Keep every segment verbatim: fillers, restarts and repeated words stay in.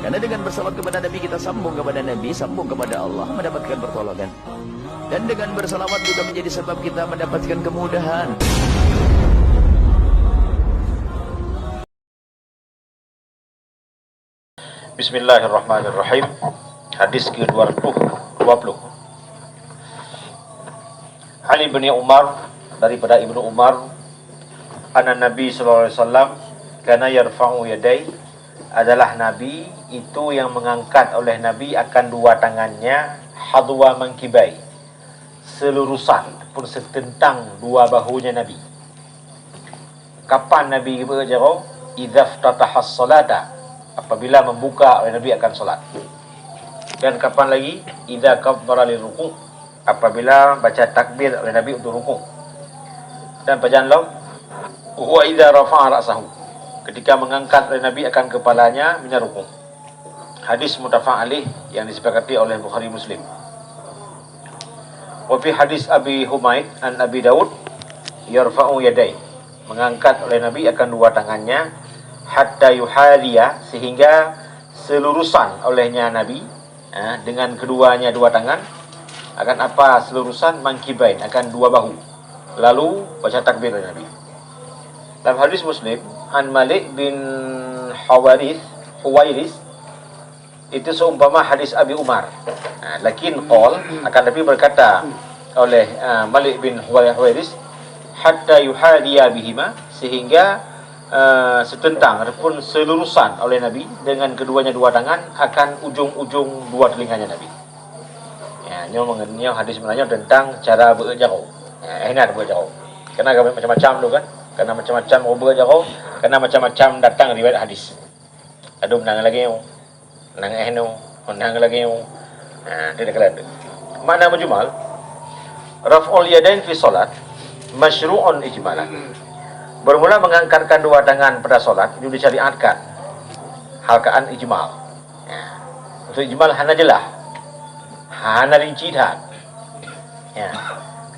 Karena dengan bersalawat kepada Nabi, kita sambung kepada Nabi, sambung kepada Allah, mendapatkan pertolongan. Dan dengan bersalawat juga menjadi sebab kita mendapatkan kemudahan. Bismillahirrahmanirrahim. Hadis ke dua ratus dua puluh. Ali bin Umar, daripada Ibnu Umar, anna Nabi sallallahu alaihi wasallam kana yarfa'u yadai, adalah Nabi itu yang mengangkat oleh Nabi akan dua tangannya, hadwa mangkibai, selurusan pun setentang dua bahunya Nabi. Kapan Nabi geubeuet jaroe? Idza ftataha sholata, apabila membuka oleh Nabi akan salat. Dan kapan lagi? Idza kabbara lirruku, apabila baca takbir oleh Nabi untuk ruku. Dan pajan lom, wa idza rafa'a ra'sahu, ketika mengangkat oleh Nabi akan kepalanya minar ruku. Hadis muttafaq alaih yang disepakati oleh Bukhari Muslim. Wa fi hadis Abi Humaid an Abi Daud, yarfa'u yadai, mengangkat oleh Nabi akan dua tangannya, hatta yuhadiya, sehingga selurusan olehnya Nabi, eh, dengan keduanya dua tangan, akan apa selurusan? Mangkibain, akan dua bahu. Lalu baca takbir oleh Nabi. Dalam hadis Muslim, an Malik bin Hawaris, Huwairis, itu seumpama hadis Abi Umar. Ha, lakin qol, akan tapi berkata oleh, ah, Malik bin Huwai-, Huwairis, hatta yuhadiya bihima, sehingga, eh, setentang ataupun selurusan oleh Nabi dengan keduanya dua tangan akan ujung-ujung dua telinganya Nabi. Ya, nyoe mengen-, nyoe hadis meunanyoe tentang cara beuet jaroe. Ya, eh, ingat beuet jaroe. Karena macam-macam tu kan. Karena macam-macam beuet jaroe, karena macam-macam datang riwayat hadis. Adu meunang lagée nyoe, meunang eh nyoe, meunang lagée nyoe. Ha, dia dah kalian tu. Makna mujmal, raf'ul yadain fi salat masyru'un ijmalan. Bermula mengangkatkan dua tangan pada salat itu disyariatkan. Hal keadaan ijmal. Ya. Untuk ijmal hana jelas. Hana rinci that. Ya.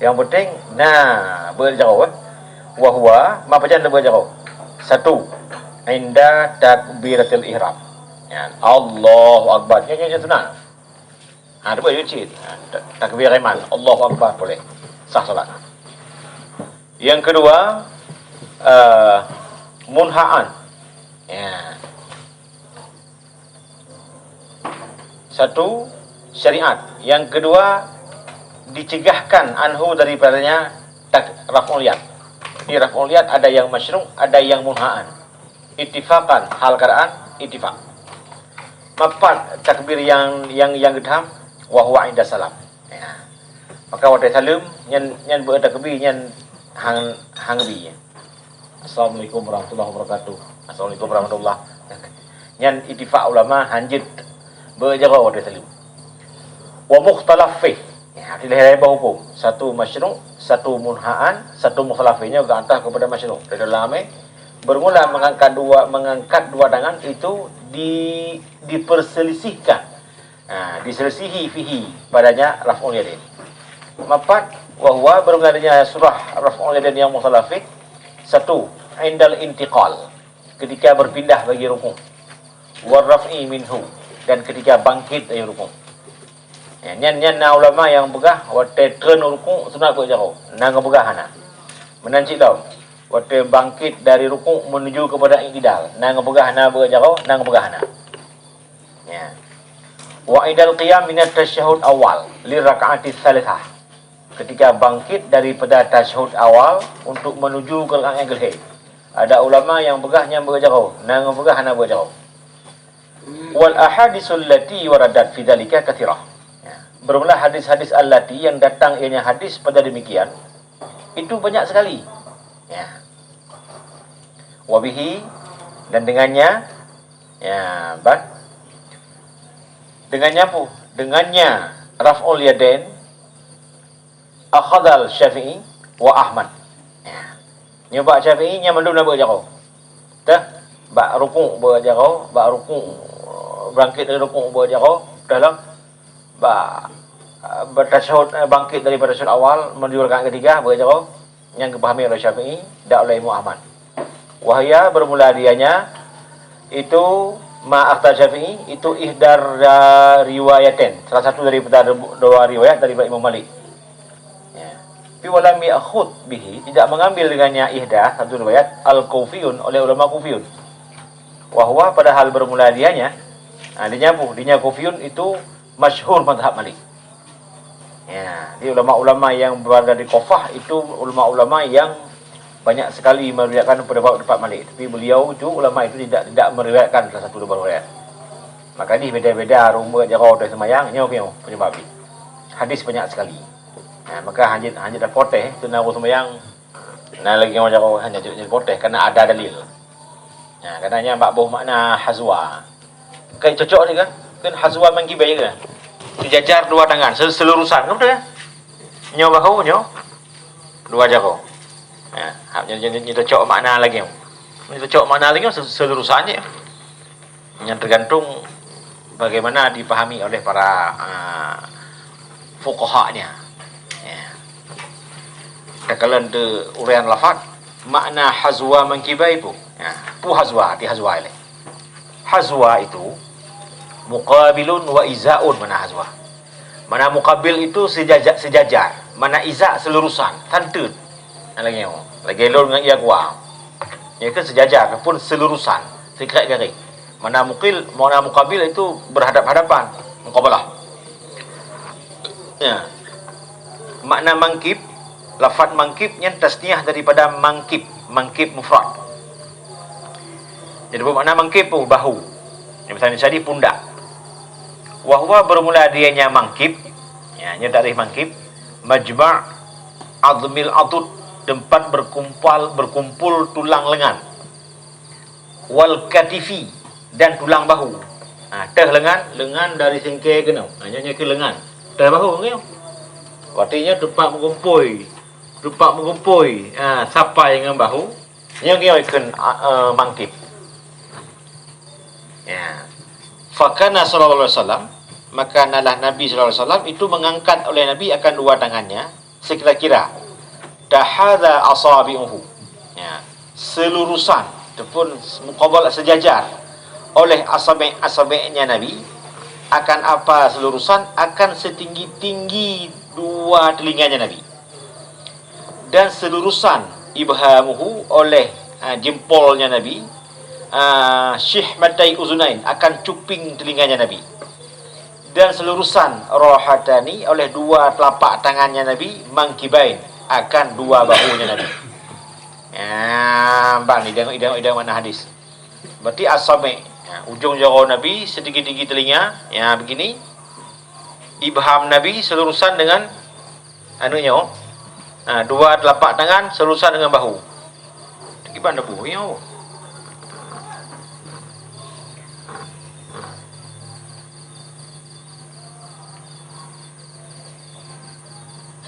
Yang penting, nah, beuet jaroe, eh. Wa huwa, ma pajan beuet jaroe? Satu, inda takbiratil ihram. Ya, Allahu Akbar. Nyan, nyan, nyan tu nah. Ha, tu beuet cit. Ha, ta-, takbir iman. Allahu Akbar boleh. Sah salat. Yang kedua, eh, munhaan. Ya. Satu, syariat. Yang kedua, dicegahkan anhu daripadanya tak-, raf'ul yad. Di raf'ul yad ada yang masyru', ada yang munhaan. Ittifaqan, hal keadaan ittifaq. Mapat takbir yang, yang, yang geutham, wa huwa inda salam. Ya. Maka watée saleuem, nyan, nyan beuet takbir, nyan hang, hang bi. Assalamualaikum warahmatullahi wabarakatuh. Assalamualaikum warahmatullah. Nyan ittifaq ulama hanjeuet beuet jaroe watée saleuem. Wa mukhtalaf fih. Ya, ada lhée boh huköm. Satu masyru', satu munhaan, satu mukhtalaf fih. Nyoe geuantah kepada masyru'. Dari dalam, eh, bermula mengangkat dua, mengangkat dua tangan itu di-, diperselisihkan. Ha, diselisihi fihi padanya raf'ul yadain. Mapat, wa huwa, bermula darinya surah raf'ul yadain yang mukhtalaf fih. Satu, indal intiqal, ketika berpindah bagi ruku'. War raf'i minhu, dan ketika bangkit dari ruku'. Ya, nyan, nyan na ulama yang peugah watée treun ruku' sunat beuet jaroe, na nyang peugah hana. Meunan cit lom, watée bangkit dari ruku' menuju kepada i'tidal, na nyang peugah hana beuet jaroe, na nyang peugah hana. Ya. Wa indal qiyam minat tasyahud awal li raka'ati tsalitsah. Ketika bangkit daripada tasyahud awal untuk menuju ke rakaat yang kelhée. Ada ulama yang peugah nyan beuet jaroe, na nyang peugah hana beuet jaroe. Wal ahadisul lati waradat fi dzalika katsirah. Ya. Bermula hadis-hadis allati yang datang ianya hadis pada demikian, itu banyak sekali. Ya. Wabihi, dan dengannya, ya, ban. Dengannya apa? Dengannya raf'ul yadain akhadhal Syafi'i wa Ahmad. Ya. Nyoe bak Syafi'i nyan mandum na beuet jaroe. Tah, bak ruku' beuet jaroe, bak ruku', bangkit dari ruku' beuet jaroe, dah lom. Bak, eh, bertasyahud, eh, bangkit daripada tasyahud awal menuju rakaat ketiga beuet jaroe. Nyang geupahami oleh Syafi'i dan oleh Imam Ahmad. Wahya, bermula dianya itu Ma akhta Syafi'i itu ihdar, ah, riwayaten, salah satu daripada dua riwayat daripada Imam Malik. Ya. Tapi walam ya'khud bihi, tidak mengambil dengannya ihda, satu riwayat, al-Kufiyun, oleh ulama Kufiyun. Wahwa, padahal bermula dianya, ah, dinya apa? Dinya Kufiyun itu masyhur mazhab Malik. Ya, jadi ulama-ulama yang berada di Kufah itu ulama-ulama yang banyak sekali meriwayatkan pada bab tempat Malik. Tapi beliau itu, ulama itu tidak, tidak meriwayatkan salah satu dua riwayat. Maka ni beda-beda rumoh jaroe teuh seumayang, nyoe, nyoe penyebab ni. Hadis banyak sekali. Nah, maka hanya, hanya dah poteh tu na seumayang. Nah, lagi orang jaroe hanya jadi poteh karena ada dalil. Nah, karena nyan bak boh makna hazwa. Kan cocok ni kan? Kan hazwa mankibai kan? Sejajar dua tangan, se-, selurusan kan betul ya? Nyoe bahu, nyoe dua jaroe. Ya, hak nyoe, nyoe, nyoe cocok makna lagi. Nyoe cocok makna lagi se-, selurusan je. Yang tergantung bagaimana dipahami oleh para, ah, fuqaha-nya. Ya. Takalon di uraian lafaz, makna hazwa mankibai pu. Ya, pu hazwa, arti hazwa ileh. Hazwa itu muqabilun wa izaun makna hazwa. Mana muqabil itu sejajar, sejajar. Mana iza selurusan, santeut. Nah, lagi nyoe. Lagi lôn ngon ia kuah. Ia ke sejajar ataupun selurusan, sikrek garéh. Mana mukil, mana muqabil itu berhadap-hadapan, muqabalah. Ya. Makna mangkib, lafaz mangkib nyan tasniah daripada mangkib, mangkib mufrad. Jadi bermakna mangkib tu bahu. Yang misalnya tadi pundak. Wahwa bermula dianya mangkib, ya, nyan tarikh mangkib, majma' azmil adud, tempat berkumpul, berkumpul tulang lengan. Wal katifi, dan tulang bahu. Ha, teuh lengan, lengan dari singke keunoe. Ha, nyoe, nyoe ke lengan. Teuh bahu nyoe. Artinya tempat mengumpul. Tempat mengumpul. Ha, sapai dengan bahu. Nyoe, nyoe ikon, a, a, mangkib. Ya. Fakana sallallahu alaihi wasallam, maka nalah Nabi sallallahu alaihi wasallam itu mengangkat oleh Nabi akan dua tangannya, sekira-kira tahadza asabi'uhu. Ya, selurusan ataupun muqabalah sejajar oleh asabi'-asabi'nya Nabi, akan apa selurusan, akan setinggi-tinggi dua telinganya Nabi. Dan selurusan ibhamuhu oleh, ah, jempolnya Nabi, ah, syihmatai uzunain akan cuping telinganya Nabi. Dan selurusan rahatani oleh dua telapak tangannya Nabi, mangkibain akan dua bahunya Nabi. Ya, ban idang, idang, idang mana hadis. Berarti asabi', ya, ujung jaroe Nabi setinggi-tinggi telinga, ya, begini. Ibham Nabi selurusan dengan anu nyoe. Ha, dua telapak tangan selurusan dengan bahu. Kiban dah buih nyoe.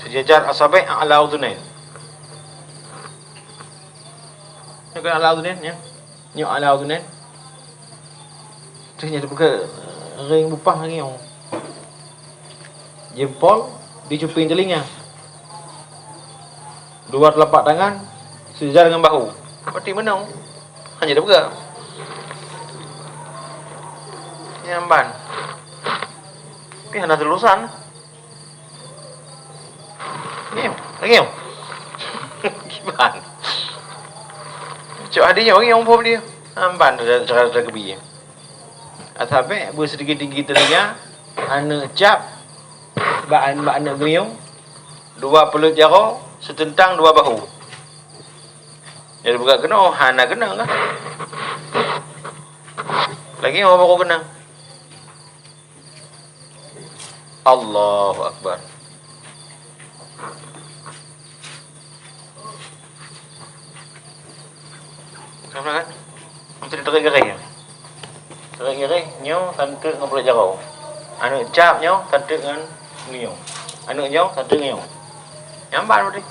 Sejajar asabi' a'la udhunain. Nyoe kan a'la udhunain, ya. Nyoe a'la udhunain. Terus nyoe dipeugah ring bupah lagi nyoe. Jempol di cuping telinga. Dua telapak tangan sejajar dengan bahu. Berarti meunoe. Hanya dipeugah. Nyamban. Tapi hana selurusan. Ngieng, ngieng. Kiban. Cok adi nyoe ngieng phom dia. Amban cara, cara, cara gebi. Asabi' beuseudikit-dikit telinga, aneuk cap, bak, bak aneuk geuyong, dua peuleut jaroe, seuteuntang dua bahu. Jadi buka keunoe, hana keunong kan? Lagi nyoe baru keunong. Allahu Akbar. Nampak kan? Mesti tarik garis. Tarik garis, nyoe santeuk ngon peuleut jaroe. Aneuk cap nyoe santeuk ngon ngieng. Aneuk nyoe santeuk ngieng. Nyamban berarti.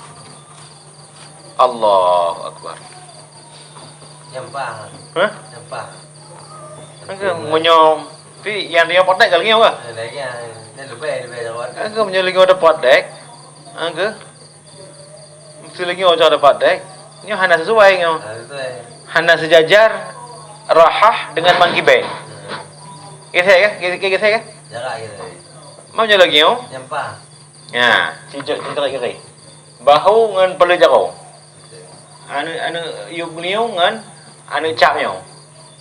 Allahu Akbar. Nyampah. Hah? Nyampah. Engke meunyoe pi nyang dia potek ka leunyau ka? Lagi, ah, dia lebih, lebih lewat. Engke meunyoe leunyau ada potek. Engke. Mesti leunyau ada potek. Nyoe hana sesuai nyoe. Ah, betul. Hana sejajar rahah dengan mangkibain. Geuseh kah? Geuseh, geuseh kah? Jarak geuseh. Mam nyoe lagèe nyoe? Nyampa. Nya, cicok, cicok geuseh. Bahu ngon pala jaroe. Aneuk-aneuk yub nyoe ngon aneuk cap nyoe.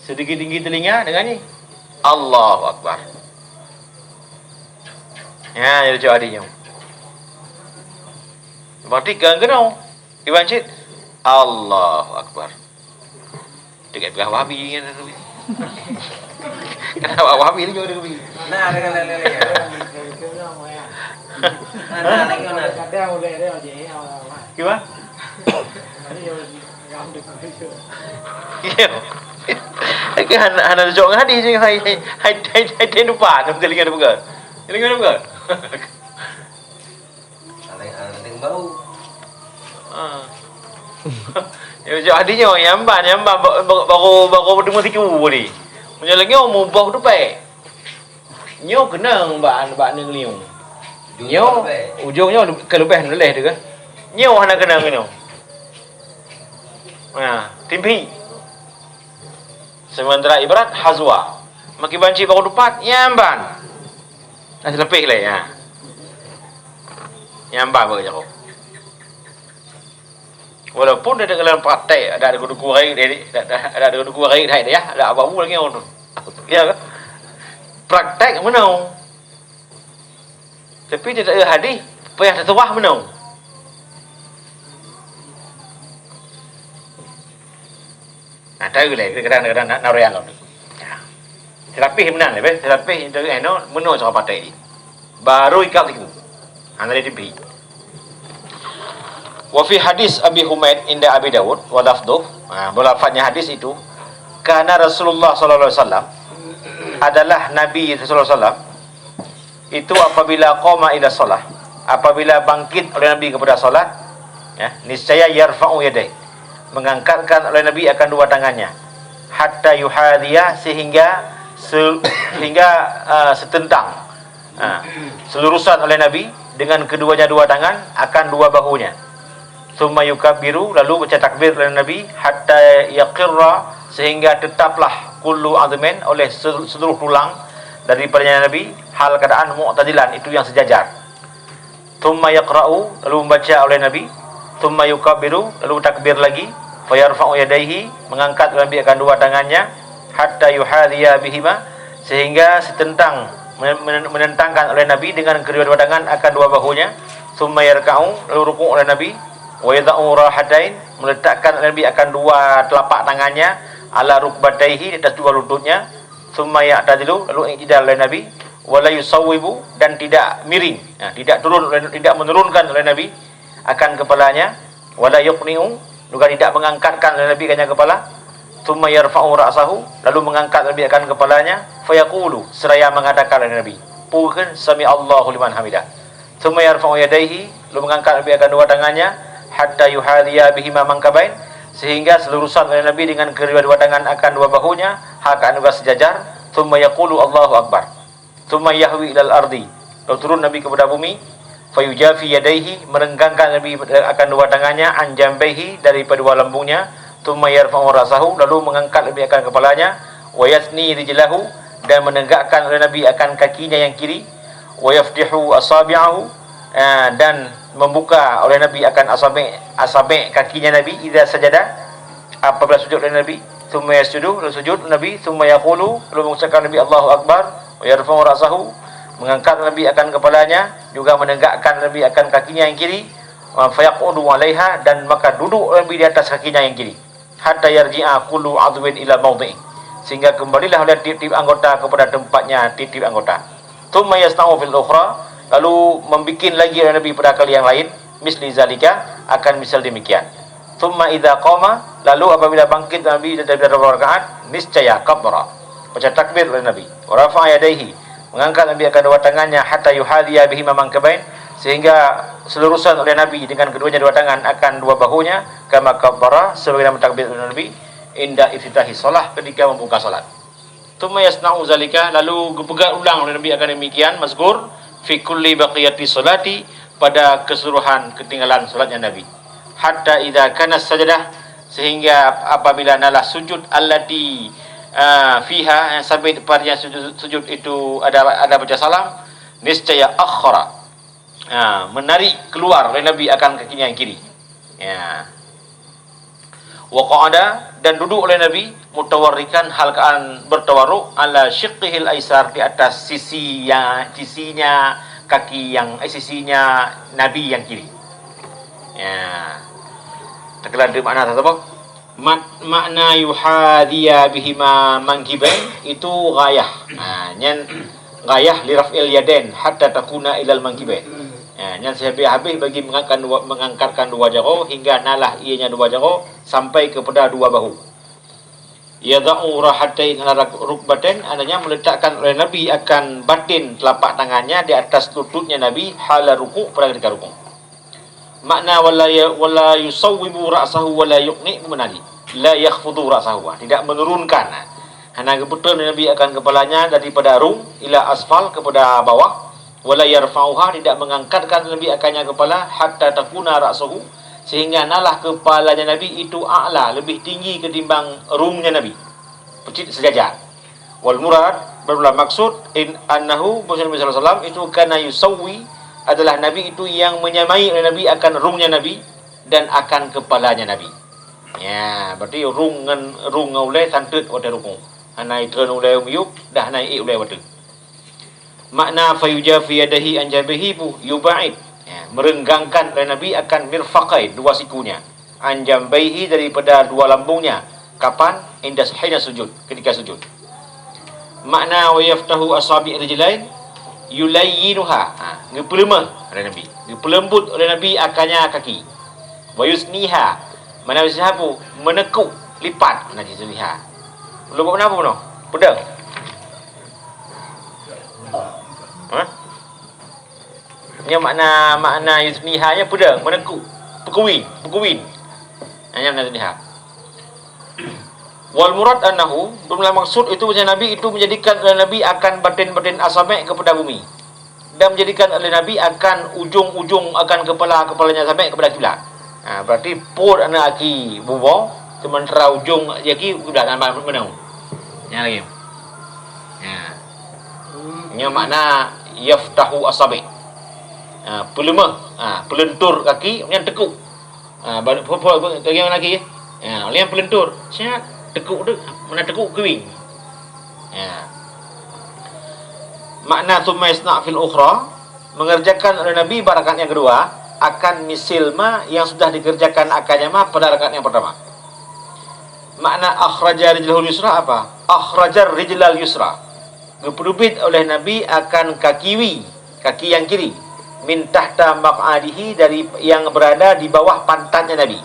Setinggi-tinggi telinga dengan ni. Allahu Akbar. Nya, jadi cok adi nyoe. Berarti kan kena. Iban cit. Allahu Akbar. Dekat peugah wahabi kan. Kenapa wahabi ni jauh dekat. Nah, dengan lain-lain. Nah, nah, lagi mana? Kiban? Iya. Kan hana, hana jok ngon hadis je, hai, hai, hai, hai, hai, lupa, nak telinga dia pegang. Telinga dia pegang. Ada, ada yang baru. Ha. Ya, jok hadis nyoe, nyamban, nyamban, ba-, ba-, baru, baru bertemu siku tadi. Meunyoe lagi, oh, muboh tu pek. Nyoe keunong bak, bak aneuk nyoe. Ujong nyoe, nyoe leubeh. Ujong nyoe ke leubeh meuleh tu kan. Nyoe hana keunong nyoe. Ha, timpi. Sementara ibarat hazwa. Maki banci baru dupat, nyamban. Nah, selepih lé, ha. Nyamban bak jaroe. Walaupun dalam praktek ada duku-duku rayeuk, ada duku-duku rayeuk, ya, ada bau lagi orang tu. Ya kan? Praktek meunoe. Tapi tidak ada hadis, payah tatuah meunoe. Nah, tahu lé, kadang-kadang nak, nak orang lom. Ya. Selapih meunan lé, selapih itu, eh, no, meunoe cara patai. Baru ikap siku. Hana lé tipi. Wa fi hadis Abi Humaid inda Abi Dawud wa lafduh. Ha, berlafaznya hadis itu, kana Rasulullah sallallahu alaihi wasallam, adalah Nabi sallallahu alaihi wasallam itu apabila qama ila shalah, apabila bangkit oleh Nabi kepada salat, ya, niscaya yarfa'u yadayh, mengangkatkan oleh Nabi akan dua tangannya, hatta yuhadhiya, sehingga se-, sehingga, uh, setentang, ha, selurusan oleh Nabi dengan keduanya dua tangan akan dua bahunya. Tsumma yukabbiru, lalu baca takbir oleh Nabi, hatta yaqirra, sehingga tetaplah kullu azmin, oleh se-, seluruh tulang daripadanya Nabi, hal keadaan mu'tadilan, itu yang sejajar. Tsumma yaqra'u, lalu membaca oleh Nabi, tsumma yukabbiru, lalu takbir lagi, fayarfa'u yadayhi, mengangkat Nabi akan dua tangannya, hatta yuhadhiya bihima, sehingga setentang, men-, men-, menentangkan oleh Nabi dengan kedua-dua tangan akan dua bahunya, tsumma yarka'u, lalu rukuk oleh Nabi, wa yadha'u rahatain, meletakkan oleh Nabi akan dua telapak tangannya, ala rukbataihi, di atas dua lututnya, tsumma ya'tadilu, lalu i'tidal oleh Nabi, wa la yusawwibu, dan tidak miring, nah, tidak turun oleh, tidak menurunkan oleh Nabi akan kepalanya, wa la yuqni'u, juga tidak mengangkatkan oleh Nabi akan kepala, tsumma yarfa'u ra'sahu, lalu mengangkat Nabi akan kepalanya, fayaqulu, seraya mengatakan oleh Nabi, peue kheun, sami'allahu liman hamidah. Tsumma yarfa'u yadayhi, lalu mengangkat Nabi akan dua tangannya, hatta yuhadhiya bihima mankabain, sehingga selurusan oleh Nabi dengan kedua-dua tangan akan dua bahunya, hal keadaan sejajar, tsumma yaqulu, Allahu Akbar. Tsumma yahwi ilal ardi, lalu turun Nabi kepada bumi, fayujafi yadaihi, merenggangkan Nabi akan dua tangannya, an jambaihi, daripada dua lambungnya, tsumma yarfa'u ra'sahu, lalu mengangkat Nabi akan kepalanya, wa yathni rijlahu, dan menegakkan oleh Nabi akan kakinya yang kiri, wa yafdihu asabi'ahu, eh, dan membuka oleh Nabi akan asabi', asabi' kakinya Nabi, idza sajada, apabila sujud oleh Nabi, tsumma yasjudu, lalu sujud Nabi, tsumma yaqulu, lalu mengucapkan Nabi, Allahu Akbar, wa yarfa'u ra'sahu, mengangkat Nabi akan kepalanya, juga menegakkan Nabi akan kakinya yang kiri, wa fayaq'udu 'alaiha, dan maka duduk Nabi di atas kakinya yang kiri, hatta yarji'a kullu 'adwin ila maudhi'i, sehingga kembalilah oleh tiap-tiap anggota kepada tempatnya tiap-tiap anggota. Tsumma yasna'u fil ukhra, lalu membikin lagi oleh Nabi pada kali yang lain, misli zalika, akan misal demikian. Tsumma idza qama, lalu apabila bangkit Nabi daripada dua rakaat, niscaya kabbara, baca takbir oleh Nabi. Wa rafa'a yadaihi, mengangkat Nabi akan dua tangannya, hatta yuhadhiya bihima mankabain, sehingga selurusan oleh Nabi dengan keduanya dua tangan akan dua bahunya, kama kabbara, sebagaimana takbir oleh Nabi, inda iftitahi shalah, ketika membuka salat. Tsumma yasna'u zalika, lalu geupeugah ulang oleh Nabi akan demikian, mazkur, fi kulli baqiyati sholati, pada keseluruhan ketinggalan salatnya Nabi. Hatta idza kana sajadah, sehingga apabila nalah sujud allati, ah, fiha, yang sabit padanya sujud, sujud itu ada, ada baca salam, niscaya akhara, ah, menarik keluar oleh Nabi akan kakinya yang kiri. Ya. Wa qa'ada, dan duduk oleh Nabi, mutawarrikan, hal keadaan bertawarruk, ala syiqqihil aisar, di atas sisi ya, sisinya kaki yang, eh, sisinya Nabi yang kiri. Ya. Teukeuladu makna tersebut. Mak-, makna yuhadhiya bihima mangkibain itu ghayah. Ha, nyan ghayah li raf'il yadain hatta takuna ilal mangkibain. Ha, nyan sehabis-habis bagi mengangkatkan dua, mengangkatkan dua jaroe hingga nalah ianya dua jaroe sampai kepada dua bahu. Yadha'u rahataini ala rukbatain, artinya meletakkan oleh Nabi akan batin telapak tangannya di atas lututnya Nabi hala ruku', pada ketika ruku'. Makna wala ya-, wala yusawwibu ra'sahu wala yuqni, meunali. La yakhfudu ra'sahu, tidak menurunkan. Hana geupeutreun Nabi akan kepalanya daripada rung ila asfal, kepada bawah. Wala yarfa'uha, tidak mengangkatkan Nabi akannya kepala, hatta takuna ra'suhu, sehingga nalah kepalanya Nabi itu a'la, lebih tinggi ketimbang rungnya Nabi. Peucit sejajar. Wal murad, bermula maksud, in annahu, bahwasanya Nabi sallallahu alaihi wasallam itu kana yusawwi, adalah Nabi itu yang menyamai oleh Nabi akan rungnya Nabi dan akan kepalanya Nabi. Ya, berarti rung ngon, rung ngon ulèe santeut watèe ruku'. Hana itreun ulèe miyueb, dah hana iék ulèe watèe. Makna fayujafi yadaihi an jambihi bu, yubaid. Ya, merenggangkan oleh Nabi akan mirfaqai, dua sikunya. An jambaihi, daripada dua lambungnya. Kapan? Inda hina sujud, ketika sujud. Makna wa yaftahu asabi' rijlain, yulayyinuha. Ha, geupeuleumah oleh Nabi. Geupeuleumbuet oleh Nabi akannya kaki. Wa yusniha, makna yusniha bu, meunekuk, lipat, makna yusniha. Lôn buet meunan bu noh? Peudeueng. Ha? Nyan makna, makna yusniha nyan peudeueng, meunekuk, peukuwi, peukuwi. Nyan makna yusniha. Wal murad annahu, jumlah maksud itu bahwasanya Nabi itu menjadikan oleh Nabi akan batin-batin asabi' kepada bumi. Dan menjadikan oleh Nabi akan ujung-ujung akan kepala-kepalanya sampai kepada kiblat. Ha, berarti pôt aneuk aki bumoe, sementara ujung aki kiblat, nampak meunan. Nyan lagèe. Ha. Nyan makna yaftahu asabi'. Ha, peuleumah, ha, peuleuntur kaki, nyan tekuk. Ha, ba-, phon-phon, lagèe nyan lagi. Ha, lheuh nyan peuleuntur. Siat, tekuk tu, meunan tekuk keuwieng. Ha. Makna tsumma yasna' fil ukhra, mengerjakan oleh Nabi bak rakaat yang kedua akan misil ma yang sudah dikerjakan akannya ma pada rakaat yang pertama. Makna akhraja rijlahul yusra apa? Akhrajar rijlal yusra. Geupeuteubiet oleh Nabi akan kaki wi, kaki yang kiri, min tahta maq'adihi, dari yang berada di bawah pantatnya Nabi.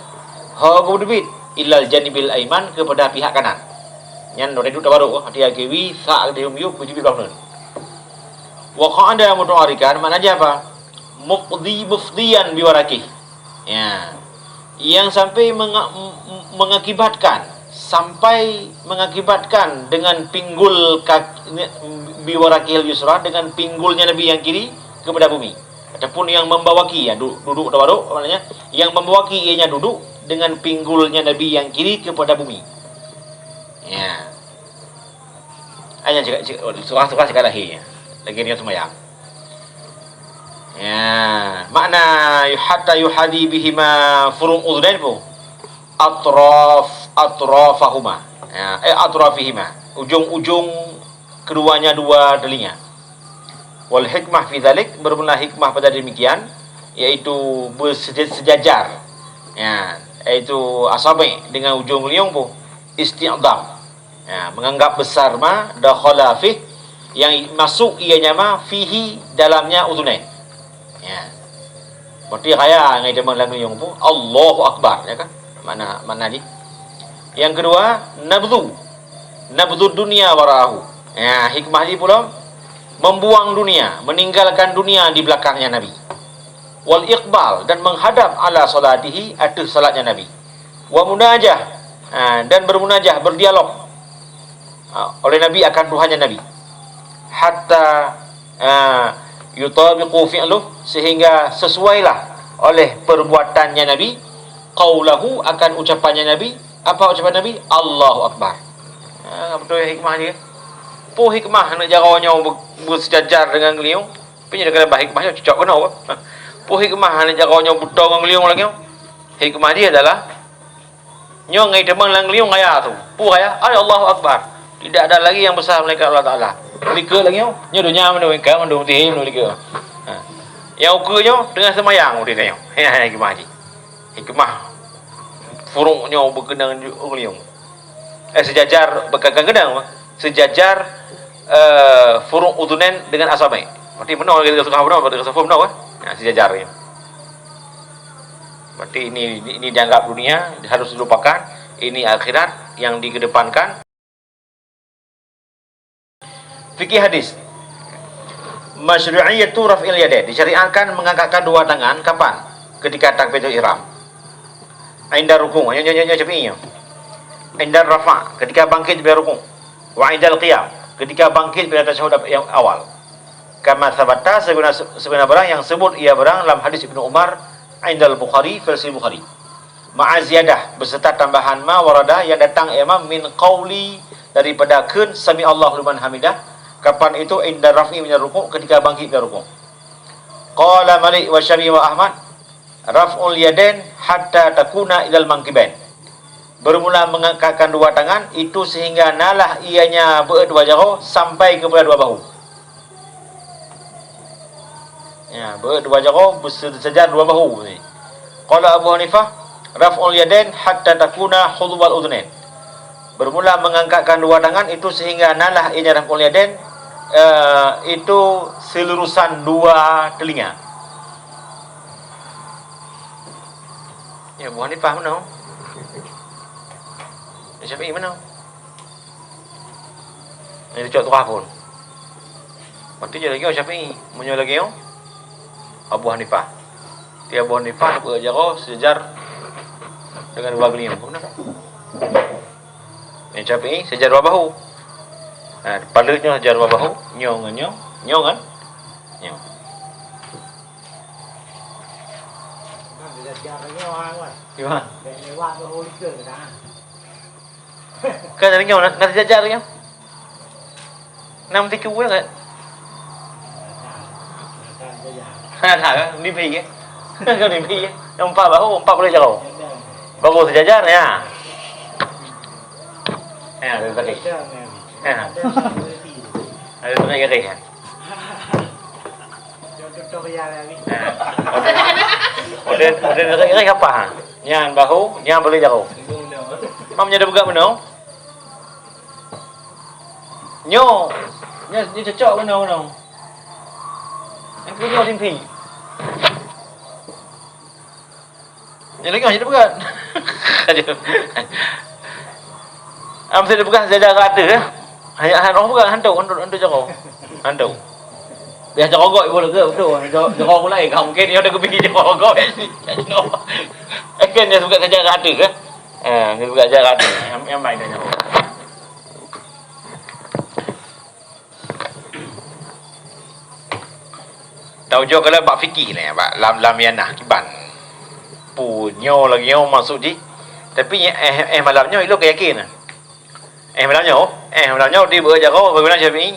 Ho geupeuteubiet ilal janibil aiman, kepada pihak kanan. Nyan lôn duek tabarok, hati kaki wi, sa' di yum yuk, beujeuet bak meunan. Wa qa'ada mutawarikan, makna jih apa? Muqdi mufdiyan biwarakih. Ya. Yang sampai menga-, m-, m-, mengakibatkan, sampai mengakibatkan dengan pinggul kak-, biwarakihil yusra, dengan pinggulnya Nabi yang kiri kepada bumi. Ataupun yang membawaki, ya, du-, duduk tabarok, maknanya, yang membawaki ianya duduk dengan pinggulnya Nabi yang kiri kepada bumi. Ya. Hanya cakap, cakap, surah-surah cakap lahé. Lagi dia sembahyang. Ya, makna yu-, hatta yuhadi bihima furu' udhunain bu. Atraf, atrafahuma. Ya, eh, atrafihima. Ujung-ujung keduanya dua telinga. Wal hikmah fi dzalik, bermula hikmah pada demikian, yaitu berseja-, sejajar. Ya, yaitu asabi' dengan ujung liung bu. Isti'dham. Ya, menganggap besar ma dakhala fih, yang masuk ianya ma fihi, dalamnya udhunain. Ya. Berarti raya ngai teuma lam liung bu, Allahu Akbar, ya kan? Makna, makna jih. Yang kedua, nabdhu. Nabdhu dunya wara'ahu. Ya, hikmah jih pula, membuang dunia, meninggalkan dunia di belakangnya Nabi. Wal iqbal, dan menghadap ala salatihi, ateuh salatnya Nabi. Wa munajah, ha, dan bermunajah, berdialog, ha, oleh Nabi akan Tuhannya Nabi. Hatta, ha, yutabiqu fi'luh, sehingga sesuailah oleh perbuatannya Nabi, qaulahu, akan ucapannya Nabi. Apa ucapan Nabi? Allahu Akbar. Ha, beutôi hikmah jih. Peue hikmah aneuk jaroe nyoe be-, beuseujajar deungon geulinyueng? Tapi nyoe kadang bah hikmah nyoe cocok keunoe. Peue hikmah aneuk jaroe nyoe beutoe ngon geulinyueng lagèe nyoe? Hikmah jih adalah nyoe ngon teumang lam geulinyueng raya tu. Peue raya? Ai Allahu Akbar. Tidak ada lagi yang besar melainkan Allah Taala. Likot lagèe nyoe, nyoe donya mandum ingkai, mandum tihe, mandum likot. Ha. Nyang ukeue nyoe teungoh seumayang udép nyoe. Hikmah jih. Hikmah furuk nyoe beukeunong geulinyueng. Eh, seujajar, bukan keunong, seujajar, eh, furuk udhunain dengan asabi'. Berarti meunoe, kita suka meunoe, berarti kita suka meunoe, kan? Ya, seujajar, ya. Berarti ini, ini, ini dianggap dunia, harus dilupakan. Ini akhirat yang dikedepankan. Fikih hadis. Masyru'iyatu raf'il yadain. Disyariatkan mengangkatkan dua tangan kapan? Ketika takbiratul ihram. Inda ruku', nyoe, nyoe, nyoe, nyoe Syafi'i nyoe. Inda rafa', ketika bangkit dari ruku'. Wa indal qiyam, ketika bangkit dari tasyahud yang awal. Kama sabata, sebagaimana, sebagaimana barang yang sebut ia barang lam hadis Ibnu Umar, indal Bukhari, versi Bukhari. Ma'a ziyadah, beserta tambahan ma warada yang datang, ya ma, min qauli, daripada kheun sami Allahu liman hamidah. Kapan itu? Inda raf'i minar ruku', ketika bangkit dari ruku'. Qala Malik wa Syafi'i wa Ahmad, raf'ul yadain hatta takuna ilal mankibain. Bermula mengangkatkan dua tangan itu sehingga nalah ianya beuet dua jaroe sampai kepada dua bahu. Ya, beuet dua jaroe, beuseujajar dua bahu ni. Qala Abu Hanifah, raf'ul yadain hatta takuna hudwal udhunain. Bermula mengangkatkan dua tangan itu sehingga nalah ianya raf'ul yadain, eh, itu selurusan dua telinga. Ya, Abu Hanifah meunoe. Syafi'i meunoe. Nyang cocok tuha phon. Berarti nyoe lagèe Syafi'i, meunyoe lagèe Abu Hanifah. Di Abu Hanifah beuet jaroe seujajar deungon dua geulinyueng. Beuna? Nyang Syafi'i seujajar dua bahu. Ha, paleuet nyoe seujajar dua bahu, nyoe ngon nyoe, nyoe ngon nyoe. Gimana? Kan dari nyoe, na, na seujajar nyoe. Nam tiku kan? Hana that, kan? Mimpi, kan? Kan mimpi, kan? Empat bahu, empat puluh jaroe. Baru seujajar, ya. Ya, ada tadi. Ya. Ada tadi, kan? Model, model, model apa, ha? Nyan bahu, nyan boleh jaroe. Mam nyan dah peugah meunoe. Nyoe, nyoe, nyoe cocok meunoe, meunoe. Nyoe nyoe simpi. Nyoe lagèe nyoe, jadi peugah. Am, saya peugah, saya jaga ateueh, eh. Hanya, hanya roh peugah, hantu, hantu, hantu jaroe. Hantu. Biasa jaroe gok, ibu lega, betul. Jaroe, jaroe mulai, kamu mungkin dia ada kepikir jaroe gok. Eh, kan dia suka kerja kat ateueh, eh. Eh, dia suka kerja kat ateueh. Yang, yang main dia jaroe. Taujok keulah bak fikih nyan, bak lam, lam yanah kiban. Pu nyoe lagèe nyoe maksud jih. Tapi eh, eh malam nyoe ilôn ka yakin. Eh malam nyoe, eh malam nyoe di beuet jaroe bagaimana Syafi'i?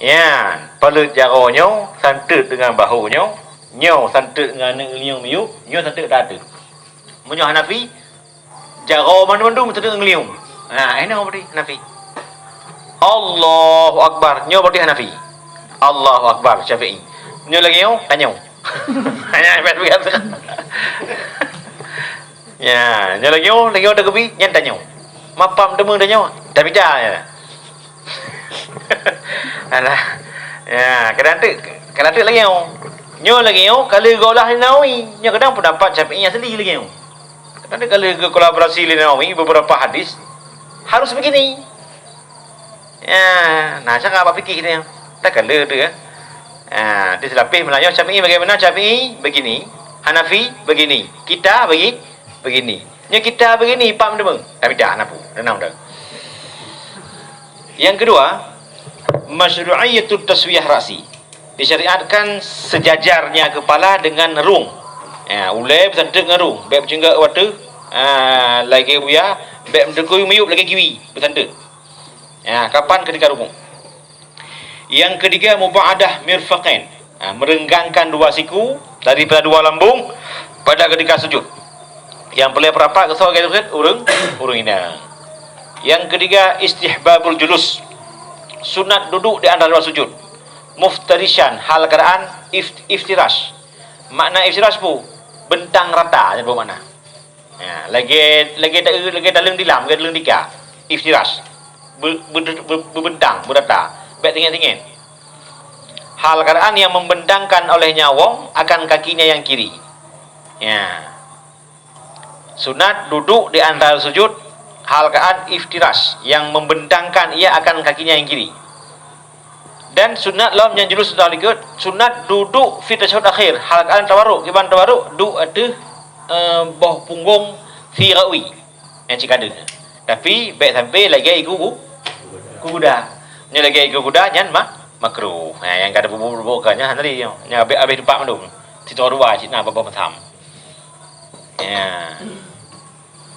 Nyan, paleuet jaroe nyoe santeut deungon bahu nyoe, nyoe santeut deungon aneuk geulinyueng miyueb, nyoe santeut di ateueh. Meunyoe Hanafi, jaroe mandum-mandum teudeueng liung. Ha, inoe bri Hanafi. Allahu Akbar. Nyoe berarti Hanafi. Allahu Akbar Syafi'i. Nyoe lagèe nyoe, tanyoe. Hanya biasa-biasa. Ya, nyoe lagèe nyoe, lagèe nyoe takeubi, nyan tanyoe. Mapam teuma tanyoe. Tapi dah ya. Alah. Ya, kadang tu, kadang tu lagèe nyoe. Nyoe lagèe nyoe, kalau geulah Nawawi, nyoe kadang pendapat Syafi'i asli lagèe nyoe. Tapi kalau ke kolaborasi lé Nawawi beberapa hadis, harus begini. Ya, nah, cara bak fikih dia. Tak kala tu, ya. Ha, di selapih Melayu Syafi'i bagaimana? Syafi'i begini, Hanafi begini, kita bagi, begini. Nya kita begini, pam deungoe. Tapi dah, napu, denam dah. Yang kedua, masyru'iyatut taswiyah ra'si. Disyariatkan sejajarnya kepala dengan rung. Ha, ulèe beusanteut ngon rung, bèk beuceunggak watèe, ha, lagèe buya, bèk meuteukui miyueb lagèe kiwi, beusanteut. Ya, kapan? Ketika rukuk. Yang ketiga, muba'adah mirfaqain. Ha, merenggangkan dua siku daripada dua lambung pada ketika sujud. Nyang peureulèe peurapat keu soe, ureueng, ureueng inong. Yang ketiga, istihbabul julus. Sunat duduk di antara dua sujud. Muftarisyan, hal keadaan ift-, iftirash. Makna iftirash peue? Bentang rata, nyan peue makna. Ya, lagèe, lagèe ta-, lagèe taleueng dilam, lagèe taleueng tika. Iftirash. Be-, be-, be-, bebentang, berata. Bèk tinggi-tinggi. Hal keadaan yang membentangkan olehnya wong akan kakinya yang kiri. Ya. Sunat duduk di antara sujud, hal keadaan iftirash, yang membentangkan ia akan kakinya yang kiri. Dan sunat lom nyang julus sudah likot, sunat duduk fi tasyahud akhir, hal keadaan tawaruk. Kiban tawaruk? Duek ateueh, eh, boh punggong si rawi nyang cit ka deuh. Tapi bèk sampai lagèe iku ku-, kuda. Nyoe lagèe iku kuda, nyan ma-, makruh. Ha, nyang ka teupeubuk-buk nyan hana lé nyoe. Nyan abéh, abéh teumpat mandum. Sitoe dua cit na babah masam. Ya.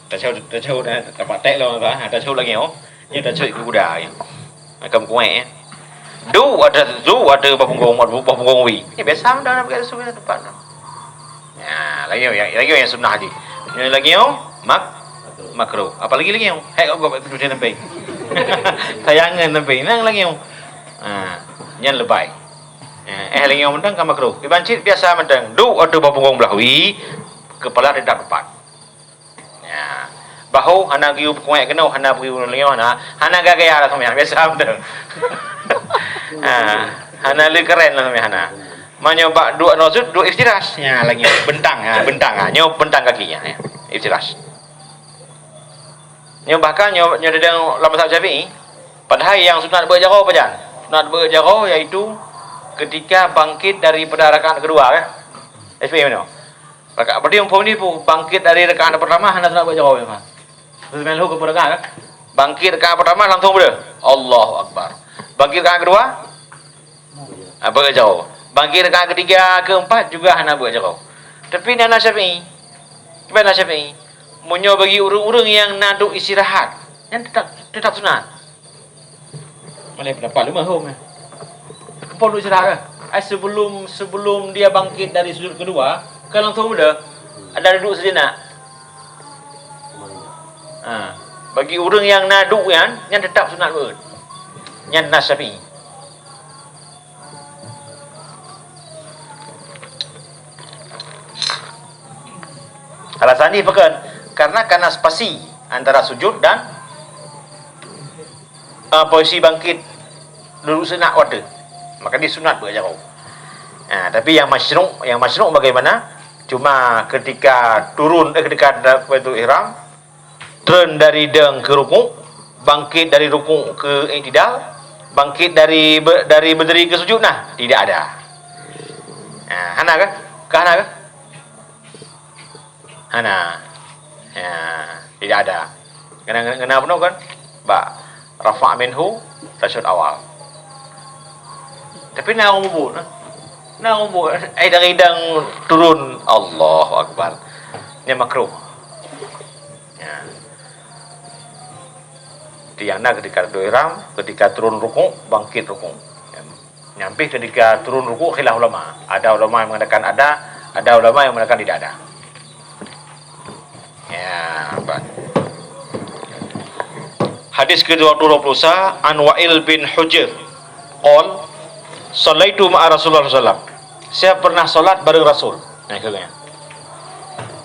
Tasyahud, tasyahud, eh, tapatek lom, ha, tasyahud lagèe nyoe. Nyoe tasyahud iku kuda, ya. Akan kuék, ya. Du, ada, du, ada boh punggong, boh punggong wi. Nyoe biasa dah, dah pakai tasyahud teumpat dah. Ya, lagèe nyoe, ya, lagèe nyoe nyang sunnah jih. Nyoe lagèe nyoe, mak-, makruh. Apalagi lagèe nyoe. Hai, kok, kok, tu dia sampai. Tayangan sampai. Nang lagèe nyoe. Ha, nyan leubèh. Eh, eh, lagèe nyoe mantong ka makruh. Kiban cit biasa mantong. Du, ada boh punggong blah wi, kepala tetap tepat. Ya. Bahu hana geuyue peukuék keunoe, hana geuyue lagèe nyoe, hana, hana gaya-gaya lah seumuanya. Biasa beutôi. Ha, hana le keren lah seumuanya, hana. Meunyoe bak duek nyoe sujud, duek iftirash. Ya, lagèe bentang, ha, bentang, ha. Nyoe bentang kaki, ya, ya. Iftirash. Nyoe bahkan nyoe, nyoe dedeng lam mazhab Syafi'i. Padahai nyang sunat beuet jaroe pajan? Sunat beuet jaroe yaitu ketika bangkit daripada rakaat kedua, ya. Syafi'i meunoe. Rakaat, berarti muphom ni peue? Bangkit dari rakaat pertama hana sunat beuet jaroe, memang. Terus main lheuh keu rakaat, kan? Bangkit rakaat pertama langsung beuet. Allahu Akbar. Bangkit rakaat kedua? Ah, beuet jaroe. Bangkit rakaat ketiga, keempat juga hana beuet jaroe. Tapi na, na Syafi'i. Kiban na Syafi'i? Meunyoe bagi ureueng-ureueng nyang na duek istirahat, nyan tetap, tetap sunat. Mana pendapat lu mahum, eh? Keupeue duek istirahat, eh? Eh, sebelum, sebelum dia bangkit dari sujud kedua, kan langsung beuet. Ada duduk sejenak. Ha. Bagi ureueng nyang na duek nyan, nyan tetap sunat beuet. Nyan na Syafi'i. Alasan jih pakon? Karena kana spasi antara sujud dan, eh, posisi bangkit, duduk sejenak watèe. Maka disunat beuet jaroe. Ha, tapi yang masyru', yang masyru' bagaimana? Cuma ketika turun, eh, ketika da-, apa itu, ihram, treun dari dong keu rukuk, bangkit dari rukuk keu i'tidal, bangkit dari be-, dari berdiri keu sujud, nah, tidak ada. Ha, hana kah? Ka hana kah? Hana. Ya, tidak ada. Kena, kena, kena bunoe kan? Bak rafa' minhu, tasyahud awal. Tapi na ureueng mubuet, nah. Na ureueng mubuet. Eh, dari dong turun. Allahu Akbar. Nyan makruh. Ya. Itu yang na ketika duek ihram, ketika turun rukuk, bangkit rukuk. Ya. Nyan pih ketika turun rukuk khilaf ulama. Ada ulama yang mengatakan ada, ada ulama yang mengatakan tidak ada. Ya, apa? Hadis kedua puluh sa, an Wa'il bin Hujr. Qol, "Shallaitu ma'a Rasulullah sallallahu alaihi wasallam." Saya pernah salat bareng Rasul. Nah, itu kan.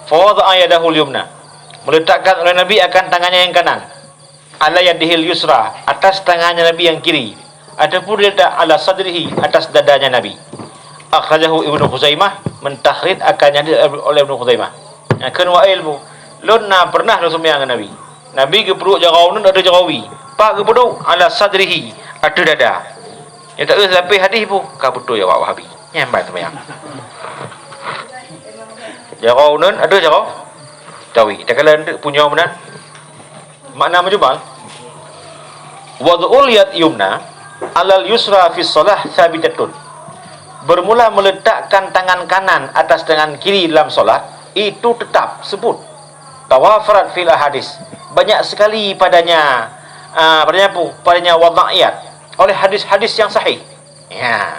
Fa wada'a yadahul yumna. Meletakkan oleh Nabi akan tangannya yang kanan. Ala yadihil yusra, atas tangannya Nabi yang kiri, ataupun diletak ala sadrihi, atas dadanya Nabi. Akhrajahu Ibnu Khuzaimah, mentakhrij akan hadis oleh Ibnu Khuzaimah. Nyang kheun Wa'il bu, lôn na pernah lôn seumayang ngon Nabi. Nabi geupeuduek jaroe uneun ateueh jaroe wie. Pat geupeuduek? Ala sadrihi, ateueh dada. Nyang taeu sampai hadis bu, ka beutôi awak Wahabi. Nyan ban seumayang. Jaroe uneun ateueh jaroe tawi. Takalon teuk punya meunan. Makna mujmal, wad'ul yad yumna alal yusra fi shalah tsabitatun. Bermula meletakkan tangan kanan atas tangan kiri dalam salat, itu tetap sebut. Tawafarat fil ahadits, banyak sekali padanya Ah, padanya pu-, padanya wada'iyat oleh hadis-hadis yang sahih. Ya.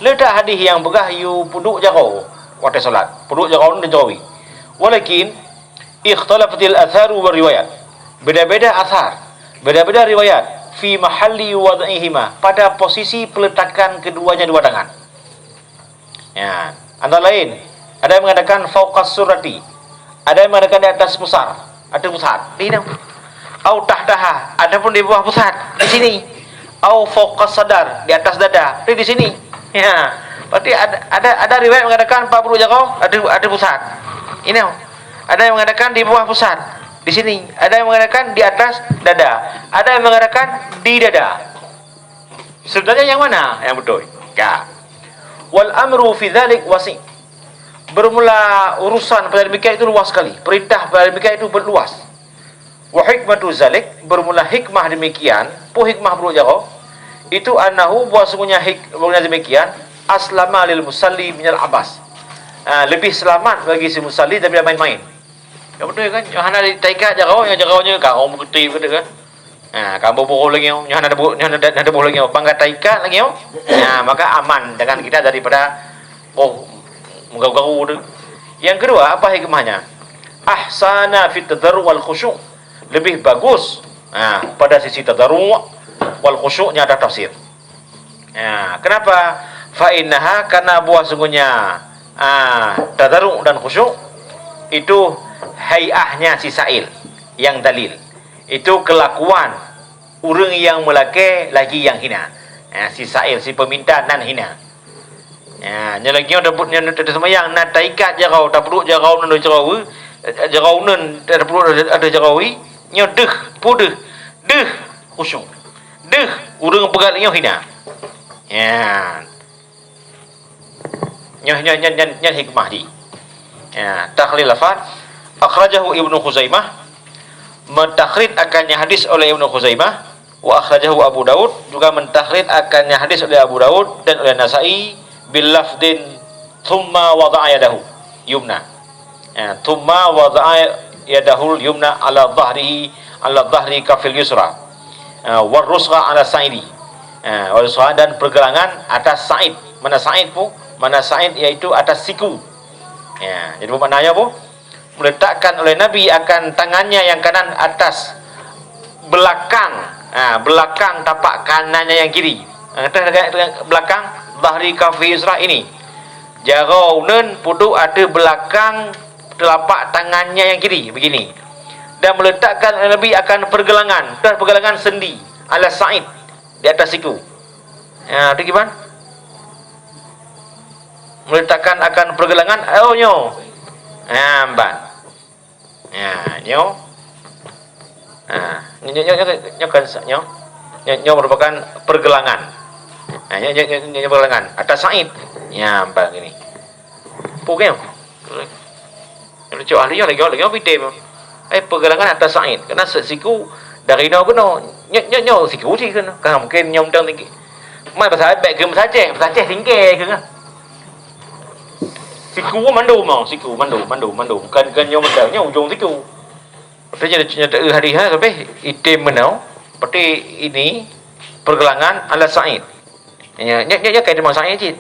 Le that hadis yang peugah yue peuduek jaroe watée salat, peuduek jaroe ngon jaroe. Walakin ikhtalafatil atharu wa riwayat. Beda-beda asar, beda-beda riwayat fi mahalli wad'ihima, pada posisi peletakan keduanya dua tangan. Ya, antara lain, ada yang mengatakan fauqas surrati, ada yang mengatakan di atas pusar, ateueh pusat. Di sini. Au tahtaha, ataupun di bawah pusat, di sini. Au fauqas sadar, di atas dada, di, di sini. Ya, berarti ada, ada, ada riwayat mengatakan peuduek jaroe ateueh, ateueh pusat. Ini. Ada yang mengatakan di bawah pusat, di sini. Ada yang mengatakan di atas dada. Ada yang mengatakan di dada. Sebenarnya yang mana yang betul? Ya. Wal amru fi dzalik wasi'. Bermula urusan pada demikian itu luas sekali. Perintah pada demikian itu luas. Wa hikmatu dzalik, bermula hikmah demikian, peue hikmah peuduek jaroe? Itu annahu, bahwasungguhnya hik-, bahwasungguhnya demikian, aslama lil musalli minal abas. Ah, lebih selamat bagi si musalli daripada main-main. Ya betul kan? Nyoe hana taikat jaroe, nyoe jaroe nyoe ka, oh, meukeutip gitu kan. Ha, ka boh-boh lagèe nyoe, nyoe hana teuboh, nyoe hana, hana teuboh lagèe nyoe. Pang ka taikat lagèe nyoe. Ha, maka aman tangan kita daripada, oh, meugaru-garu tu. Yang kedua, apa hikmahnya? Ahsana fit tadarru' wal khusyu'. Lebih bagus, ha, pada sisi tadarru' wal khusyu', nyan ada tafsir. Ya, kenapa? Fa innaha, karena bahwasungguhnya, ah, tadarru' dan khusyuk itu hai'ahnya si sa'il yang dalil. Itu kelakuan ureueng nyang meulakèe lagi nyang hina. Ya, si sa'il, si peuminta nan hina. Ya, nyoe lagèe nyoe tapeuduek, nyoe taseumayang na taikat jaroe, tapeuduek jaroe nan jaroe, jaroe nan tapeuduek ateueh jaroe, nyoe deuh, peue deuh, deuh khusyuk. Deuh, ureueng peugah lagèe nyoe hina. Ya. Nyoe, nyoe, nyoe, nyoe, nyoe hikmah jih. Ya, takhrij lafaz. Akhrajahu Ibnu Khuzaimah. Mentakhrij akannya hadis oleh Ibnu Khuzaimah. Wa akhrajahu Abu Daud. Juga mentakhrij akannya hadis oleh Abu Daud dan oleh Nasa'i bil lafdin, "Tsumma wada'a yadahu yumna." Ya, "Tsumma wada'a yadahul yumna ala dhahrihi, ala dhahri kafil yusra. Ya, war rusgha ala sa'idi." Ya, war rusgha, dan pergelangan atas sa'id. Mana sa'id, peue? Mana sa'id, yaitu atas siku. Ya, jadi, maknanya apa? Meletakkan oleh Nabi akan tangannya yang kanan atas belakang, ha, belakang tapak kanannya yang kiri. Ha, atas belakang, dhahri kafil yusra ini. Jaroe uneun peuduek ateueh belakang telapak tangannya yang kiri, begini. Dan meletakkan oleh Nabi akan pergelangan, atas pergelangan sendi, ala sa'id, di atas siku. Ha, tu kiban? Meletakkan akan pergelangan, oh, nyoe. Ha, ban. Ya, nyoe. Ha, nyoe, nyoe, nyoe, nyoe kan sa-, nyoe. Nyoe, nyoe merupakan pergelangan. Ha, nyoe, nyoe, nyoe, nyoe pergelangan. Atas sa'id. Ya, empat gini. Peue nyoe? Nyoe cok ahli nyoe lagi, lagi nyoe pidem. Eh, pergelangan atas sa'id. Karena se-, siku dari nyoe keunoe. Nyoe, nyoe, nyoe siku cit keunoe. Kan mungkin nyoe mantong tinggi. Mai pasal bèk keu meusaceh, meusaceh tinggi keunoe. Siku mandum, oh, siku mandum, mandum, mandum. Bukan, bukan nyoe mantong, nyoe ujong siku. Berarti nyoe, nyoe, nyoe hadis, ha, sampai item meunoe. Berarti ini pergelangan ala sa'id. Ya, nyoe, nyoe, nyoe kai teuma sa'id cit.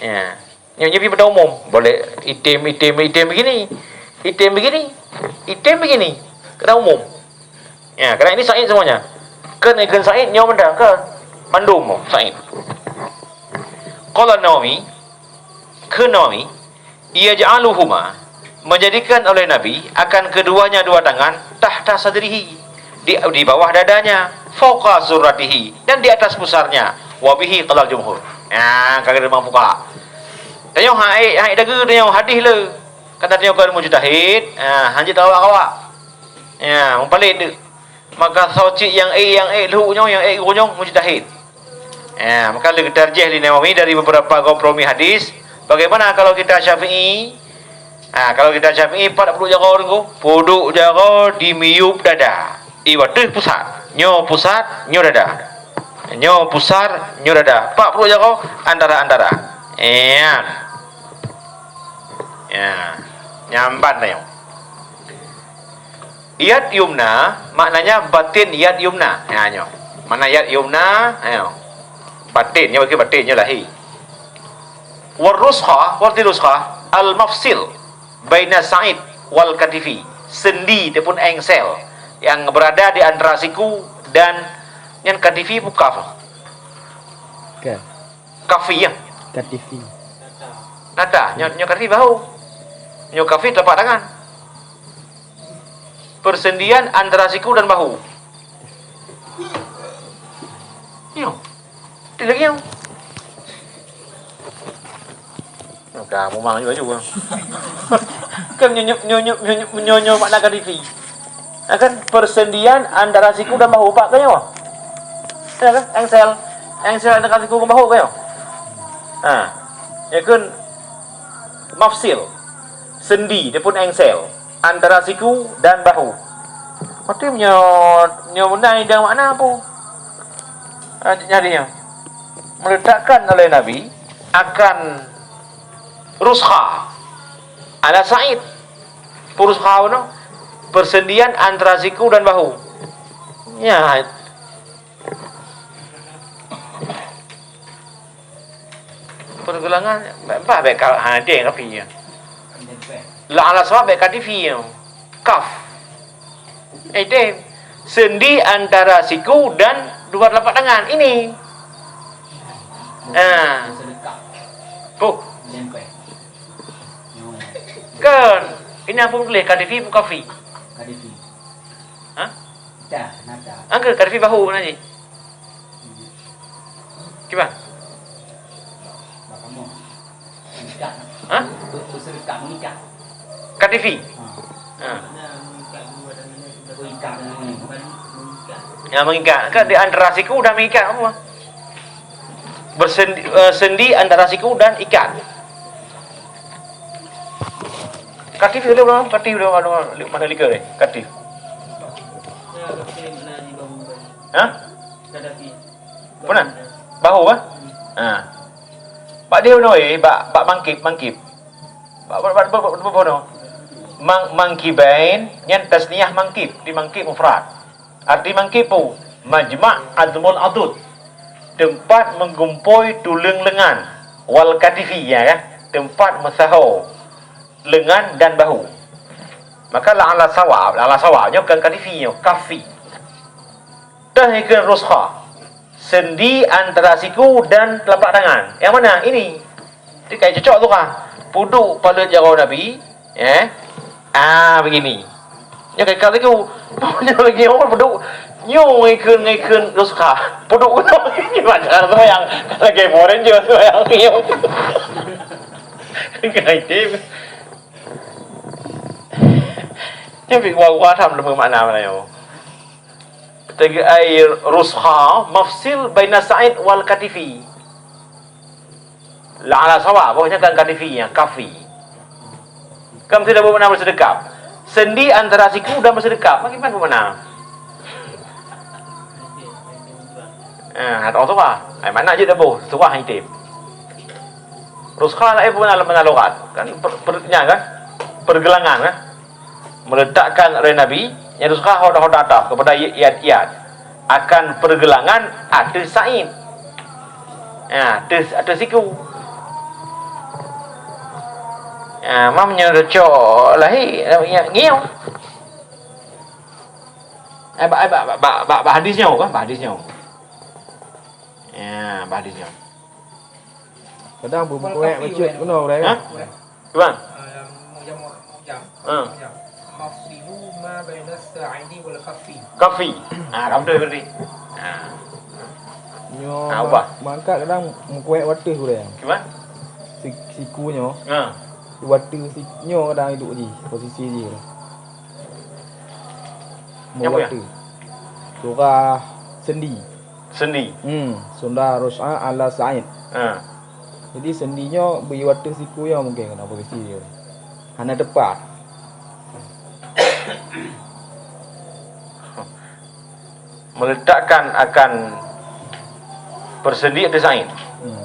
Ya. Nyoe, nyoe pih pada umum. Boleh item, item, item begini. Item begini. Item begini. Kena umum. Ya, karena ini sa'id semuanya. Kan, kan sa'id nyoe benda, kan? Mandum sa'id. Qala Nawawi, kheun Nawawi, yaj'aluhuma, menjadikan oleh Nabi akan keduanya dua tangan tahta sadrihi, di, di bawah dadanya, fauqa surratihi, dan di atas pusarnya, wa bihi qalal jumhur. Ya, ka geutanyoe buka. Tanyoe hai, hai dageu tanyoe hadis le. Kata tanyoe kon mujtahid, ha, hanjeuet awak-awak. Ya, mupalit deuh. Maka soe cit nyang ék, nyang ék lheueh nyoe, nyang ék lheueh nyoe, mujtahid. Ya, maka lé geutarjih lé Nawawi dari beberapa kompromi hadis. Bagaimana kalau kita Syafi'i? Ha, kalau kita Syafi'i, pat peuduek jaroe Teungku? Peuduek jaroe di miyueb dada. Iwa teuh pusat. Nyoe pusat, nyoe dada. Nyoe pusat, nyoe dada. Pat peuduek jaroe antara-antara. Ya. Ya. Nyan ban tanyoe. Yad yumna, maknanya batin yad yumna. Ha, nyoe. Makna yad yumna, ha, nyoe. Batin, nyoe bagi batin, nyoe lahé. War ruskha, warti ruskha, al mafsil baina sa'id wal katifi. Sendi ataupun engsel yang berada di antara siku dan nyan katifi bukan. Ke? Kafi, ya. Katifi. Nata, nyoe, nyoe katifi bahu. Nyoe kafi telapak tangan. Persendian antara siku dan bahu. Nyoe. Di lagi nyoe. Kamu mang juga juga. Kan nyoe, nyoe, nyoe makna katifi. Ya kan? Persendian antara siku dan bahu. Pak, kan nyoe? Ya kan? Engsel. Engsel antara siku dan bahu, kan nyoe? Ha. Ya kan? Mafsil. Sendi, dia pun engsel. Antara siku dan bahu. Berarti nyoe, nyoe beuna idang makna apa? Ha, nyari nyoe. Meletakkan oleh Nabi akan ruskha ala sa'id. Peue ruskha nyoe? Persendian antara siku dan bahu. Ya. Pergelangan, bah, bah, bèk ka, ha, deh, kafi, ya. La ala sawab bèk katifi, ya. Kaf. Eh, deh. Sendi antara siku dan dua telapak tangan. Ini. Ha. Tuh. Kan. Ini apa tulis? Katifi bukan kafi? Katifi. Ha? Dah, nada. Angka katifi bahu mana ni? Cuba. Hah? Katifi. Ha. Ya, mengikat. Kan di antara siku dan mengikat apa? Bersendi, eh, sendi antara siku dan ikat. Katifi dulu, katif dulu, mana liga deh? Katif. Ha? Pernah? Bahu, ha? Ha. Bak dia bunoe, bak, bak mangkib, mangkib. Bak, bak, bak, bak, bak, bak, bak, mang-, mangkibain, nyan tasniyah mangkib, di mangkib mufrad. Arti mangkib pu, majma' azmul adud. Tempat menggumpoi tuleueng lengan. Wal katifi, ya kan? Tempat meusaho lengan dan bahu. Maka la'ala sawab, la'ala sawab, nyoe bukan katifi, nyoe kafi. Teuh ikeu ruskha. Sendi antara siku dan telapak tangan. Yang mana? Ini. Jadi, kai cocok tu kah? Puduk paleuet jaroe Nabi, eh? Ah, begini. Nyoe kai kali tu. Nyoe lagi orang puduk. Nyoe ngikun, ngikun ruskha. Puduk tu. Macam tu yang lagi foreign je tu yang nyoe. Kai tim. Nyoe bi gua-gua tham leumeung makna mana nyoe. Teuga ai ruskha mafsil baina sa'id wal katifi. La ala sawa, bahwasanya kan katifi, ya, kafi. Kan tidak bermakna bersedekap. Sendi antara siku dan bersedekap. Bagaimana bermakna? Eh, atau sawa. Ai makna je dah boh, sawa item. Ruskha lain pun dalam makna lughat. Kan per, per, nya kan? Pergelangan kan? Meletakkan oleh Nabi, ya, ruskha hoda-hoda atas kepada i-, iat-iat akan pergelangan ateueh sa'id. Ya, ateueh, ateueh siku. Ya, mam nyoe cok lahé, ya, ngieng. Eh, bak, eh, bak, bak, bak, bak, bak hadis nyoe kan? Bak hadis nyoe. Ya, bak hadis nyoe. Kadang bu-, buku ayat bacut kena orang. Ha? Cuba. Ah, yang mujam, mujam. Ha. Mujam. Mafsilu ma baina sa'idi wal kafi. Kafi. Ha, kamu tu berarti. Ha. Nyoe ha, ma-, ubah. Mangkat kadang mukuek wateuh urang. Cuba. Si-, siku nyoe. Ha. Wateuh si-, nyoe kadang hidup ji, posisi ji. Nyapa ya? Wateuh. Surah sendi. Sendi. Hmm, sunda rus'a ala sa'id. Ha. Jadi sendi nyoe beu wateuh siku nyoe mungken keunan posisi dia. Hana tepat. Meletakkan akan persendi ateueh sa'id. Hmm.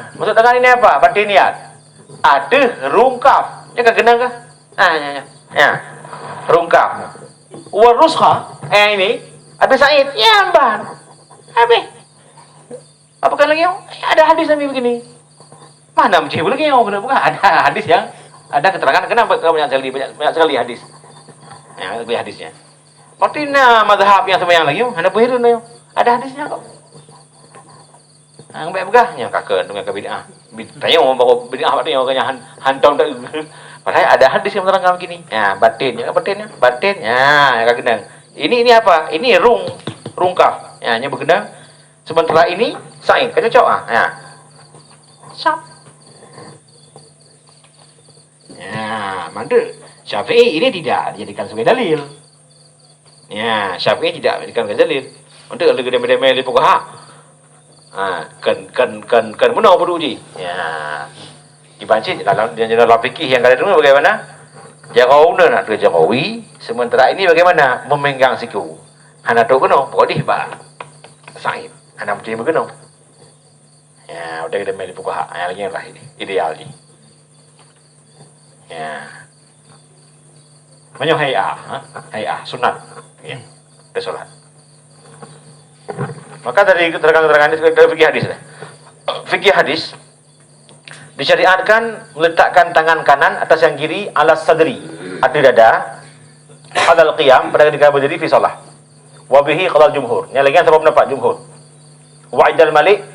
Masuk tangan ini apa? Batiniat. Ateuh rungkab. Nyoe ka keunong kah? Ah, ya, ya. Ya. Rungkab. Wa ruskha. Eh, ini. Habis Said. Ya, amban. Habis. Apa kan lagi? Ada hadis Nabi begini. Mana mesti lagi? Kena bukan. Ada hadis yang ada keterangan. Kenapa banyak sekali, banyak, banyak sekali hadis? Ya, lebih hadisnya. Berarti na mazhab yang sembahyang lagi, hana peuhireuen lagi. Ada hadisnya kok. Ha, baik peugah, nyoe ka keu, dengan ke bid'ah. Bid-, tanyoe baru bid'ah, berarti nyoe kan han-, hantom tak. Padahal ada hadis yang menerangkan begini. Ya, batin, ya, batin, ya, batin. Ya, ya, ka keunong. Ini, ini apa? Ini rung, rungkab. Ya, nyoe beukeunong. Sementara ini, Said. Ka cocok, ah. Ya. Sap. Ya, mandek. Syafi'i ini tidak dijadikan sebagai dalil. Ya, Syafi'i tidak dijadikan sebagai dalil. Mandek lagi demai-demai di fuqaha. Ha, kan, kan, kan, kan meunoe peuduek jih. Ya. Dipancing dalam, dalam fikih yang kada dengar bagaimana? Jaroe na, nak tu jaroe. Sementara ini bagaimana? Memegang siku. Hana tu keunoe, pokok dih ba Said. Hana mesti beukeunong. Ya, udah kita main di fuqaha. Ya, lagi yang lain. Ideal ni. Ya. Meunyoe hai'ah, ha? Hai'ah, sunat. Ya. Ke solat. Maka dari keterangan-keterangan ini, dari fikih hadis dah. Fikih hadis, disyariatkan meletakkan tangan kanan atas yang kiri, ala sadri, ateueh dada, alal qiyam, pada ketika berdiri, fi shalah. Wa bihi qala jumhur. Nyang lagèe nyan saboh pendapat jumhur. Wa indal Malik,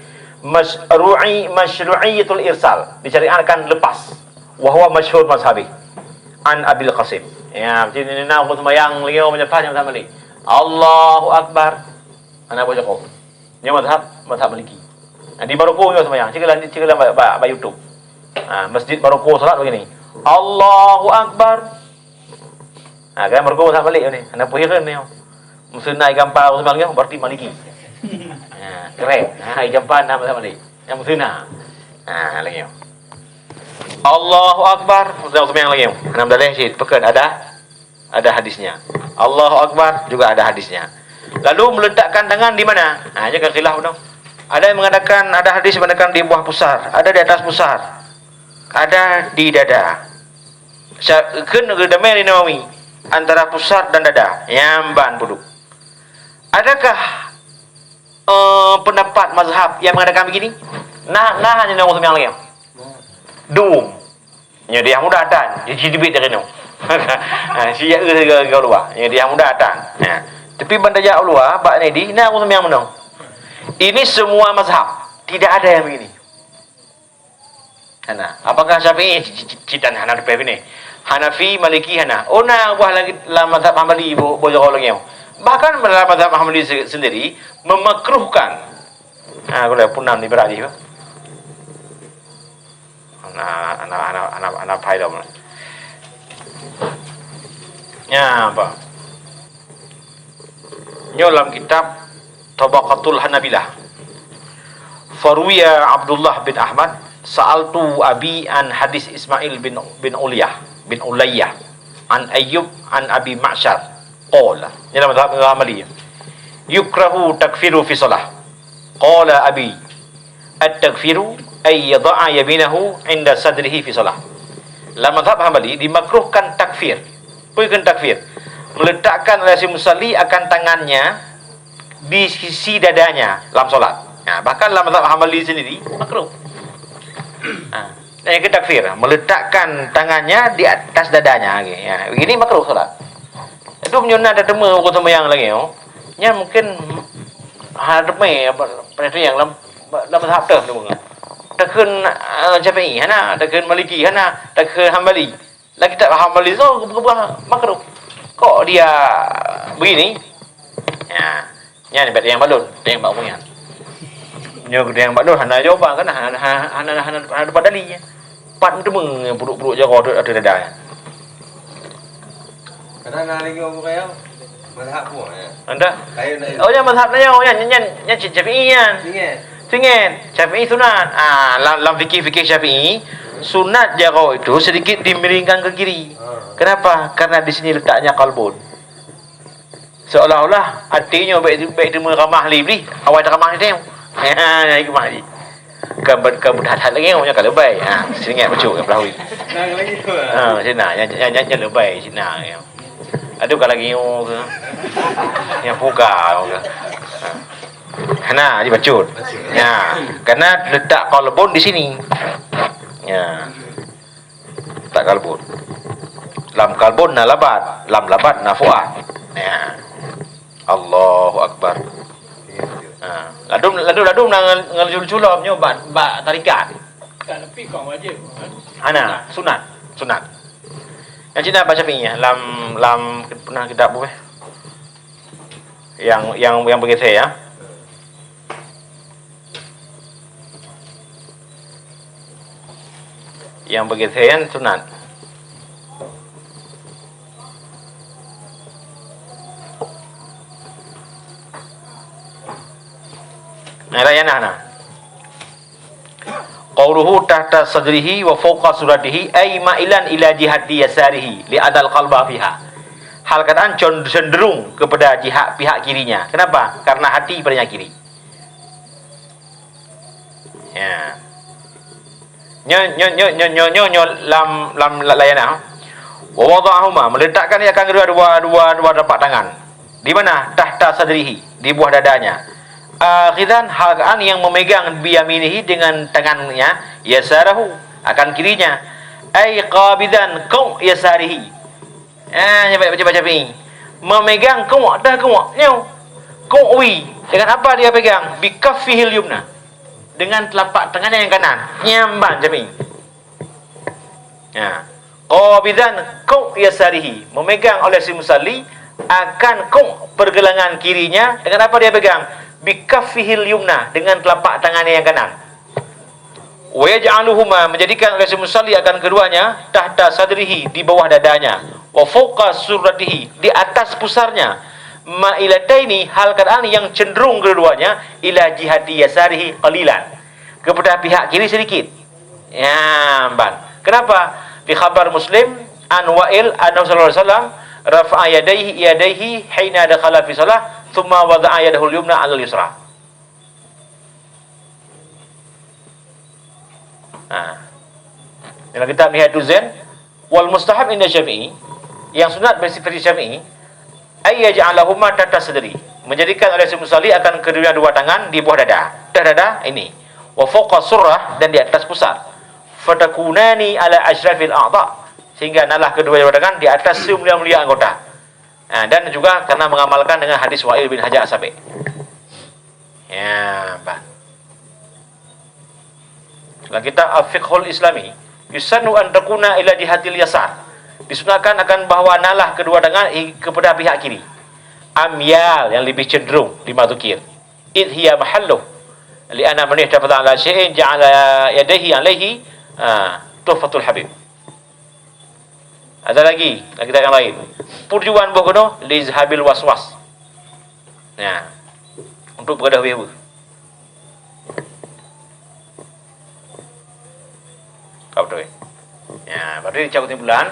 masyru'i, masyru'iyatul irsal. Disyariatkan lepas. Wa huwa masyhur mazhabi. An Abil Qasim. Ya, jadi na ureueng seumayang lagèe nyoe meunyoe pas nyan mazhab Malik. Allahu Akbar. Hana boh jakong. Nyoe mazhab, mazhab Maliki. Nah, di Maroko nyoe seumayang. Cek lah, cek lah bak, bak, bak YouTube. Ha, masjid Maroko salat begini. Allahu Akbar. Ha, kan Maroko mazhab Malik ni. Hana peue hireuen ni. Meuseu na i gampa ureueng seumayang nyoe, berarti Maliki. Ha, keren. Ha, i gampa na mazhab Malik. Nyang meuseu na. Ha, lagèe nyoe. Allahu Akbar. Ureueng seumayang lagèe nyoe. Hana meudaleh cit. Pakon ada Ada hadisnya. Allahu Akbar juga ada hadisnya. Lalu meletakkan tangan di mana? Ha, nyoe kan khilaf tu. Ada yang mengatakan ada hadis mengatakan di bawah pusar, ada di atas pusar, ada di dada. Sa-, kheun geutamé di Nawawi, antara pusar dan dada. Nyan ban peuduek. Adakah, eh, pendapat mazhab yang mengatakan begini? Nah, nah, hanya Nawawi yang lain. Dum. Nyoe di yang muda tan, di jidibit dari nyoe. Ha, si ya ke ke luar. Nyoe di yang muda tan. Ha. Tapi ban tajak luar, bak ni di na aku seumayang meunoe. Ini semua mazhab. Tidak ada yang begini. Hana. Apakah Syafi'i? Ci-, ci-, ci-, tan hana teupeu bini. Hanafi, Maliki hana. Oh, na buah lagi lam mazhab Hambali bo-, boh jaroe lagèe nyoe. Bahkan lam mazhab Hambali se-, sendiri memakruhkan. Ha, kalau punam di berarti. Ana, ana, ana, ana, ana pai lom. Nya apa? Nyoe lam kitab Tabaqatul Hanabilah. Faruya Abdullah bin Ahmad, sa'altu abi an hadis Ismail bin, bin Uliyah, bin Ulayyah, an Ayyub, an Abi Ma'syar. Qala. Nyoe lam mazhab Imam Ahmadi. Yukrahu takfiru fi shalah. Qala abi, "At-takfiru ay yada'a yaminahu 'inda sadrihi fi shalah." Lam mazhab Hambali dimakruhkan takfir. Peue kheun takfir? Meletakkan oleh si musalli akan tangannya di sisi dadanya lam solat. Nah, bahkan lam mazhab Hambali sendiri makruh. Ha. Yang ke takfir, meletakkan tangannya di atas dadanya. Ya, ini makruh solat. Itu meunyoe na teuma ureueng seumayang lagèe nyoe. Nyan mungkin hana teumé apa, apa tu yang lam, lam mazhab teuh tu. Takheun, eh, Syafi'i hana, takheun Maliki hana, takheun Hambali. Lagi tak Hambali tu keubah makruh. Kok dia begini? Ya. Nyan bak yang balon, yang bak nyan. Nyoe yang balon hana jawaban kan, hana, hana, hana, hana, hana dapat dalil nyan. Pat meuteumé puduk-puduk jaroe ateueh dada nyan. Kadang na lagi orang kaya, mazhab pun, ya. Anda? Kayu na. Oh, ya, mazhab na, ya, ya, nyan, nyan, nyan Syafi'i nyan. Ingat. Ingat, Syafi'i sunat. Ah, lam, lam fikih-fikih Syafi'i, sunat jaroe itu sedikit dimiringkan ke kiri. Ah. Kenapa? Karena di sini letaknya qalbun. Seolah-olah até nyoe bèk, bèk teumé ramah lé Iblih, awai teuramah lé teuh. Ha, hikmah jih. Ka be-, ka beuthat-that lagèe nyoe ka leubèh. Ha, seuingat bacut ka peulahui. Nah, lagi tu. Ha, sina, nyan, nyan, nyan, nyan leubèh sina. Aduh, ka lagèe nyoe ke. Nyang puka ke. Ha. Hana, jih bacut. Ya, karena letak qalbun di sini. Ya. Tak kalbun. Lam kalbun na labat, lam labat na fuad. Ya. Allahu Akbar. Ha. Ladum, ladum, ladum na ngon, ngon culom nyoe bak, bak tarikat. Tak, tapi kon wajib. Hana, sunat, sunat. Yang cina baca Syafi'i ya, lam, lam pernah kita buka. Yang, yang, yang bergeser ya. Yang bergeser sunat. Nah, layan nah, nah. Qauluhu tahta sadrihi wa fawqa suratihi ay ma'ilan ila jihati yasarihi li adal qalba fiha. Hal keadaan con-, cenderung kepada jihad pihak kirinya. Kenapa? Karena hati padanya kiri. Ya. Nyo, nyo, nyo, nyo, nyo, nyo, nyo lam, lam la-, layanah. Wa wada'ahuma, meletakkan ia akan kedua dua, dua, dua telapak tangan. Di mana? Tahta sadrihi, di bawah dadanya. Akhidan, hal keadaan yang memegang, biyaminihi, dengan tangannya, yasarahu, akan kirinya. Ai qabidan qu' yasarihi. Ah, nyoe baca, baca, baca. Memegang qu', dah qu', nyoe. Qu' wi. Dengan apa dia pegang? Bi kaffihil yumna. Dengan telapak tangannya yang kanan. Nyamban, Syafi'i. Ya. Qabidan qu' yasarihi, memegang oleh si musalli akan qu' pergelangan kirinya. Dengan apa dia pegang? Bi kaffihil yumna, dengan telapak tangannya yang kanan. Wa yaj'aluhuma, menjadikan oleh si musalli akan keduanya, tahta sadrihi, di bawah dadanya, wa fauqa surratihi, di atas pusarnya, mailataini, hal keadaan yang cenderung keduanya, ila jihati yasarihi qalilan, kepada pihak kiri sedikit. Ya, ban. Kenapa? Di khabar Muslim, an Wa'il, annahu sallallahu alaihi wasallam rafa'a yadaihi, yadaihi hina dakhala fi shalah, tsumma wada'a yadahul yumna 'alal yusra. Nah. Dalam kitab Nihayatul Zain, wal mustahab inda Syafi'i, yang sunat versi, versi Syafi'i, ay yaj'alahuma tahta sadri, menjadikan oleh si musalli akan kedua dua tangan di bawah dada, atas dada ini, wa fauqa surrah, dan di atas pusar, fatakunani ala asyrafil a'dha, sehingga nalah kedua dua tangan di atas semulia-mulia anggota. Ha, dan juga karena mengamalkan dengan hadis Wa'il bin Hajar As-Sabiq. Ya, bah. Dalam kitab Al-Fiqhul Islami, yusannu an takuna ila jihatil yasar. Disunahkan akan bahwa nalah kedua tangan i-, kepada pihak kiri. Amyal, yang lebih cenderung lima dzukir. Idh hiya mahalluh. Li'anna man ihtafadha ala syai'in ja'ala yadayhi alaihi, ah, tuhfatul habib. Ada lagi, lagi yang lain. Tujuan boh keunoe, li izhabil waswas. Ya. Untuk peugah wéh-wéh. Ka beutôi. Ya, berarti cak kesimpulan,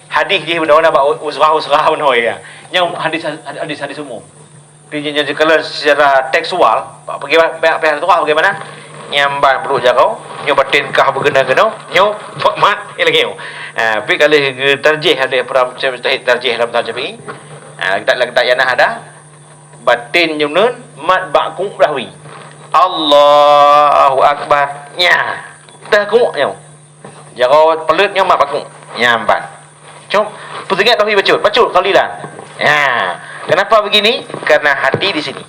hadis jih beuna-beuna bak usrah-usrah beuna, ya. Nyang hadis, hadis, hadis umum. Tapi nyoe, nyoe kalau secara tekstual, bak bagaimana, bak pihak tuah bagaimana? Nyamban peuduek jaroe, nyoe baten kah beuguna-guna, nyoe mat lagi nyoe. Ah, tapi kalau tarjih ada para mujtahid tarjih dalam mazhab Syafi'i. Ah, kita, kita yana ada baten nyoe nun, mat bak kuk belah wi. Allahu Akbar. Nya. Dah kuk nyoe. Jaroe peuleut nyoe mat bak kuk. Nyamban. Cok, peuseugat bahi bacut, bacut qalilan. Ya. Kenapa begini? Karena hati di sini.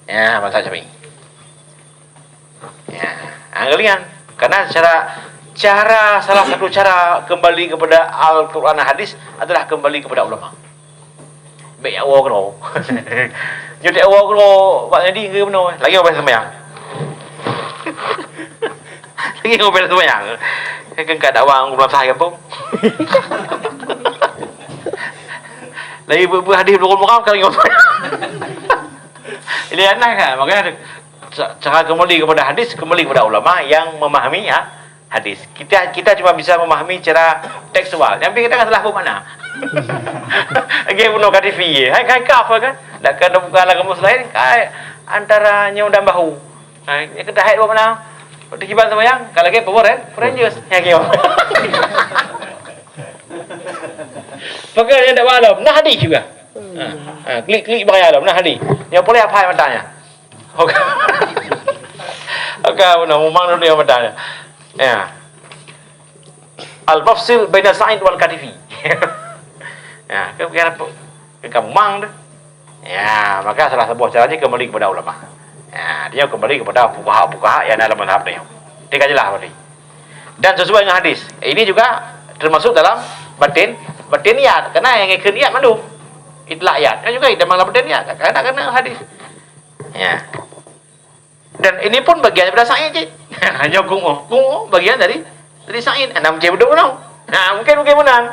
Ya, mazhab Syafi'i. Ya, ha, kalian. Karena cara, cara, salah satu cara kembali kepada Al-Quran dan hadis adalah kembali kepada ulama. Bèk jak woe keudroe. Nyoe jak woe keudroe, bak jadi ke meunoe. Lagi orang sembahyang. Lagi ngobel seumayang. Kan ka dakwah ureueng madrasah di gampông. Lagi beu-, beu hadih Bulughul Maram, kan lagi ngobel. Jadi aneh kan? Makanya ada ca-, cara kembali kepada hadis, kembali kepada ulama yang memahami, ha, hadis. Kita, kita cuma bisa memahami secara tekstual. Yang penting kita kan salah paham makna. Lagi bunoe K T V, hai, hai kaf kan? Dak kan bukan lah kamus lain, kai antara nyoe dan bahu. Ha, nyan keuh tahét buet meunan. Waktu kiban seumayang, ka lagèe Power Ran-, Rangers. Nyan keuh. Pakon nyang dak bak lom, na hadih juga. Ha, ha, klik-klik bak lom, na hadih. Nyang paléng hafai mata nyan. Oke. Oke, beuna, memang dulu yang mata nyan. Ya. Al-mafsil baina sa'id wal katifi. Ya, kan, kan, kan gampang tu. Ya, maka salah saboh caranya kembali kepada ulama. Ya, dia kembali kepada fuqaha-fuqaha yang dalam mazhab dia. Dia kan jelas berarti. Dan sesuai dengan hadis. Ini juga termasuk dalam batin, batin niat. Karena yang ikut niat mandum. Itlaq niat. Kan juga dalam batin niat. Karena kena hadis. Ya. Dan ini pun bagian daripada sa'id cit. Hanya kungoh. Kungoh bagian dari, dari sa'id. Hana meucé beudôh meunan. Ha, mungkin, mungkin meunan.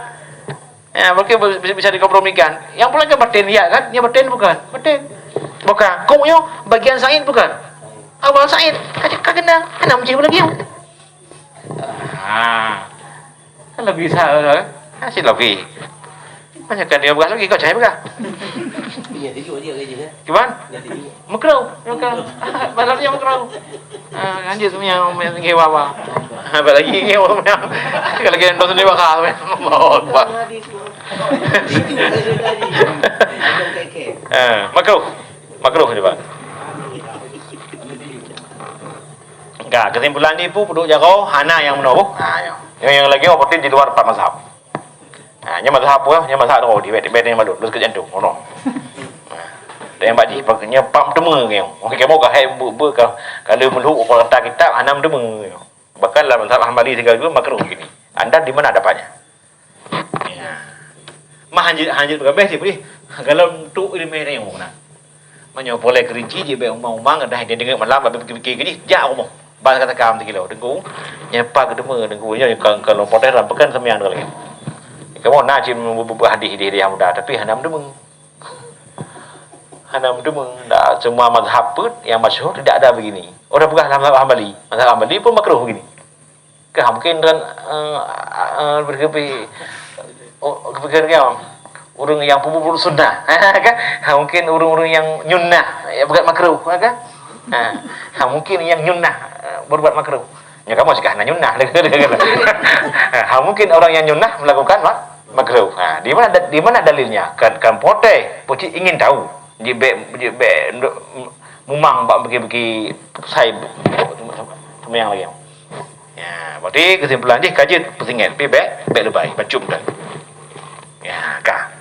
Ya, mungkin bisa, bisa dikompromikan. Yang pula kan batin, ya kan? Yang batin bukan. Batin. Bukan. Kungoh bagian sa'id bukan. Awal sa'id. Ka, ka kena. Hana meucé lagi. Ha. Kan lagi sa-, ha, si lagi. Banyak kan dia peugah lagi, kau cahaya peugah. Iya, dia juga dia gaji dia. Gimana? Dia dia. Makruh, makruh. Balasnya makruh. Ah, lanjut semuanya, main ngewa apa? Apa lagi ni orang yang kalau kita sendiri bakal. Allahu Akbar. Eh, makruh. Makruh juga. Ka, kesimpulan ni pun peuduek jaroe hana nyang meunoe. Ha, ya. Yang, yang lagi orang di luar empat mazhab. Ha, nyan mazhab apa? Nyan mazhab droe di bet-bet ni malu. Terus ke jantung. Ngono. Ha. Dan yang bak jih, nyan pam teumé nyan. Okey, kamu ka hai bu, bu ka, kalau meulhok peurata kitab hana teumé. Bahkan dalam mazhab Hambali segala makruh gini. Anda di mana dapatnya? Ya. Mah hanjeuet, hanjeuet beugabeh cit boleh. Kalau untuk ilmu ilmu na. Meunyoe poleh kerinci jih bèk umang-umang dah dia deungoe malam habis pikir-pikir ke jih, jak rumoh. Bang kata kam tikilo, Teungku. Nyapa ke teuma Teungku nyoe ka, ka lom potes lam peken semiang deungon lagèe. Kamoe na cit bu-, bu-, hadis, hadis, hadis yang mudah, tapi hana meudeungoe. Hana meudeungoe. Dah, semua mazhab pun yang masyhur tidak ada begini. Orang peugah dalam mazhab Hambali. Mazhab Hambali pun makruh begini. Kah mungkin dan, eh, eh, berkepi-, oh, kepikiran kan? Ureueng nyang peubuet sunnah. Kan? Ha, mungkin ureueng-ureueng nyang nyunnah, ya, bukan makruh, kan? Ha. Ha, mungkin nyang nyunnah, eh, berbuat makruh. Ya, kamu juga hana nyunnah. Ha, mungkin orang yang nyunnah melakukan mak-, makruh. Ha, di mana da-, di mana dalilnya? Kan, kan protes, pucuk ingin tahu. Jibek, jibek, mumang bak bagi-bagi sai, semua yang lagi. Ya, berarti kesimpulan jih ka jeuet peusinget, tapi bèk, bèk leubèh, bacut dah. Ya, ka.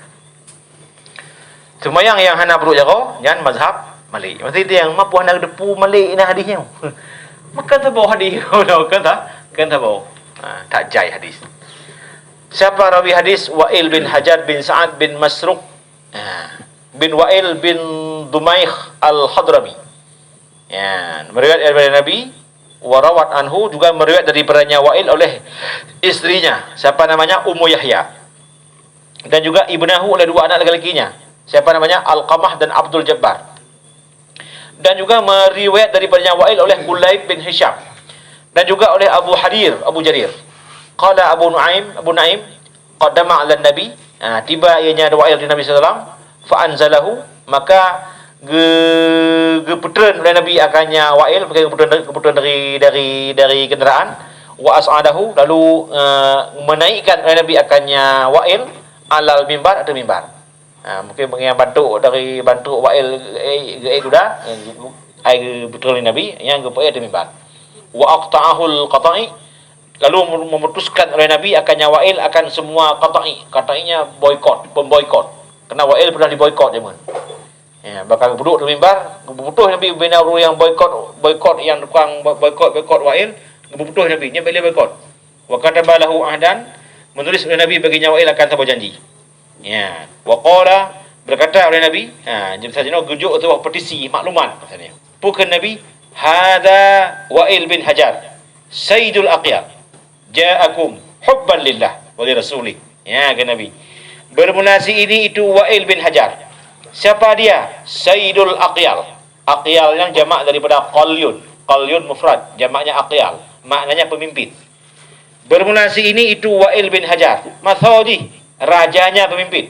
Seumayang nyang hana peuduek jaroe, nyan mazhab Malik. Maksud dia yang mampu hana depu Malik na hadis nyoe. Bukan saboh hadis, bukan sa-, bukan saboh. Ha, tak jai hadis. Siapa rawi hadis? Wa'il bin Hajar bin Sa'ad bin Masruq. Ha, bin Wa'il bin Dumaikh Al-Hadrami. Ya, meriwayat daripada Nabi, wa rawat anhu, juga meriwayat daripadanya Wa'il oleh istrinya, siapa namanya? Ummu Yahya. Dan juga ibnahu, oleh dua anak laki-lakinya, siapa namanya? Alqamah dan Abdul Jabbar. Dan juga meriwayat daripadanya Wa'il oleh Kulaib bin Hisham. Dan juga oleh Abu Harir, Abu Jarir. Qala Abu Nuaim, Abu Naim, Qadama 'alan Nabi, ha, tiba ianya Wa'il di Nabi sallallahu alaihi wasallam, fa anzalahu, maka ge-, geupeutreun oleh Nabi akannya Wa'il, bukan geupeutreun, geupeutreun dari, dari, dari kenderaan, wa as'adahu, lalu, eh, menaikkan oleh Nabi akannya Wa'il alal mimbar, atau mimbar. Ha, mungkin mengiang bantuk dari bantuk Wa'il, eh, eh, kuda, eh, ai geupeutreun oleh Nabi, nyang geupeuék ateueh mimbar. Wa aqta'ahul qata'i, lalu memutuskan oleh Nabi akan nyan Wa'il akan semua qata'i. Qata'inya boikot, pemboikot. Karena Wa'il pernah diboikot zaman. Ya, bahkan geupeuduk di mimbar, geupeuputôh Nabi bina ureueng nyang boikot, boikot nyang tukang bo-, boikot, boikot Wa'il, geupeuputôh Nabi, nyan bèk lé boikot. Wa kataba lahu ahdan, menulis oleh Nabi bagi nyan Wa'il akan saboh janji. Ya, wa qala, berkata oleh Nabi, ha, jadi saja geujok sebuah petisi maklumat maksudnya. Peue kheun Nabi, "Hadza Wa'il bin Hajar, Sayyidul Aqyal, ja'akum hubban lillah wa li rasulih." Ya, kheun Nabi. "Bermula si ini itu Wa'il bin Hajar." Siapa dia? Sayyidul Aqyal. Aqyal yang jamak daripada qalyun. Qalyun mufrad, jamaknya aqyal. Maknanya pemimpin. Bermula si ini itu Wa'il bin Hajar. Masa jih, rajanya pemimpin.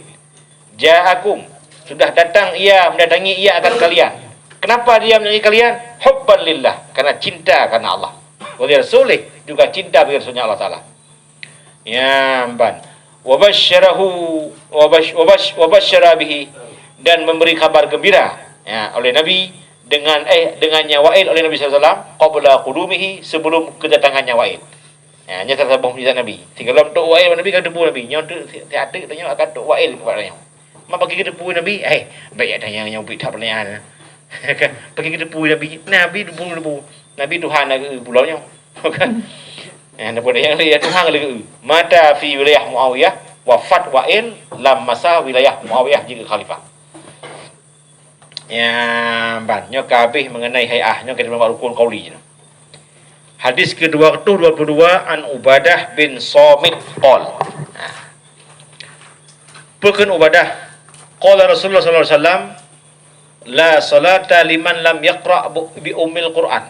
Ja'akum, sudah datang ia, mendatangi ia akan kalian. Kenapa dia mendatangi kalian? Hubban lillah, karena cinta karena Allah. Wa li rasulih, juga cinta bagi Rasulnya Allah Taala. Ya, ban. Wa basyarahu, wa basy-, wa basy-, wa basyara bihi, dan memberi kabar gembira, ya, oleh Nabi dengan, eh, dengannya Wa'il oleh Nabi sallallahu alaihi wasallam qabla qudumihi, sebelum kedatangannya Wa'il. Ha, nyan salah saboh mukjizat Nabi. Sigohlom Tok Wa'il Nabi ka geuteupeue Nabi. Nyoe tu si, si ateuk tanyoe akan Tok Wa'il keupada nyoe. Mak bagi geuteupeue Nabi, eh, bèk jak tanya nyang ubit that pertanyaan. Kan, bagi geuteupeue Nabi, Nabi geuteupeue, Nabi Tuhan na geu pulo nyoe. Kan? Eh, na peue nyang lé, ya Tuhan lé geu. Mata fi wilayah Muawiyah, wafat Wa'il lam masa wilayah Muawiyah jeuet khalifah. Ya, ban, nyoe ka habéh mengenai hai'ah, nyoe ka dipeugah rukun qauli nyoe. Hadis ke dua ratus dua puluh dua, an Ubadah bin Samit qol. Nah. Peue kheun Ubadah? Qala Rasulullah sallallahu alaihi wasallam, "La salata liman lam yaqra bu-, bi ummil Qur'an."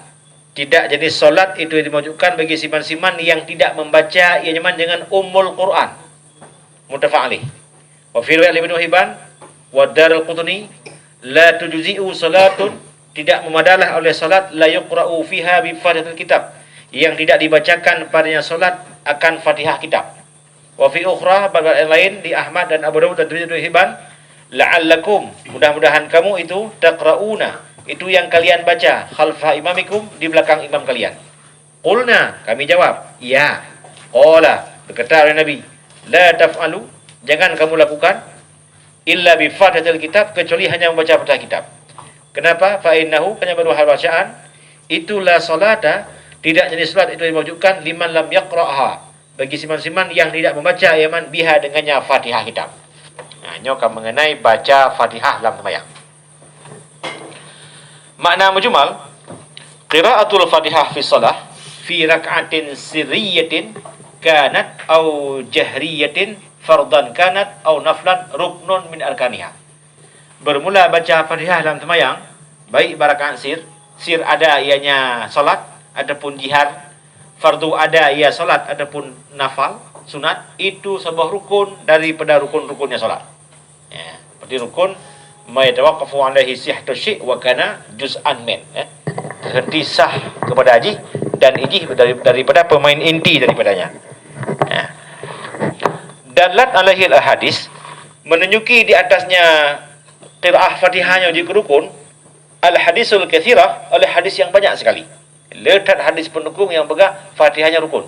Tidak jadi salat itu dimaksudkan bagi siman-siman yang tidak membaca ia nyan dengan ummul Qur'an. Muttafaq alaih. Wa fi riwayat Ibnu Hibban wa Daraqutni, "La tujzi'u salatun," tidak memadalah oleh salat, "la yuqra'u fiha bi Fatihatil Kitab," yang tidak dibacakan padanya salat akan Fatihah kitab. Wa fi ukhra, bak riwayat lain di Ahmad dan Abu Dawud dan Tirmidzi dan Ibnu Hibban, "La'allakum, mudah-mudahan kamu itu, taqra'una, itu yang kalian baca, khalfa imamikum, di belakang imam kalian." Qulna, kami jawab, "Ya." Qala, berkata oleh Nabi, "La taf'alu, jangan kamu lakukan, illa bi Fatihatil kitab, kecuali hanya membaca Fatihah kitab." Kenapa? "Fa innahu," karena baru hal bacaan, "itu la salata, tidak jadi salat itu dimaksudkan, liman lam yaqra'ha, bagi siman-siman yang tidak membaca, ya man, biha, dengannya Fatihah kitab." Nah, nyoe ka mengenai baca Fatihah lam sembahyang. Makna mujmal, qiraatul Fatihah fi shalah, fi rak'atin sirriyatin kanat au jahriyatin, fardhan kanat au naflan, ruknun min arkaniha. Bermula baca Fatihah dalam sembahyang, baik bak rakaat sir, sir ada ianya salat ataupun jihar, fardu ada ia salat ataupun nafal, sunat, itu saboh rukun daripada rukun-rukunnya salat. Ya, berarti rukun ma yatawaqqafu alaihi sihhatu syai' wa kana juz'an min, ya. Terhenti sah kepada jih dan ijih dari, daripada pemain inti daripadanya. Ya. Dallat alaihi al-ahadis, menunjuki di atasnya qiraah Fatihah nyoe jeuet keu rukun, al-hadisul katsirah, oleh hadis yang banyak sekali. Le that hadis peundukung yang peugah Fatihah nyan rukun.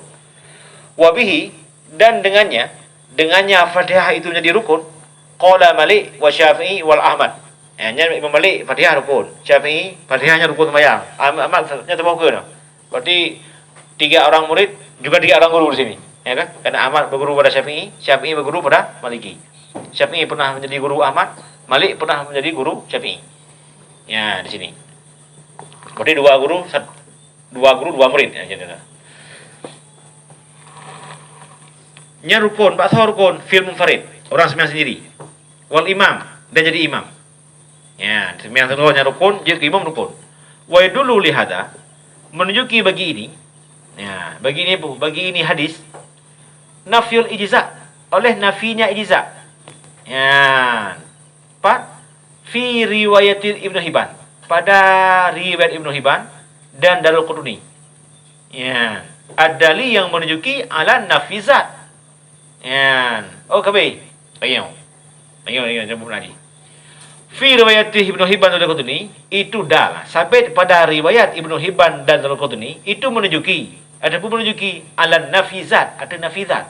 Wa bihi, dan dengannya, dengannya Fatihah itu jadi rukun, qala Malik wa Syafi'i wal Ahmad. Ya, nyan Imam Malik, Fatihah rukun. Syafi'i, Fatihah nyan rukun sembahyang. Ahmad, Ahmad nyan teumeukeue. Berarti tiga orang murid, juga tiga orang guru di sini. Ya kan? Karena Ahmad berguru pada Syafi'i, Syafi'i berguru pada Maliki. Syafi'i pernah menjadi guru Ahmad, Malik pernah menjadi guru Syafi'i. Ya, di sini. Berarti dua guru, sat-, dua guru, dua murid. Ya, macam tu. Nyan rukun, bak soe rukun, fil munfarid, orang sembahyang sendiri. Wal imam, dan jadi imam. Ya, sembahyang sendiri nyan rukun, jeuet keu imam rukun. Wa yadullu li hadza, menunjuki bagi ini. Ya, bagi ini apa? Bagi ini hadis. Nafyul ijza, oleh nafinya ijza. Ya. Pat? Fi riwayatil Ibnu Hibban. Pada riwayat Ibnu Hibban dan Darul Qutni. Ya. Ad-dali yang menunjuki ala nafi zat. Ya. Oh, kabe. Ayo. Ayo, ayo, jemput lagi. Fi riwayat Ibnu Hibban dan Darul Qutni, itu dal. Sabit pada riwayat Ibnu Hibban dan Darul Qutni, itu menunjuki, ataupun menunjuki ala nafi zat, atau nafi zat.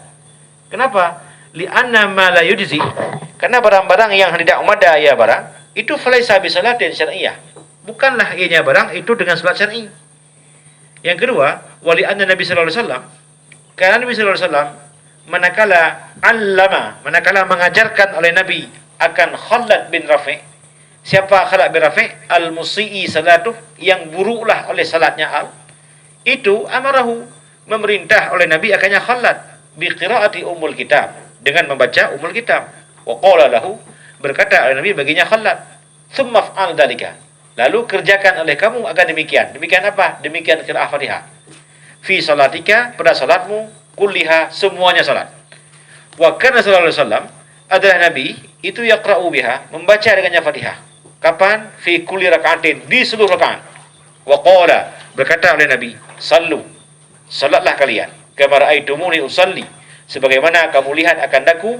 Kenapa? Li'anna ma la yujzi. Karena barang-barang yang tidak memadai ia barang, itu falaisa bi salatin syar'iyyah. Bukanlah ianya barang itu dengan salat syar'i. Yang kedua, wa li'anna Nabi sallallahu alaihi wasallam, karena Nabi sallallahu alaihi wasallam manakala allama, manakala mengajarkan oleh Nabi akan Khalad bin Rafi'. Siapa Khalad bin Rafi'? Al-musi'i salatuh, yang buruklah oleh salatnya al. Itu amarahu, memerintah oleh Nabi akannya Khalad, bi qiraati ummul kitab, dengan membaca ummul kitab. Wa qala lahu, berkata oleh Nabi baginya Khalad, "Tsumma f'al dzalika." Lalu kerjakan oleh kamu akan demikian. Demikian apa? Demikian qiraah Fatihah. Fi salatika, pada salatmu, kulliha, semuanya salat. Wa kana sallallahu alaihi wasallam, adalah Nabi, itu yaqra'u biha, membaca dengannya Fatihah. Kapan? Fi kulli rak'atin, di seluruh rakaat. Wa qala, berkata oleh Nabi, "Sallu, salatlah kalian, kama ra'aitumuni usalli, sebagaimana kamu lihat akan daku,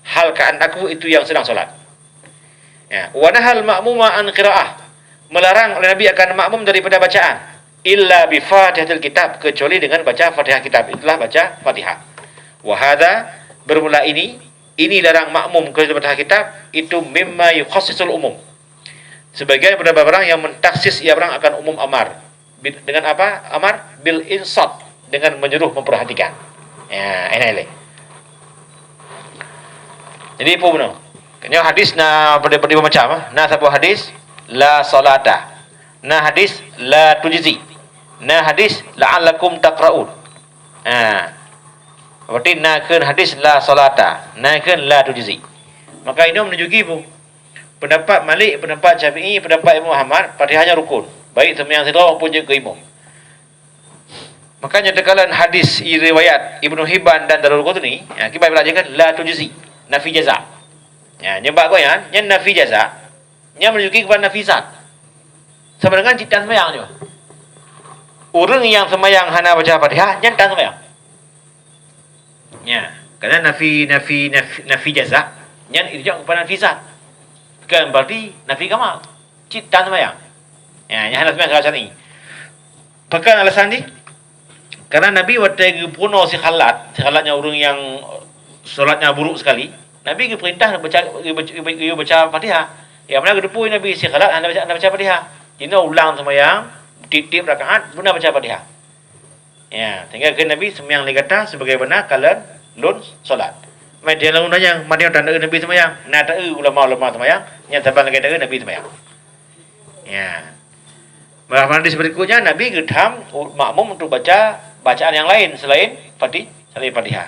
hal keadaan aku itu yang sedang salat." Ya, wa nahal ma'muma an qira'ah, melarang oleh Nabi akan makmum daripada bacaan, illa bi Fatihatil Kitab, kecuali dengan baca Fatihah kitab, itulah baca Fatihah. Wa hadza, bermula ini, ini larang makmum kecuali Fatihah kitab, itu mimma yukhassisul umum. Sebagian daripada barang yang mentaksis ia barang akan umum amar. Bi-, dengan apa? Amar bil insat, dengan menyuruh memperhatikan. Ya, ini le. Jadi, apa bunoe? Nyoe hadis na pada, pada dua macam, ah. Na saboh hadis, la salata. Na hadis, la tujzi. Na hadis, la'allakum taqra'un. Ha. Berarti na kheun hadis la salata, na kheun la tujzi. Maka ini menunjuki apa? Pendapat Malik, pendapat Syafi'i, pendapat Imam Ahmad, Fatihah nyan rukun. Baik seumayang sidroe maupun jeuet keu imum. Makanya teukalon hadis riwayat Ibnu Hibban dan Darul Qutni, ya, kiban bela kan la tujzi, nafi jaza. Ya, nyeubab keu nyan, nyan nafi jaza, nyan meununjuki keupada nafi zat. Sama dengan cit tan seumayang nyoe. Ureuëng nyang seumayang hana baca Fatihah, nyan tan seumayang. Ya, karena nafi, nafi, nafi, nafi jaza, nyan irja' kepada nafi zat. Bukan berarti nafi kamal. Cit tan seumayang. Ya, nyan hana seumayang secara syar'i. Pakon alasan jih? Karena Nabi watée geupeurunoe si Khalat, si Khalat nyan ureuëng nyang solatnya buruk sekali, Nabi geupeurintah baca, baca, baca Fatihah. Ya, mana geuteupeue Nabi si Khalat hana baca, hana baca Fatihah. Jinoe ulang seumayang, tieb-tieb rakaat beuna baca Fatihah. Ya, sehingga kheun Nabi, "Seumayang lé gata sebagaimana kalon lôn solat." Mai dia lalu tanya, "Mana tanda Nabi seumayang?" Na tanda ulama-ulama seumayang, nyang saban lagée tanda Nabi seumayang. Ya. Dalam hadis berikutnya, Nabi geutham makmum untuk baca bacaan yang lain selain Fati-, selain Fatihah.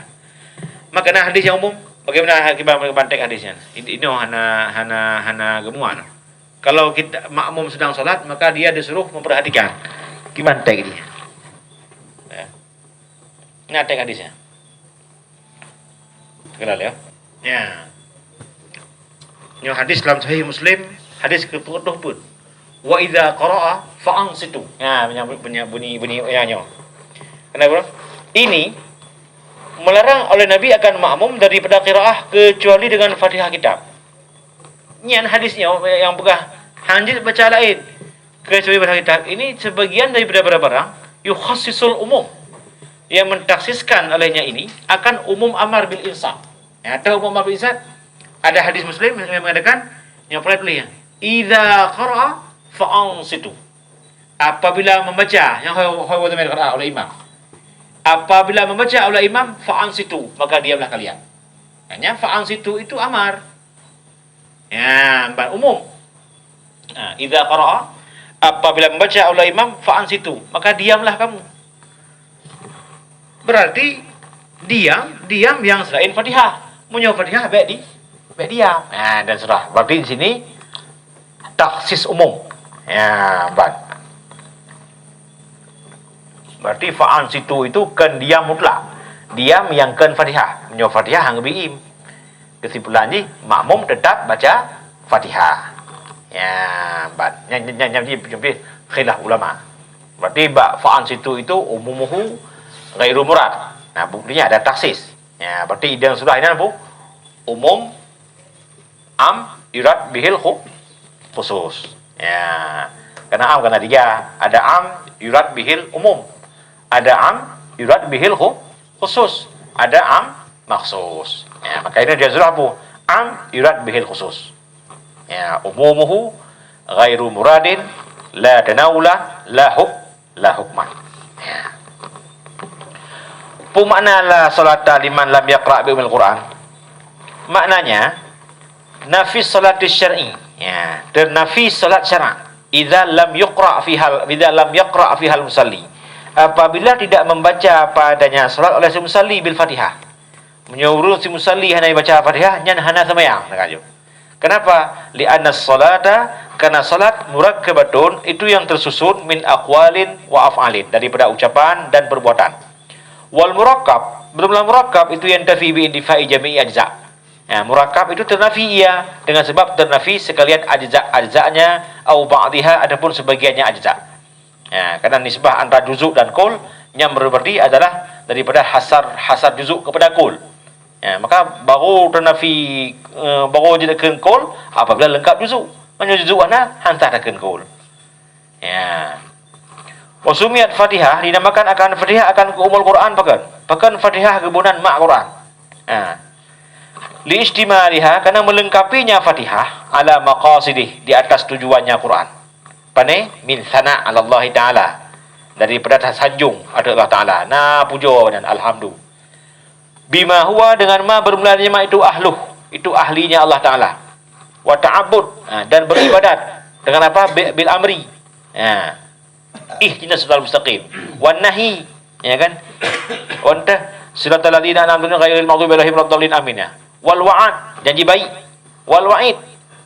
Maka na hadis yang umum, bagaimana kiban, kiban teks hadisnya? Ini hana, hana, hana geumuat. Kalau kita makmum sedang salat, maka dia disuruh memperhatikan. Kiban teks dia. Ya. Ingat teks hadisnya. Kenal ya? Ya. Nyoe hadis dalam Sahih Muslim, hadis ke peuet peuet. "Wa idza qara'a fa ansitu." Ya, bunyi, bunyi, bunyi, bunyi ya nyoe. Kenapa? Ini melarang oleh Nabi akan makmum daripada qiraah kecuali dengan Fatihah kitab. Nyan hadis nyoe nyang peugah hanjeuet baca laén. Kecuali baca kitab ini sebagian daripada barang-barang yukhassisul umum, yang mentaksiskan olehnya ini akan umum amar bil insaf. Ya, atau umum amar bil insaf, ada hadis Muslim yang mengatakan, yang pernah tulis, "Idza qara'a fa ansitu." Apabila membaca, yang hoi, hoi, hoi, oleh imam. Apabila membaca oleh imam, fa ansitu, maka diamlah kalian. Hanya fa ansitu itu amar. Ya, ban umum. Ha, idza qara'a, apabila membaca oleh imam, fa ansitu, maka diamlah kamu. Berarti diam, diam yang selain Fatihah. Meunyoe Fatihah, baik di, baik diam. Ha, dan surah. Berarti di sini takhsis umum. Ya, ban. Berarti fa ansitu itu kon diam mutlak. Diam yang kon Fatihah. Meunyoe Fatihah hang bi im. Kesimpulan jih, makmum tetap baca Fatihah. Ya, ban. Nyan, nyan, nyan, nyan, nyan, nyan khilaf ulama. Berarti bak fa ansitu itu umumuhu ghairu murad. Nah, buktinya ada takhsis. Ya, berarti idang surah ini apa? Umum am yurad bihil khu-, khusus. Ya. Karena am karena tiga. Ada am yurad bihil umum. Ada am yurad bihil khu-, khusus. Ada am makhsus. Ya, maka ini dia surah apa? Am yurad bihil khusus. Ya, umumuhu ghairu muradin la tanawula la huk-, la hukman. Ya. Peue makna la salata liman lam yaqra bi ummil Quran? Maknanya, nafi salati syar'i. Ya, ternafi salat syarak. Idza lam yuqra fihal, idza lam yaqra fihal musalli. Apabila tidak membaca padanya salat oleh si musalli bil Fatihah. Meunyoe ureuëng si musalli hana baca Fatihah, nyan hana seumayang, teuka jeuet. Kenapa? Li'anna salata, karena salat murakkabatun, itu yang tersusun min aqwalin wa af'alin, daripada ucapan dan perbuatan. Wal murakkab, bermula murakkab itu yantafi bi indifa'i jami'i ajza. Ya, murakkab itu ternafi ia dengan sebab ternafi sekalian ajza, ajzanya au ba'dihha ataupun sebagiannya ajza. Ya, karena nisbah antara juzuk dan kul yang berarti adalah daripada hasar, hasar juzuk kepada kul. Ya, maka baru ternafi, eh, baru jeuet keu kul apabila lengkap juzuk. Meunyoe juzuk hana, hana takheun kul. Ya. Wa sumiyat Fatihah, dinamakan akan Fatihah akan keu ummul Quran pakon? Pakon Fatihah geubonan mak Quran. Ha. Li istimaliha, karena melengkapinya Fatihah ala maqasidih, di atas tujuannya Quran. Pane? Min sana 'ala Allah Ta'ala. Daripada tasanjung ateueh Allah Ta'ala. Na pujoe dan alhamdu. Bima huwa, dengan ma bermula dengan ma itu ahluh, itu ahlinya Allah Ta'ala. Wa ta'abbud, ha, dan beribadat. Dengan apa? Bi-, bil amri. Ha. Ihdinas siratal mustaqim. Wan nahi, ya kan? Ontah siratal ladzina an'amta 'alaihim ghairil maghdubi 'alaihim waladdallin, amin, ya. Wal wa'ad, janji baik. Wal wa'id.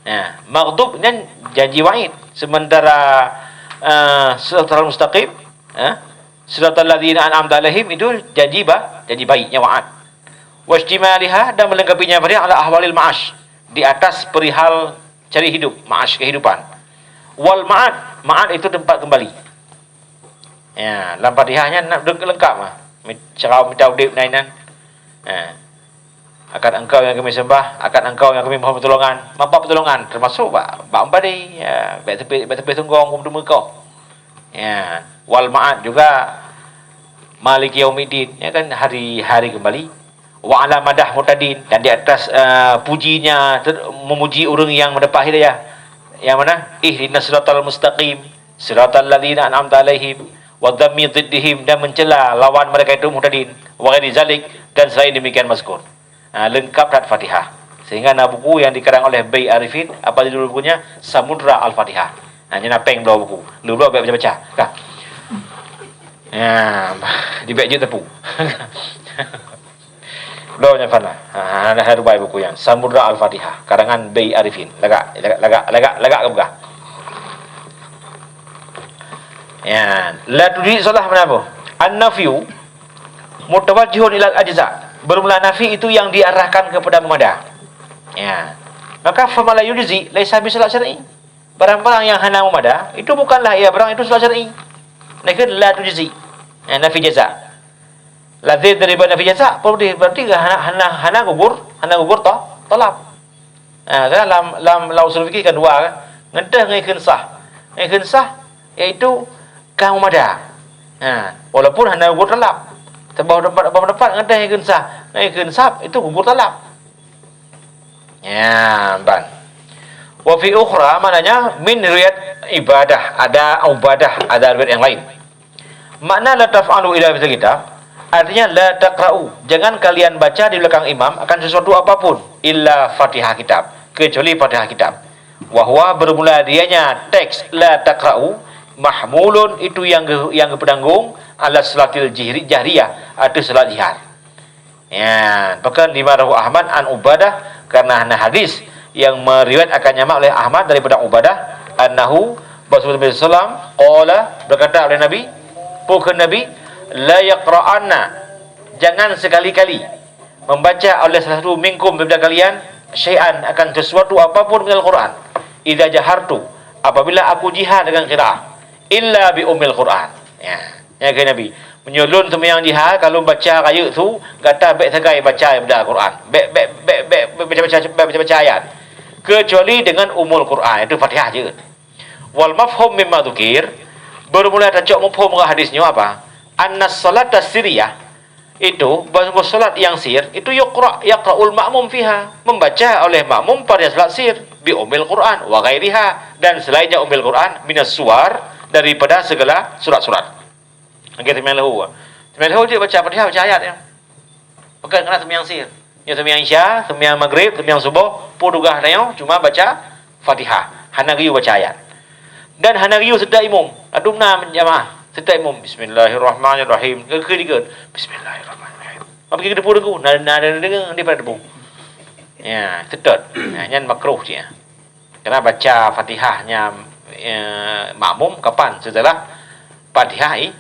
Ya, maghdub dan janji wa'id. Sementara, eh, siratal mustaqim, eh, siratal ladzina an'amta 'alaihim itu janji ba-, janji baiknya wa'ad. Wastimaliha, dan melengkapinya Fatihah ala ahwalil ma'ash, di atas perihal cari hidup, ma'ash kehidupan. Wal ma'ad, ma'ad itu tempat kembali. Ya, lam Fatihah nyan na leungkap mah. Cara mita udeb na inan. Ya. Akan Engkau nyang kami sembah, akan Engkau nyang kami mohon pertolongan. Mapa pertolongan? Termasuk bak, bak umpadi, ya, bak teupeh, bak teupeh tunggong, peue meukeue. Ya, wal ma'ad juga, Maliki yaumiddin, ya kan, hari, hari kembali. Wa ala madah muhtadin, dan di atas, eh, pujinya ter-, memuji ureuëng yang mendapat hidayah. Yang mana? Ihdinas siratal mustaqim, siratal ladzina an'amta alaihim, wa dzammi dziddihim, dan mencela lawan mereka itu muhtadin, wa ghairi zalik, dan selain demikian mazkur. Ha, lengkap that Fatihah. Sehingga na buku yang dikarang oleh Bay Arifin, apa judul bukunya? Samudra Al-Fatihah. Ha, nyan na péng bloe buku. Lu bloe bèk baca-baca. Ka. Ya, dibèk jeuet teupeu. Bloe nyan fana. Ha, ada hai rubai buku nyan. Samudra Al-Fatihah, karangan Bay Arifin. Lagak, lagak, lagak, lagak, lagak geupeugah. Ya, la tujzi shalah, meunan apa? An-nafyu mutawajjihun ilal ajza. Bermula nafi itu yang diarahkan kepada mada. Ya. Maka fama la yujzi laisa bi shalah syar'i. Barang-barang yang hana mada, itu bukanlah ia barang itu shalah syar'i. Nah, itu la tujzi. Ya, nafi jaza. Lazim daripada nafi jaza, berarti, berarti hana, hana, hana gugur, hana gugur ta-, talab. Ha, kan lam, lam, lam usul fikih kan dua kan. Ngeudeh ngon ikheun sah. Ngon ikheun sah, iaitu ka mada. Ha, walaupun hana gugur talab. Saboh tempat, saboh tempat ngeudeh ngon ikheun sah. Ngon ikheun sah, itu gugur talab. Ya, ban. Wa fi ukhra, maknanya min riwayat Ibadah, ada Ubadah, ada riwayat yang lain. Makna la taf'alu ila fil kitab, artinya la taqra'u, jangan kalian baca di belakang imam akan sesuatu apapun, illa Fatihah kitab, kecuali Fatihah kitab. Wa huwa, bermula dianya teks la taqra'u, mahmulun, itu yang ge-, yang geupeudanggung, ala salatil jihri-, jahriyah, ateueh salat jihar. Ya, pakon lima rawahu Ahmad an Ubadah, karena hana hadis yang meriwayat akan nyamak oleh Ahmad daripada Ubadah, annahu, bahwa Nabi sallam, qala, berkata oleh Nabi, peue kheun Nabi, la yaqra'anna, jangan sekali-kali membaca oleh salah satu minkum daripada kalian syai'an, akan sesuatu apapun, minal Qur'an, idza jahartu, apabila aku jihar dengan qiraah, illa bi ummil Qur'an. Ya. Ya, kheun Nabi, meunyoe lôn seumayang jihar, ka lôn baca rayeuk su, gata bèk sagai baca daripada Al-Qur'an. Bèk, bèk, bèk, bèk, bèk baca-baca, bèk baca-baca ayat. Kecuali dengan Ummul Qur'an, itu Fatihah jeuet. Wal mafhum mimma dzukir, bermula tacok mafhum ngon hadis nyoe apa? Anna salata sirriyah, itu, bahwa salat yang sir, itu yuqra, yaqra'ul ma'mum fiha, membaca oleh makmum pada salat sir, bi ummil Qur'an, wa ghairiha, dan selainnya ummil Qur'an, minas suwar, daripada segala surat-surat. Lagèe seumayang leuhô. Seumayang leuhô jeuet baca Fatihah, baca ayat nyan. Pakon, karena seumayang sir. Nyoe seumayang Isya, seumayang Maghrib, seumayang Suboh, peue tugaih tanyoe cuma baca Fatihah. Hana geuyue baca ayat. Dan hana geuyue seutôt imum. Ladôm na jamaah seutôt imum, "Bismillahirrahmanirrahim." Geukheun dikeue, "Bismillahirrahmanirrahim." Apa geukheun teupeu deungoe? Na, na, na deungoe, dia pada teupeu. Ya, seutôt. Ya, nyan makruh cit. Karena baca Fatihahnya, eh, makmum kapan? Setelah Fatihah i-,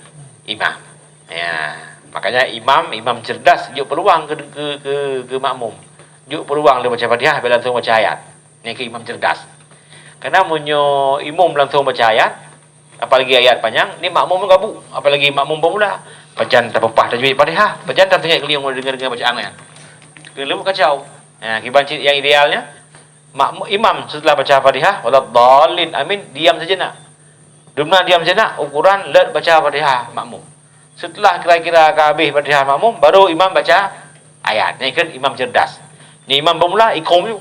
imam. Ya, makanya imam, imam cerdas jok peluang ke, ke, ke, ke makmum. Jok peluang dia baca Fatihah, biar langsung baca ayat. Ni ke imam cerdas. Karena meunyoe imum langsung baca ayat, apalagi ayat panjang, ni makmum gabuk, apalagi makmum pemula. Pajan tapeupah tajwid Fatihah, pajan tateuingat keulieng deungon, deungon bacaan nyan. Keuneuk kacau. Ha, kiban cit nyang idealnya, makmu-, imam setelah baca Fatihah, "Waladdallin, amin," diam sejenak. Dumna diam sejenak, ukuran lheueh baca Fatihah makmum. Setelah kira-kira ka habéh Fatihah makmum, baru imam baca ayat. Nyan kan imam cerdas. Nyan imam pemula, ikom ju.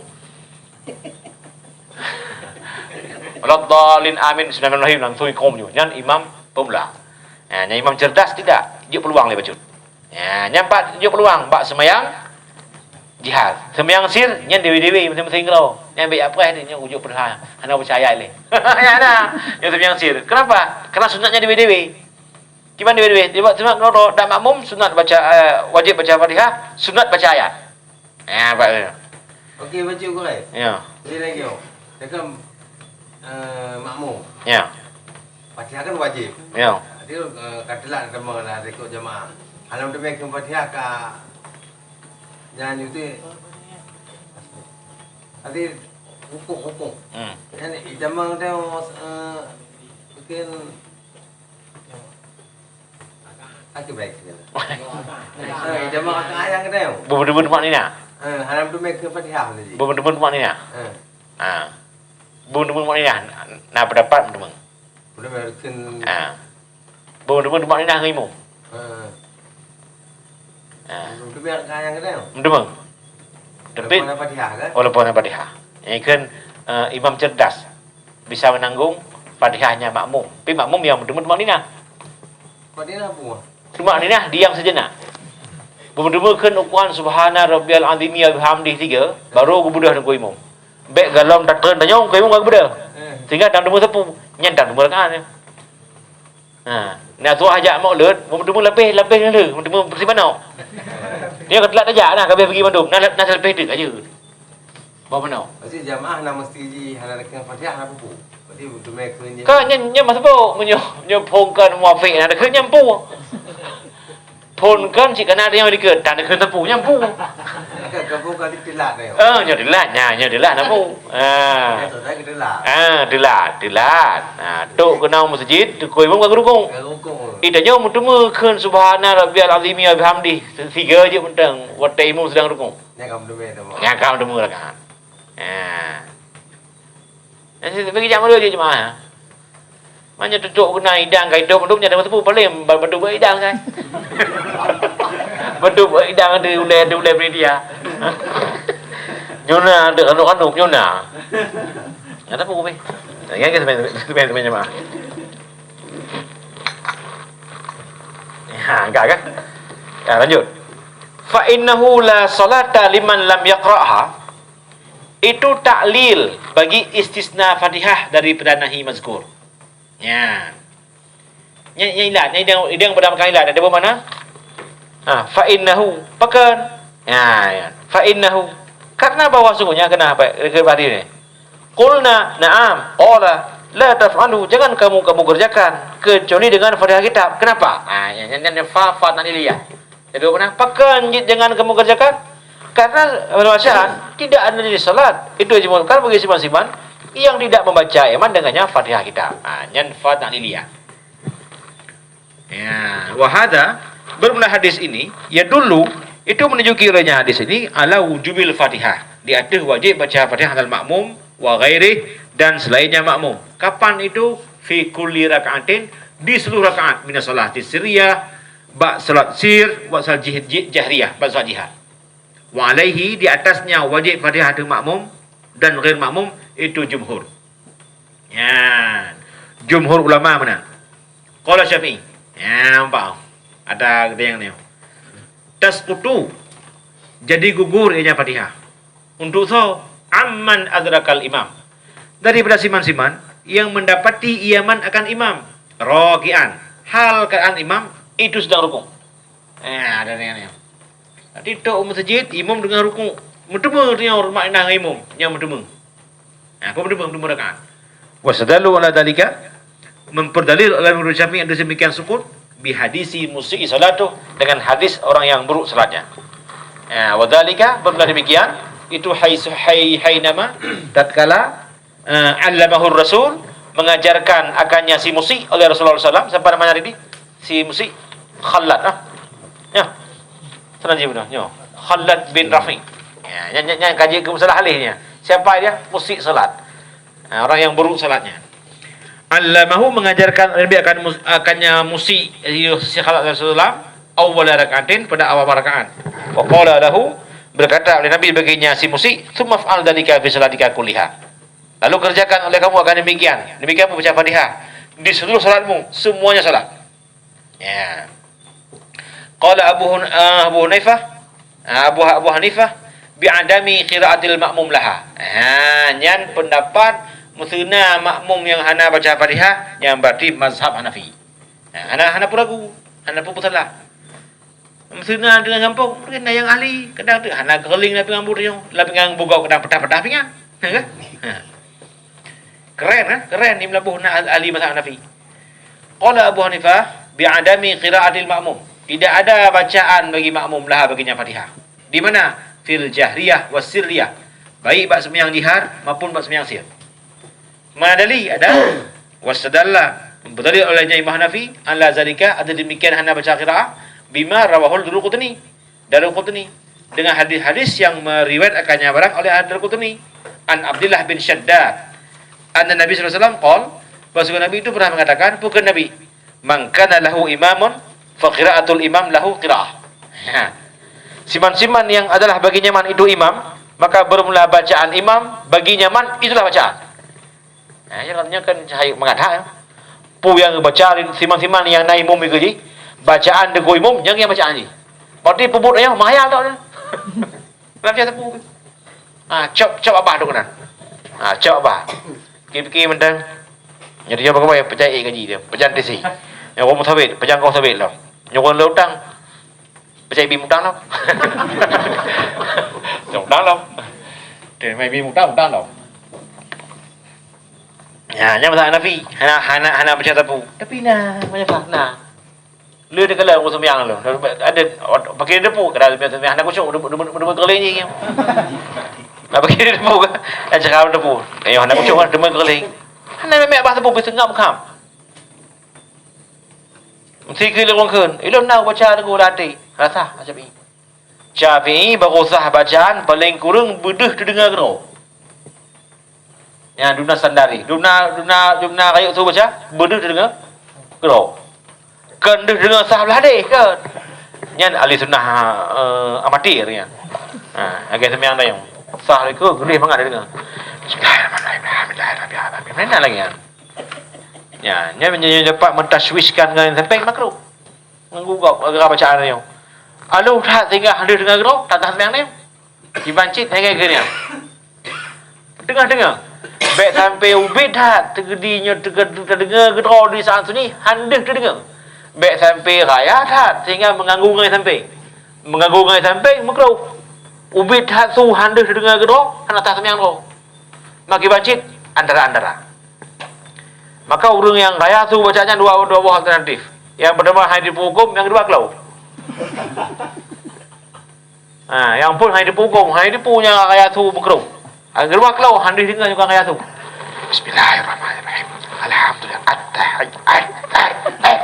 "Waladdallin, amin, bismillahirrahmanirrahim," langsung ikom ju. Nyan imam pemula. Ha, nyan imam cerdas tidak, jok peluang lé bacut. Ya, nyan pat jok peluang bak seumayang jihar. Seumayang sir, nyan dewe-dewe, meuseung-meuseung keudroe. Nyan bèk jak preh nyan, jok peuluh, hana peucaya lé. Ya, nah. Nyan seumayang sir. Kenapa? Karena sunatnya dewe-dewe. Kiban dewe-dewe. Sebab sunat keudroe, dan makmum sunat baca, eh, wajib baca Fatihah, sunat baca ayat. Ya, Pak. Okey, baca Quran. Ya. Jadi lagi, oh. Takkan, eh, makmum. Ya. Fatihah kan wajib. Ya. Jadi, eh, ka telat teuma lah ikut jamaah. Alam teumé keu Fatihah ka nyan itu. Jadi, hukum-hukum. Hmm. Kan itamang tu, eh, mungkin Aki baik segala. Eh, jamaah ka ayang kena. Beudeungon tumakninah. Eh, hana meudeungon ke Fatihah tadi. Beudeungon tumakninah. Eh. Ha. Beudeungon tumakninah. Na pendapat beudeungon. Beudeungon rukun. Ha. Beudeungon tumakninah ngon imum. Eh. Ha. Beudeungon ka ayang kena. Beudeungon. Tapi walaupun Fatihah kan? Walaupun Fatihah. Ini kan, eh, imam cerdas. Bisa menanggung Fatihahnya makmum. Tapi makmum yang beudeungon tumakninah. Tumakninah apa? Tumakninah, diam sejenak. Beudeungon kheun ukuran subhana rabbiyal azimi wa bihamdih tiga, baru geubeudôh ngon imum. Bèk golom tatreun tanyong, ngon imum ka geubeudôh. Sehingga tam deungon sapeue, nyan tam deungon rakaat. Ha, na tuah jak maulud, beudeungon leubeh, leubeh nyan lé, beudeungon bersih manok. Dia ka telat tajak nah, ka habéh bagi mandum. Nah, nah leubeh deuk aja. Bah meunoe. Berarti jamaah na mesti ji hana deungon Fatihah hana peue-peue. Berarti teumé keu nyan. Ka nyan, nyan meusaboh meunyoe, nyoe phon kan muafik na deungon nyan peue. Phon kan cit kana nyang dikeue, tan deungon teupeu nyan peue. Ka, ka phon kan telat nyoe. Ah, nyoe telat nya, nyoe telat na peue. Ah. Biasa saya ke telat. Ah, telat, telat. Ah, tok keunong masjid, tukui imum ka rukuk. Ka rukuk. Ita nyoe meuteumé kheun subhana rabbiyal azimi wa bihamdih. Tiga je mantong, watèe imum sedang rukuk. Nyan ka meuteumé tu, Mak. Nyan ka meuteumé rakaat. Ha. Nyan si bagi jak meuleuh jeuet jeumaah. Meunyoe tutup guna idang ka idop, idop nyan teupeu paléng ba-, bantu beuet idang kan. Bantu beuet idang di ulèe, di ulèe media. Nyoe na, di anu-anu, nyoe na. Nyan teupeu pih. Nyan kan sebenarnya, sebenarnya jeumaah. Ha, enggak kan? Ya, lanjut. Fa innahu la salata liman lam yaqra'ha. Itu taklil bagi istisna Fatihah daripada nahi mazkur. Ya. Nya, nya ilat, nya idang, idang pada makan ilat. Ada bermakna? Ha, fa innahu. Pakon? Ya, ya. Fa innahu. Karena bahwa sungguhnya, kenapa? Kembali ni. Qulna, na'am. Qala, la taf'alu, jangan kamu, kamu kerjakan kecuali dengan Fatihah kitab. Kenapa? Ah, nyan, nyan, nyan fa, fa ta'liliyah. Jadi, mana? Pakon jeuet jangan kamu kerjakan? Karena bacaan tidak ada di salat. Itu jumhur bagi siman-siman yang tidak membaca iman dengannya Fatihah kitab. Ah, nyan fa ta'liliyah. Ya, wa hadza, bermula hadis ini, yadullu, itu menunjuki olehnya hadis ini, ala wujubil Fatihah, di atas wajib baca Fatihah al makmum, wa ghairih, dan selainnya makmum. Kapan itu? Fi kulli raka'atin, di seluruh rakaat, minas salati sirriyah, bak salat sir, wa salat jih-, jih-, jahriyah, bak salat jihar. Wa alaihi, di atasnya wajib Fatihah di makmum dan ghair makmum, itu jumhur. Ya, jumhur ulama mana? Qala Syafi'i. Ya, nampak. Ada geutanyoe. Tasqutu. Jadi gugur ianya Fatihah. Untuk so, amman adrakal imam. Daripada siman-siman yang mendapati iman akan imam. Raki'an. Hal keadaan imam itu sedang rukuk. Eh, ada ni, ni. Nanti tok masjid, imam dengan rukuk. Meuteumé nyoe makna imam, nyang meuteumé. Nah, apa meuteumé, meuteumé rakaat. Wastadallu ala dalika, memperdalil oleh Imam Syafi'i yang demikian sukut, bihadisi musi'i salatuh, dengan hadis orang yang buruk salatnya. Ya, wa dalika, bermula demikian, itu hai, hai, hai nama, tatkala eh, allamahur Rasul, mengajarkan akannya si Musi oleh Rasulullah sallallahu alaihi wasallam, siapa namanya tadi? Si Musi, Khalad, ah. Ya. Sana je benar, ya. Khalad bin Rafi. Ya, yang, yang, yang kaji ke masalah halihnya. Siapa dia? Musi salat. Ha, orang yang buruk salatnya. Allamahu, mengajarkan Nabi akan mus-, akannya Musi, eh, si Khalad Rasulullah, awwala raka'atin, pada awal rakaat. Wa qala lahu, berkata oleh Nabi baginya si Musi, "Tsumma fa'al dzalika fi salatika kulliha." Lalu kerjakan oleh kamu akan demikian. Demikian pun baca Fatihah. Di seluruh salatmu, semuanya salat. Ya. Qala Abu Hun-, ah, Abu Hanaifah, ah, Abu, Abu Hanifah, "Bi'adami qira'atil ma'mum laha." Ha, nyan pendapat meuseuna makmum yang hana baca Fatihah, yang berarti mazhab Hanafi. Ha, hana, hana pun ragu, hana pun peusalah. Meuseuna dengan gampông, mungkin na nyang ahli, kadang tu hana keuling lam pinggan bu tanyoe, lam pinggan bu gob kadang peudah-peudah pinggan. Ha, kan? Ha. Keren, kan? Keren ni meulaboh na ahli mazhab Hanafi. Qala Abu Hanifah, "Bi'adami qira'atil ma'mum." Tidak ada bacaan bagi makmum laha baginya Fatihah. Di mana? Fil jahriyah was sirriyah. Baik bak seumayang jihar maupun bak seumayang sir. Mana dalil? Ada. Wastadalla Beudalil oleh nyan Imam Hanafi, ala zalika, ateueh demikian hana baca qiraah, bima rawahul Daruqutni, Daruqutni, dengan hadis-hadis yang meriwayat akannya barang oleh Daruqutni, an Abdullah bin Shaddad, anna Nabi sallallahu alaihi wasallam qol, bahwasanya Nabi itu pernah mengatakan, bukan Nabi, "Man kana lahu imamun, fa qiraatul imam lahu qiraah." Ha. Siman-siman yang adalah baginya man itu imam, maka bermula bacaan imam, baginya man itulah bacaan. Nah, ya kan, nyan kan cahaya mangat hak, ya. Peue nyang baca siman-siman nyang na imum ikeue jih, bacaan teungku imum, nyan nyang bacaan jih. Berarti peubuet nyoe mahayal tau nyan. Lam syah teupeu. Ha, cop, cop abah tu keunan. Ha, cop abah. Pikir-pikir mantong. Jadi nyoe bagaimana peucaya gaji dia, pejan T C. Nyoe ureueng sabit, pejan kong sabit lom. Nyoe ureueng le utang. Peucaya bi mutang lom. Mutang lom. Dia mai bi mutang, mutang lom. Ya, nyan masalah Hanafi. Hana, hana, hana baca teupeu. Tapi na, banyak na. Le teukalon ureueng sumbayang lom. Ada pakai teupeu, kadang sumbayang, sumbayang hana khusyuk, deungon, deungon, deungon keuling jih. Nah, pakai teupeu kan. Ada cakap teupeu. Ayo hana khusyuk kan, deungon keuling. Hana memang bah teupeu, bisa ngam kham. Mesti keu lôn kheun, ilôn na baca teungku lam até, rasa Syafi'i. Syafi'i baru sah bacaan paléng kureueng beudeuh teudeungoe keudroe. Nyan dumna sandari, dumna, dumna, dumna rayeuk su baca, beudeuh teudeungoe keudroe. Kon deuh deungoe sah blah hadeh, kon. Nyan ahli sunnah, eh, amatir nyan. Ha, lagèe seumayang dayong. Sah lé keu, geuleh mangat deungoe. Bismillahirrahmanirrahim. Alhamdulillahirabbil alamin. Mana lagi nyan? Ya, nyan meunyoe dapat mentaswiskan ngon sampeng makruh. Ngon gugok gara bacaan nyoe. Aloh that singgah deuh deungoe keudroe, that seumayang nyoe. Kiban cit henggai keu nyan. Teungoh-teungoh. Bèk sampai ubit that, teugeudi nyoe teugeudi teudeungoe keudroe di saat sunyi, han deuh teudeungoe. Bèk sampai raya that, sehingga mengganggu ngon sampeng. Mengganggu ngon sampeng, makruh. Ubit that su han deuh teudeungoe keudroe, hana sah seumayang droe. Maka kiban cit, antara-antara. Maka ureueng nyang raya su baca nyan dua, dua boh alternatif. Nyang pertama hai teupeu huköm, nyang kedua klo. Ha, nyang phôn hai teupeu huköm, hai teupeu nyang raya su makruh. Nyang kedua klo, han deuh deungoe nyang raya su. Bismillahirrahmanirrahim. Alhamdulillah. At-tahaj-, at-, at-, at-.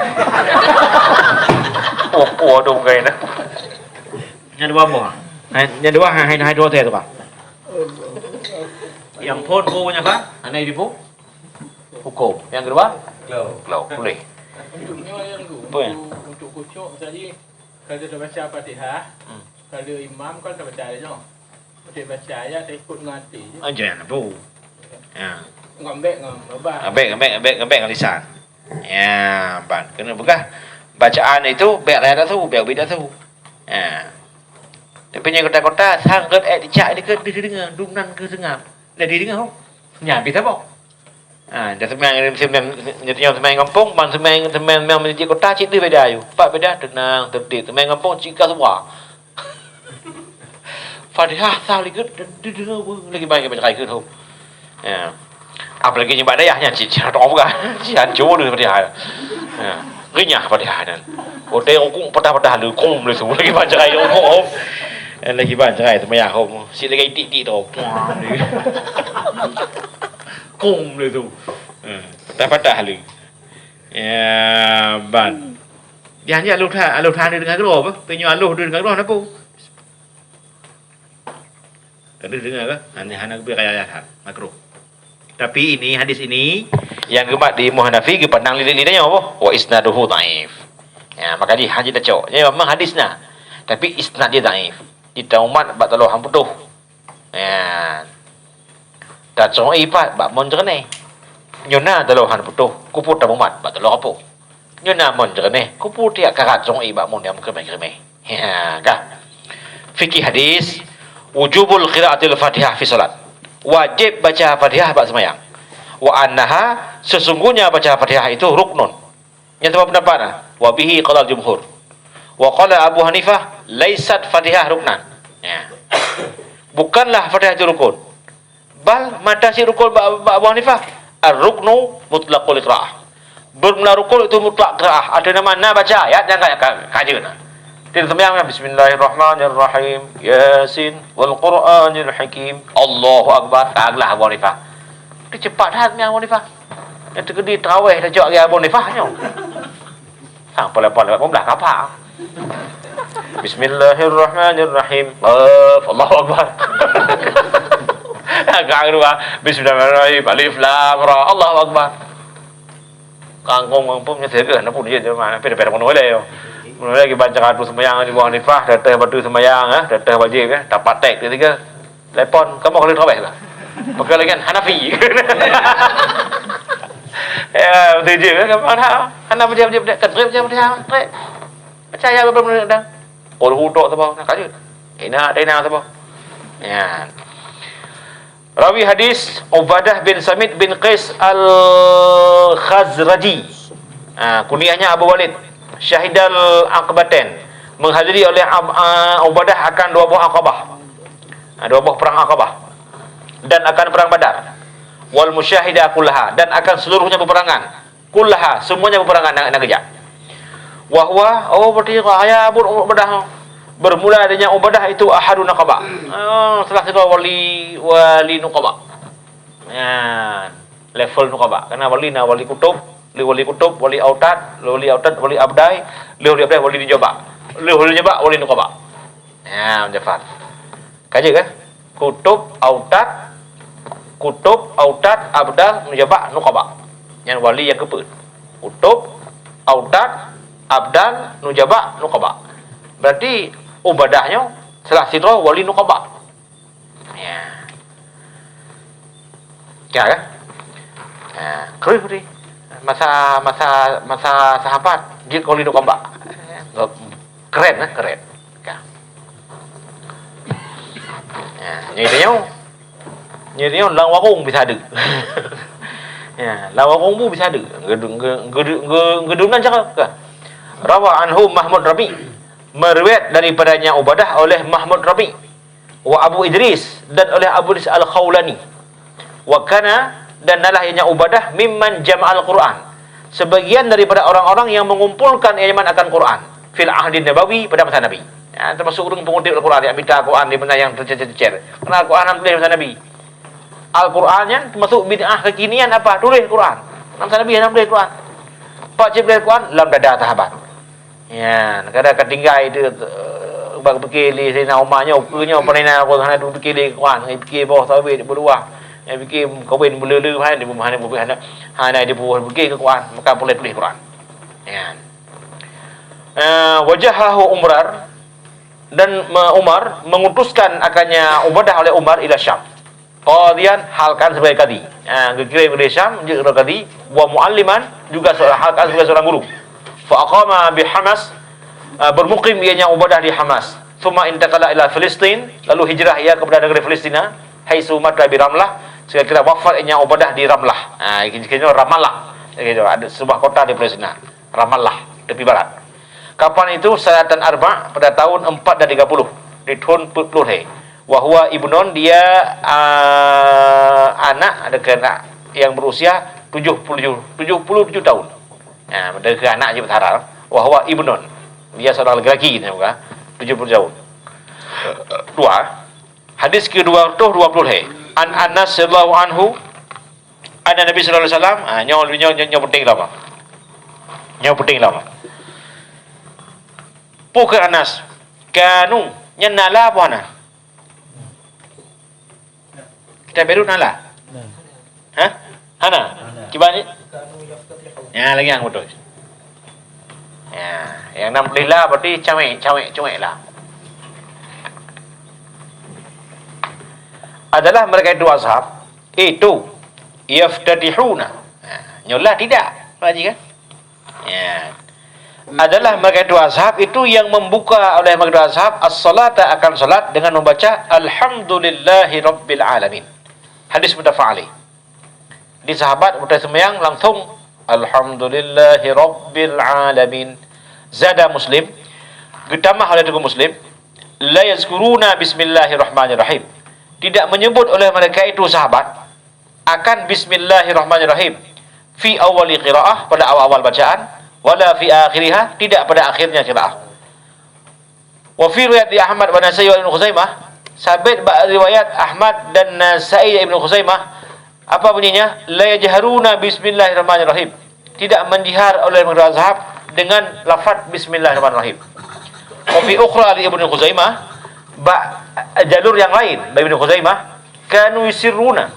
Oh, oh, aduh, bukan. Nyan dua boh. Hai, nyan dua, hai, hai, hai dua teh tu, Pak. Nyang phôn bu nyan, Pak? Hana ibu? Huköm. Nyang kedua? Klo. Klo, boleh. Untuk nyoe nyang tu, apa ya? Untuk, untuk khusyuk tadi, kalau terbaca Fatihah, hmm, kalau imam kan terbaca ayat nyoe. Untuk baca ayat, tak ikut ngon hati je. Ah, jangan apa. Ya. Ngambek ngon babah. Ngambek, ngambek, ngambek, ngambek ngon lisan. Ya, ban. Kena peugah bacaan itu bèk raya tasu, bèk ubit tasu. Ya. Tapi nyang kota-kota, sanggeut eh dicak dikeue deuh deungoe, dumnan keu seungab. Dah dideungoe, nyan habis saboh. Ha, dah seumai, seumai, nyoe seumai gampông, ban seumai, seumai, seumai meujeuet kota cit deuh beda ayue. Pat beda, teunang, teudit. Seumai gampông cit ka suba. Fatihah sah likeue, deuh deungoe lagi banyak baca keu tu. Ya. Apalagi nibak dayah nyan cit, cit, cit, cit, hancô deuh Fatihah. Ya. Renyah Fatihah nyan. Watèe rukuk patah-patah lé, kum lé su, lagi banyak rukuk. Lagi banyak seumayang, hom. Sit lagi itik-itik tu. Kum lé su. Ha, patah-patah lé. Ya, ban. Dia hanya aloh that, aloh that deungoe keudroe apa? Peunyoe aloh deungoe keudroe napa? Ka deuh deungoe ke? Hana, hana geubri raya that, makruh. Tapi ini, hadis ini, nyang geumat di Imam Hanafi geupandang lé-lé tanyoe apa? Wa isnaduhu dhaif. Ya, maka jih hana jitacok. Ya, memang hadis na. Tapi isnad dia dhaif. Jitaumat bak taloh han putôh. Ya. Tacok ipat bak mon jeureunéh. Nyoe na taloh han putôh, kupeue tamumat bak taloh apa? Nyoe na mon jeureunéh, kupeue tiak karat cong ié bak mon nyang meukeureuméh-keureuméh. Ha, ka. Fikih hadis, wujubul qiraatil Fatihah fi shalat. Wajéb baca Fatihah bak seumayang. Wa annaha, sesungguhnya baca Fatihah itu ruknun. Nyang teuma pendapat na, wa bihi qalal jumhur. Wa qala Abu Hanifah, laisat Fatihah ruknan. Ya. Bukanlah Fatihah itu rukun. Bal, mata cit rukun bak, bak Abu Hanifah. Ar-ruknu mutlaqul qiraah. Bermula rukun itu mutlak qiraah. Ada nama na baca ayat nyang ka, ka, ka jeuet na. Di seumayang, bismillahirrahmanirrahim. Yasin wal Qur'anil Hakim. Allahu Akbar. Ka glah Abu Hanifah. Di cepat that seumayang Abu Hanifah. Nyang teukeudi tarawèh tacok lagèe Abu Hanifah nyoe. Ha, pola-pola lima belas kapak. Bismillahirrahmanirrahim. Allahu, Allahu Akbar. Ka kedua, Bismillahirrahmanirrahim. Alif Lam Ra. Allahu Akbar. Kangkong kampung nyoe teuga na pun je jemaah. Pira-pira pun boleh yo. Mulai lagi baca kartu sembahyang di Abu Hanifah, teteh batu sembahyang, eh, teteh wajib, eh, tapatek ketiga. Telepon, kamoe kali terawèh lah. Pakai lagi kan Hanafi. Ya, betul je kan? Hana, hana baca, baca, baca, kan trip, baca, baca, trip. Baca ya, belum, belum, dah. Qul hu tok saboh, nah, kajut. Ina, ina saboh. Ya. Rawi hadis Ubadah bin Samit bin Qais Al-Khazraji. Ah, kunyahnya Abu Walid. Syahidal Aqabatain. Menghadiri oleh Ab-, ah, Ubadah akan dua buah Aqabah. Ah, dua buah perang Aqabah. Dan akan perang Badar. Wal musyahida kullaha. Dan akan seluruhnya peperangan. Kullaha, semuanya peperangan na, na geujak. Wa huwa, oh, berarti ayah Abu Ubadah. Bermula adanya Ubadah itu ahadu Naqabah. Ah, salah satu wali, wali Nuqabah. Nyan, level Nuqabah. Karena wali na wali kutub, lé wali kutub, wali autad, lé wali autad, wali abdai, lé wali abdai, wali nujaba. Lé wali nujaba, wali Nuqabah. Nyan, Jafar. Ka jeuet kan? Kutub, autad, kutub, autad, abdal, nujaba, nuqaba. Nyan wali nyang keupeuet. Kutub, autad, abdal, nujaba, nuqaba. Berarti Ubadah nyoe salah sidroe wali nuqaba. Ya. Ya kan? Ha, kreueh tadi. Masa, masa, masa sahabat, jeuet keu wali nuqaba. Keren, eh, keren. Ka. Ya, nyoe tanyoe. Nyoe tanyoe lam warong bisa ada. Ya, lam warong bu bisa ada. Gedu-, ge-, gedu-, ge-, gedunan cara. Ka. Rawa anhu Mahmud Rabi. Meriwayat daripadanya Ubadah oleh Mahmud Rabi. Wa Abu Idris, dan oleh Abu Idris Al-Khawlani. Wa kana, dan adalah ianya Ubadah mimman jama'al Qur'an. Sebagian daripada orang-orang yang mengumpulkan iman akan Quran. Fil ahdin nabawi, pada masa Nabi. Ya, termasuk ureuëng pengutip Al-Quran, yang minta Al-Quran di mana yang tercecer-cecer. Karena Al-Quran hana tuléh masa Nabi. Al-Quran nyan termasuk bid'ah kekinian apa? Tuléh Quran. Masa Nabi hana tuléh Quran. Pak cik tuléh Quran, lam dada sahabat. Ya, kadang ka tinggai tu, eh, bak pikir lé Saidina Umar nyoe, ukeue nyoe, peurintah aku hana dipikir lé Quran, ngai pikir boh sawit beuluwah, ngai pikir kawin beuleu-leu, hai, di rumah hana, hana, hana dipuwoh pikir keu Quran, maka boleh tuléh Quran. Ya. Eh, wajahahu Umar, dan me-, Umar mengutuskan akannya Ubadah oleh Umar ila Syam. Qadhiyan, hal keadaan sebagai kadi. Ha, geukirém keu Syam, jeuet keudroe kadi, wa mualliman, juga seorang, hal keadaan sebagai seorang guru. Fa aqama bi Hamas, ha, bermukim ianya Ubadah di Hamas. Tsumma intaqala ila Filistin, lalu hijrah ia kepada negeri Palestina, haitsu mata bi Ramlah, sehingga kira wafat ianya Ubadah di Ramlah. Ha, kira Ramallah. Kira ada sebuah kota di Palestina. Ramallah, tepi barat. Kapan itu? Sanatan arba', pada tahun empat dan tiga puluh, di thôn peuet ploh lhèe. Wa huwa ibnun, dia, ah, anak, ada keunak yang berusia tujuh puluh tujuh, tujuh puluh tujuh tahun. Ha, ada keunak je berharap. Wa huwa ibnun, dia seorang laki-laki, bukan? Tujuh puluh tahun. Dua. Hadis ke dua ratus dua puluh lhèe. An Anas radhiyallahu anhu, anna Nabi sallallahu alaihi wasallam, ah, nyoe, nyoe, nyoe, nyoe penting lama. Nyoe penting lama. Peue kheun Anas? Kanu, nyan nala apa hana? Kita baru nala. Hah? Hana? Cuba ni. Ya, lagi yang betul. Ya, yang enam puluh lah berarti cawek, cawek, cawek lah. Adalah mereka itu ashab, itu, yaftatihuna. Nah, nyolah tidak, Pak Haji kan? Ya. Adalah mereka itu ashab itu yang membuka oleh mereka itu ashab as-salata, akan salat, dengan membaca Alhamdulillahi Rabbil Alamin. Hadis muttafaq alaih. Di sahabat utai sembahyang langsung, "Alhamdulillahi Rabbil Alamin." Zada Muslim, geutamah oleh Teungku Muslim, "La yazkuruna bismillahirrahmanirrahim." Tidak menyebut oleh mereka itu sahabat akan bismillahirrahmanirrahim fi awwali qiraah, pada awal-awal bacaan, wala fi akhiriha, tidak pada akhirnya qiraah. Wa fi riwayat Ahmad wa Nasai wa Ibnu Khuzaimah, sabit bak riwayat Ahmad dan Nasai dan Ibnu Khuzaimah, Apa bunyinya? La yajharuna bismillahirrahmanirrahim. Tidak menjihar oleh Ibnu Ashab dengan lafaz bismillahirrahmanirrahim. Wa fi ukhra li Ibnu Khuzaimah, bak jalur yang lain bak Ibnu Khuzaimah, kanu yusirruna,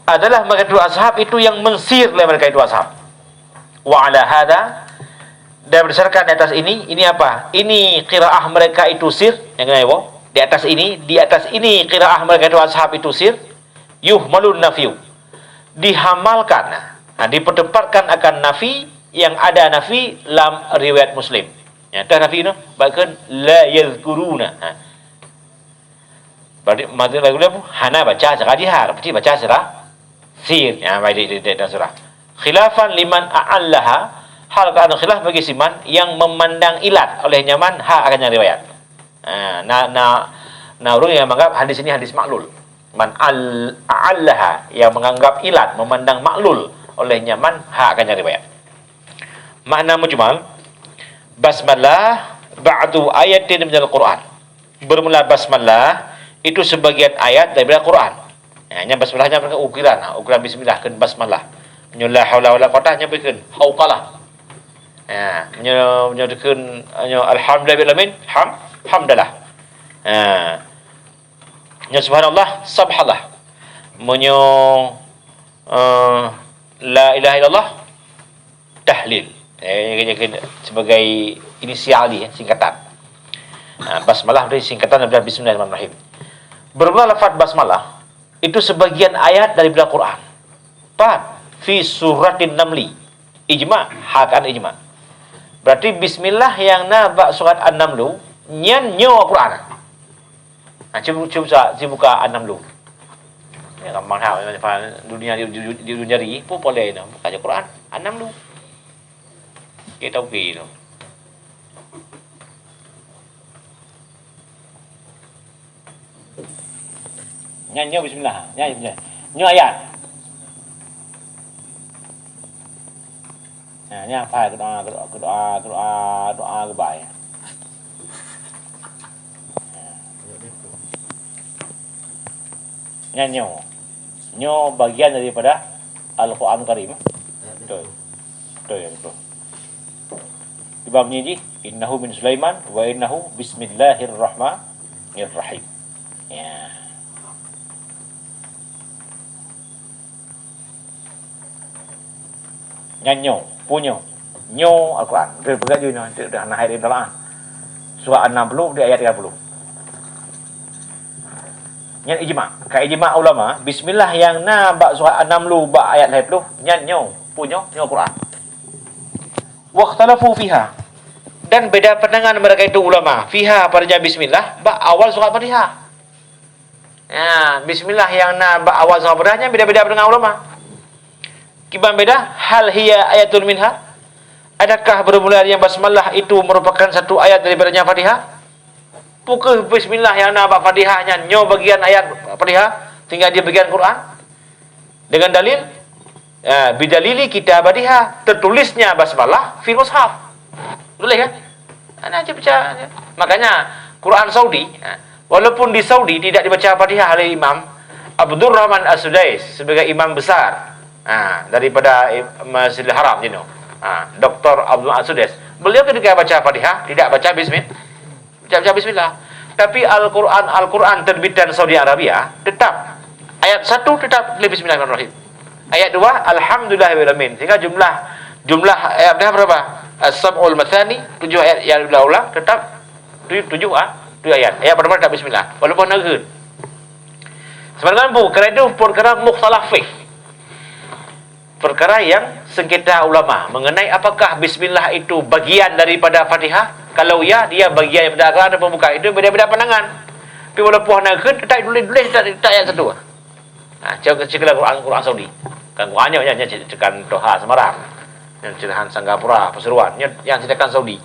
adalah mereka itu ashab itu yang mensir oleh mereka itu ashab. Wa ala hadha, dan berdasarkan di atas ini, ini apa? Ini qiraah mereka itu sir, yang kena ibu. Di atas ini, di atas ini qiraah mereka itu ashab itu sir, yuhmalun nafyu. Dihamalkan, nah, dipertempatkan akan nafi yang ada nafi lam riwayat Muslim. Ya, tah nafi tu, bahkan la yadhkuruna. Ha. Berarti maksud lagu dia apa? Hana baca secara jihar, berarti baca secara sir. Ya, baik di, di, di, di surah. Khilafan liman a'allaha, hal keadaan khilaf bagi siman yang memandang ilat oleh nyaman ha akan yang riwayat. Ha, na, na, na ureuëng yang menganggap hadis ini hadis maklul. Man al, a'allaha, yang menganggap ilat, memandang maklul oleh nyaman ha akan yang riwayat. Makna mujmal, basmalah ba'du ayatin minal Quran. Bermula basmalah itu sebagian ayat daripada Quran. Ya, nyan basmalah nyan mereka ukiran, ha, ukiran bismillah kan basmalah. Nyoe la haula wala quwata nyan bukon hauqalah. Ya, nyoe nyoe dikon nyoe alhamdulillah bil alamin, ham, hamdalah. Ya. Nyoe subhanallah, sabhalah. Meunyoe eh, la ilaha illallah, tahlil. Eh, sebagai inisial dia, singkatan. Ha, basmalah berarti singkatan daripada bismillahirrahmanirrahim. Bermula lafaz basmalah itu sebagian ayat daripada Quran. Pat fi suratin Namli. Ijma, hakan ijma. Berarti bismillah yang na bak surat An-Namlu nyan nyoe Quran. Ha, cuba, cuba, cuba buka An-Namlu. Ya, gampang that, dunia di, di, di ujung jari, pun boleh tu. Buka je Quran, An-Namlu. Kita okey tu. Nyan nyoe bismillah. Nyan bismillah. Nyoe ayat. Nah, nyan apa? Keudoa, keudoa, keudoa, keudoa, keudoa geubai. Nyan nyoe. Nyoe bagian daripada Al-Quran Karim. Betul. Betul, ya, betul. Cuba bunyi jih, "Innahu min Sulaiman wa innahu bismillahirrahmanirrahim." Ya. Nyan nyoe, punyoe. Nyoe Al-Quran. Dia peugah je nyoe, dia, dia hana hai dia tolak. Surah enam puluh, di ayat tiga puluh. Nyan ijma. Ka ijma ulama, bismillah nyang na bak surah An-Namlu bak ayat lhèe ploh, nyan nyoe, punyoe, nyoe Quran. Wakhtalafu fiha. Dan beda pandangan mereka itu ulama, fiha, padanya bismillah, bak awal surah Fatihah. Ya, bismillah nyang na bak awal surah Fatihah nyan beda-beda pandangan ulama. Kiban beda, hal hiya ayatun minha? Adakah bermula dengan basmalah itu merupakan satu ayat daripadanya Fatihah? Peu kheueh bismillah nyang na bak Fatihah nyan nyoe bagian ayat Fatihah, sehingga dia bagian Quran? Dengan dalil, eh, bidalili kitabatiha, tertulisnya basmalah fil mushaf. Boleh kan? Ana cuma baca. Makanya Quran Saudi, eh, walaupun di Saudi tidak dibaca Fatihah oleh Imam Abdurrahman As-Sudais sebagai imam besar, ah, daripada Masjidil Haram sinoe. Ah, Doktor Abdul As-Sudais. Beliau ketika baca Fatihah tidak baca bismillah. Baca, baca bismillah. Tapi Al-Quran, Al-Quran terbitan Saudi Arabia, tetap ayat satu tetap tulis bismillahirrahmanirrahim. Ayat dua, alhamdulillahirabbil alamin. Sehingga jumlah, jumlah ayat dah berapa? As-Sab'ul Mathani, tujuh ayat yang diulang-ulang, tetap tujuh, tujuh, ah, tujuh ayat. Ayat pertama tetap bismillah. Walaupun hana geukheun. Sebenarnya bu, kerana itu perkara mukhtalaf fiqh. Perkara yang sengketa ulama mengenai apakah bismillah itu bagian daripada Fatihah? Kalau ya, dia bagian daripada Al-Quran ataupun bukan? Itu beda-beda pandangan. Tapi walaupun hana geukheun, tetap tulis, tulis, tetap, tetap ayat satu. Ha, cek, cek lah Quran, Quran Saudi. Kan Quran nyoe, nyoe, nyoe cetakan Toha Semarang. Nyoe cetakan Sanggapura Pasuruan. Nyoe yang cetakan Saudi.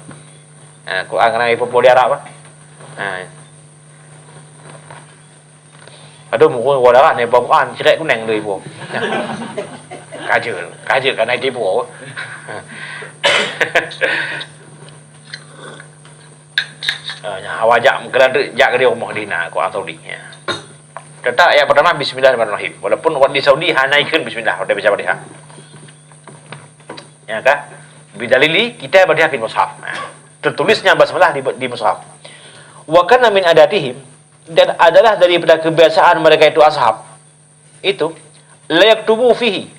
Ha, Quran kena populer Arab, ah. Ha. Aduh, muka gua darah ni, bawaan cerek kuning tu ibu. Kaje, kaje kan ai tipu. Ah, nya awak jak meukeurah jak ke rumoh dina, ku atau di. Ya. Tetap ayat pertama, "Bismillahirrahmanirrahim." Walaupun di Saudi hana ikheun bismillah, watèe baca Fatihah. Ya kan? "Bidalili kitabatil Fatihah fil mushaf." Nah, tertulisnya basmalah di, di mushaf. "Wa kana min adatihim," dan adalah daripada kebiasaan mereka itu ashab, itu, "la yaktubu fihi,"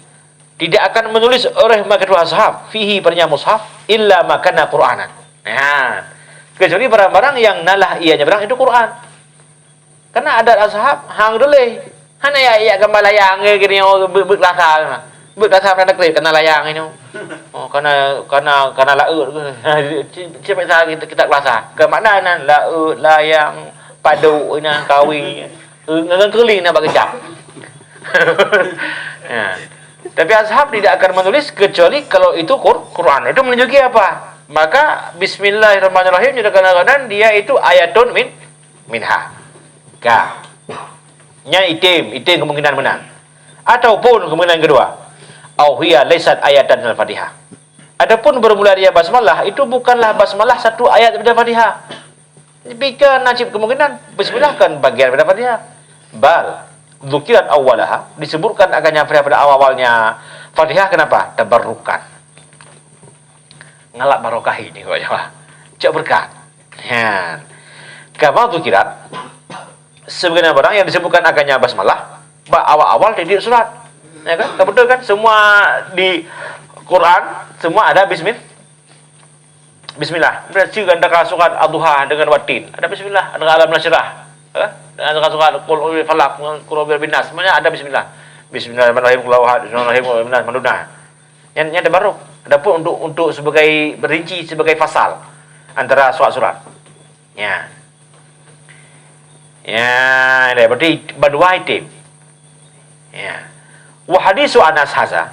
tidak akan menulis oleh mereka itu ashab, "fihi," padanya mushaf, "illa ma kana Qur'anan." Nah, kecuali barang-barang yang nalah ianya barang itu Quran. Karena adat ashab hang tuléh. Hana ya, ya gambar layang ke gini, oh, beu-, beu kelasa. Beu kelasa pernah diklik kena layang ini. Oh, karena, karena, karena laut ke. Cik, cik, kita, kita kelasa. Ke makna nan laut, layang, paduk, ina, kawi. Eh, ngan keuling na bak kejap. Ya. Tapi ashab tidak akan menulis kecuali kalau itu Qur-, Quran. Itu menunjuki apa? Maka bismillahirrahmanirrahim, jadi kadang-kadang dia itu ayatun min, minha. Ka. Nya item, item kemungkinan meunan. Ataupun kemungkinan kedua, au hiya laysat ayatan minal Fatihah. Adapun bermula dengan basmalah, itu bukanlah basmalah satu ayat daripada Fatihah. Tapi kan najib kemungkinan, bismillah kan bagian daripada Fatihah. Bal, dzukirat awwalaha, disebutkan akannya Fatihah pada awal-awalnya Fatihah. Kenapa? Tabarrukan. Ngalap barokah ini, Pak Jawa. Cak berkat. Ya. Kama dzukirat, sebagaimana barang yang disebutkan akannya basmalah, bak awal-awal titik surat. Ya kan? Kan betul kan? Semua di Quran, semua ada bismil-, bismillah. Berarti antara surat Ad-Duha dengan Wattin, ada bismillah. Antara Alam Nasyrah, ya kan? Antara surat Qul A'udzu Birabbil Falaq, Qul A'udzu Birabbin Nas, semuanya ada bismillah. Bismillahirrahmanirrahim, Qul Huwallahu Ahad, Bismillahirrahmanirrahim, Qul A'udzu Birabbin Nas, Maduna. Yang, yang tabarruk. Adapun untuk, untuk sebagai rinci, sebagai fasal antara surat-surat. Ya. Ya, dah, berarti badua item. Ya. Wa hadisu Anas haza.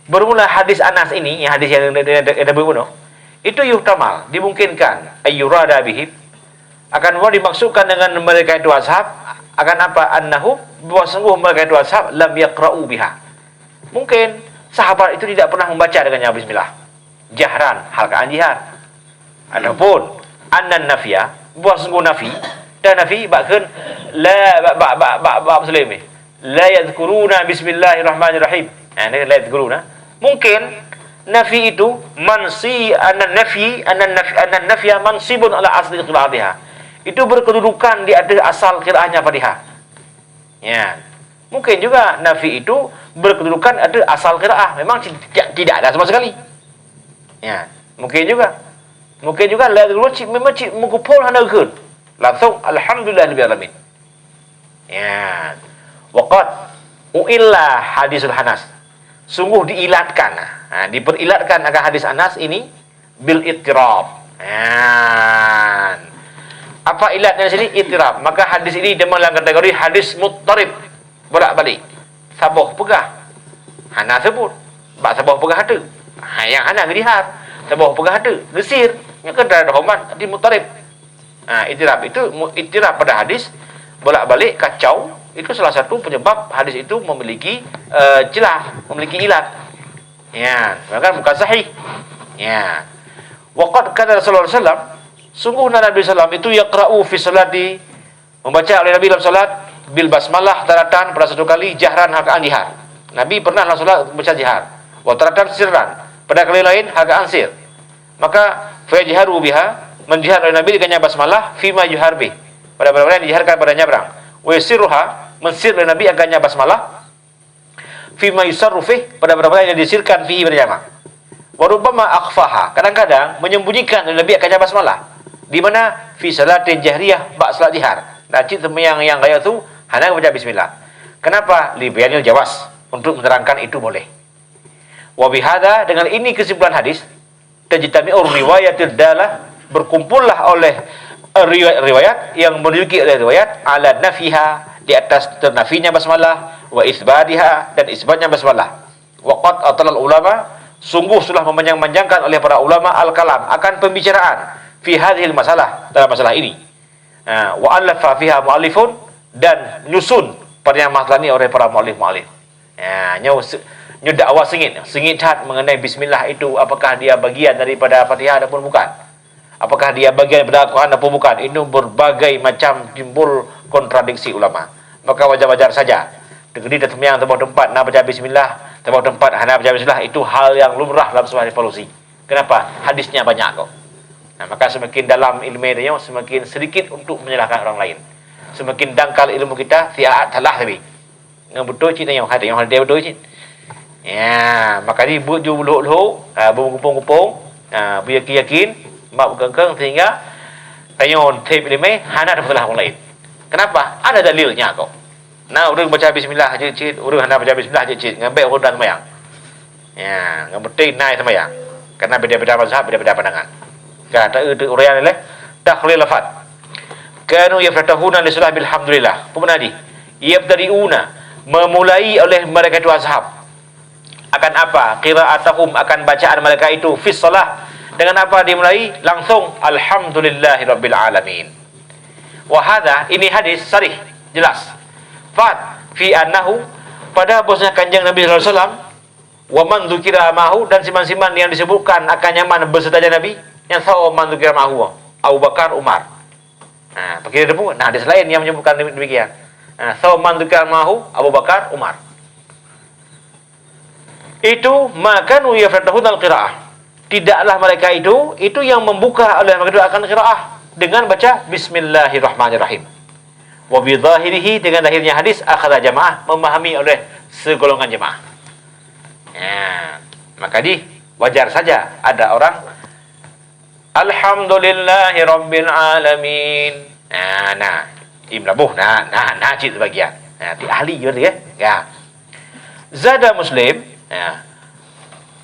Bermula hadis Anas ini, ya, hadis yang, yang, yang, yang, itu yuhtamal, dimungkinkan, ayyurada bihim, akan bahwa dimaksudkan dengan mereka itu ashab, akan apa? Annahu, bahwa sungguh mereka itu ashab, lam yaqra'u biha. Mungkin sahabat itu tidak pernah membaca dengannya bismillah. Jahran, hal keadaan jihar. Adapun annan nafya, bahwa sungguh nafi, dan nafi bak kheun la, bak, bak, bak, bak, bak muslim ni. La yadhkuruna bismillahirrahmanirrahim. Ha, ni la yadhkuruna. Mungkin nafi itu mansi, annan nafi, annan nafi, annan nafya mansibun ala asli qiraatiha. Itu berkedudukan di atas asal qiraahnya Fatihah. Ya. Mungkin juga nafi itu berkedudukan ada asal qiraah. Memang ti-, ti-, tidak ada sama sekali. Ya, mungkin juga. Mungkin juga la dulu cik, memang cik mukupol hana geun. Langsung alhamdulillah rabbil alamin. Ya. Waqad uilla hadisul Anas. Sungguh diilatkan. Ha, diperilatkan akan hadis Anas ini bil ittirab. Ha. Apa ilatnya di sini? Ittirab. Maka hadis ini deungon dalam kategori hadis muttarib. Bolak-balik. Saboh peugah. Hana sebut. Bak saboh peugah tu. Ha, yang hana geujihar. Saboh peugah tu. Geusir. Nyan kan dalam homan di muttarib. Ha, ittirab itu mu-, ittirab pada hadis bolak-balik kacau. Itu salah satu penyebab hadis itu memiliki, eh, celah, memiliki ilat. Ya, maka bukan sahih. Ya. Wa qad kana Rasulullah sallallahu alaihi wasallam, sungguhnya Nabi sallam itu yaqra'u fi salati, membaca oleh Nabi dalam salat bil basmalah taratan pada satu kali, jahran, hal keadaan jihar. Nabi pernah dalam salat membaca jihar, wa taratan sirran, pada kali lain hal keadaan sir. Maka fa yajharu biha, menjihar oleh Nabi dengannya basmalah fima yujhar bih, pada perkara yang dijiharkan pada nyabrang. Wa yusirruha, mensir oleh Nabi akannya basmalah fima yusarru fih, pada perkara yang disirkan fihi pada nyabrang. Wa rubbama akhfaha, kadang-kadang menyembunyikan oleh Nabi akannya basmalah. Di mana? Fi salatin jahriyah, bak salat jihar. Dan cit seumayang nyang gaya tu hana baca bismillah. Kenapa? Li bayanil jawaz, untuk menerangkan itu boleh. Wa bihadza, dengan ini kesimpulan hadis, tajtami'ur riwayatud dalah, berkumpullah oleh, eh, riwayat-riwayat yang menunjuki oleh riwayat ala nafiha, di atas ternafinya basmalah, wa isbatiha, dan isbatnya basmalah. Wa qad atalal ulama, sungguh sudah memanjang-manjangkan oleh para ulama al-kalam, akan pembicaraan, fi hadhil masalah, dalam masalah ini. Ha, wa allafa fiha muallifun, dan nyusun pada yang masalah ni oleh para muallif-muallif. Ha, nyoe se-, nyoe dakwah sengit, sengit that mengenai bismillah itu, apakah dia bagian daripada Fatihah ataupun bukan? Apakah dia bagian daripada Al-Quran ataupun bukan? Itu berbagai macam timbul kontradiksi ulama. Maka wajar-wajar saja. Teugedi taseumbahyang saboh teumpat na baca bismillah, saboh teumpat hana baca bismillah, itu hal yang lumrah dalam sebuah revolusi. Kenapa? Hadisnya banyak kok. Nah, maka semakin dalam ilmu tanyoe, semakin sedikit untuk menyalahkan orang lain. Semakin dangkal ilmu kita, siat salah tapi. Ngon beutôi cit tanyoe, hai tanyoe hana beutôi cit. Ya, maka di buet ju lhok-lhok, ha, beumupông-mupông, ha, beuyakin-yakin, mak beukeueng-keueng sehingga tanyoe seb ileumèe hana tapeusalah ureueng laén. Kenapa? Ada dalilnya kok. Na ureueng baca bismillah jeuet cit, ureueng hana baca bismillah jeuet cit, ngon bèk ureueng dan seumayang. Ya, ngon beutôi na seumayang. Karena beda-beda mazhab, beda-beda pandangan. Ka taeu-eu ureueng lé takhlil lafaz. Kanu yaftatahuna li shalah bil hamdulillah. Peue makna jih? Yabtadi'una, memulai oleh mereka itu ashab. Akan apa? Qira'atahum, akan bacaan mereka itu, fis shalah. Dengan apa dimulai? Langsung, "Alhamdulillahirabbil alamin." Wa hadza, ini hadis sarih, jelas. Fat, fi annahu, pada bahwasanya Kanjeng Nabi sallallahu alaihi wasallam, wa man dzukira ma'ahu, dan siman-siman yang disebutkan akan nyan beserta Nabi, nyan soe man dzukira ma'ahu, Abu Bakar, Umar. Nah, pikir debu, nah, hadis lain yang menyebutkan demikian. Nah, soe man dzukira ma'ahu, Abu Bakar, Umar. Itu, ma kanu yaftatahuna al-qira'ah. Tidaklah mereka itu, itu yang membuka oleh mereka itu akan qiraah dengan baca bismillahirrahmanirrahim. Wa bi zahirihi, dengan lahirnya hadis, akhadha jamaah, memahami oleh segolongan jemaah. Ya, maka di wajar saja ada orang, "Alhamdulillahirabbil alamin." Nah, nah. Im labuh, nah, nah, nah, cit sebagian. Nah, ti ahli je dia. Ya. Zada Muslim, ya.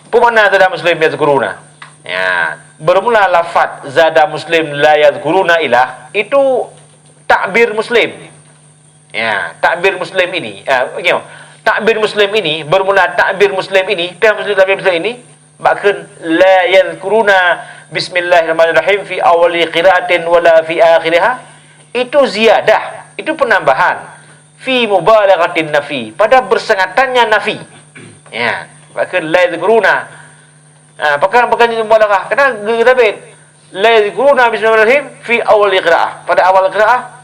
Peue makna zada Muslim yadzkuruna? Ya. Bermula lafaz zada Muslim la yadzkuruna ilah, itu takbir Muslim. Ya, takbir Muslim ini, ah, gini, takbir Muslim ini, bermula takbir Muslim ini, teuh Muslim, takbir Muslim ini, bak kheun la yadzkuruna bismillahirrahmanirrahim fi awwali qiraatin wala fi akhiriha, itu ziyadah, itu penambahan, fi mubalaghatin nafi, pada bersengatannya nafi. Ya, bak kheun la yadzkuruna. Ah, pakon, pakon mubalaghah, karena geutabet la yadzkuruna bismillahirrahmanirrahim fi awwali qiraah, pada awal qiraah.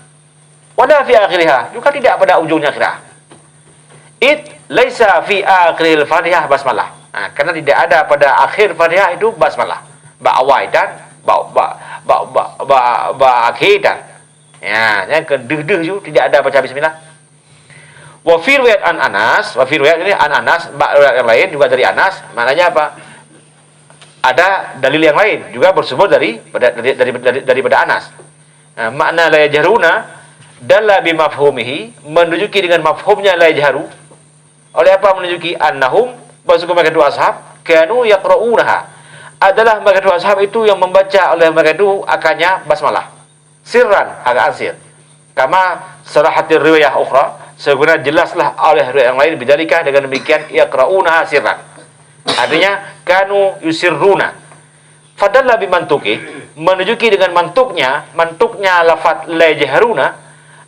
Wala fi akhiriha, juga tidak pada ujungnya qiraah. Id laisa fi akhiril Fatihah basmalah. Ha, karena tidak ada pada akhir Fatihah itu basmalah. Bak awai tan, bak, bak, bak, bak, bak, bak akhir tan. Ya, nyan keu deuh-deuh ju tidak ada baca bismillah. Wa fi riwayat an Anas, wa fi riwayat ini an Anas, bak riwayat yang lain juga dari Anas, maknanya apa? Ada dalil yang lain juga bersumber dari, pada, dari, dari, dari, daripada Anas. Nah, makna la yajharuna dalla bi mafhumihi, menunjuki dengan mafhumnya la yajharu. Oleh apa menunjuki? Annahum, bahwasanya mereka dua ashab, kanu yaqra'unaha, adalah mereka dua ashab itu yang membaca oleh mereka itu akannya basmalah sirran, agak ansir. Kama sarahatir riwayah ukhra, sebagaimana jelaslah oleh riwayat yang lain, bidzalika, dengan demikian, yaqra'unaha sirran. Artinya, kanu yusirruna. Fadalla bimantuqi, menunjuki dengan mantuknya, mantuknya lafaz la yajharuna,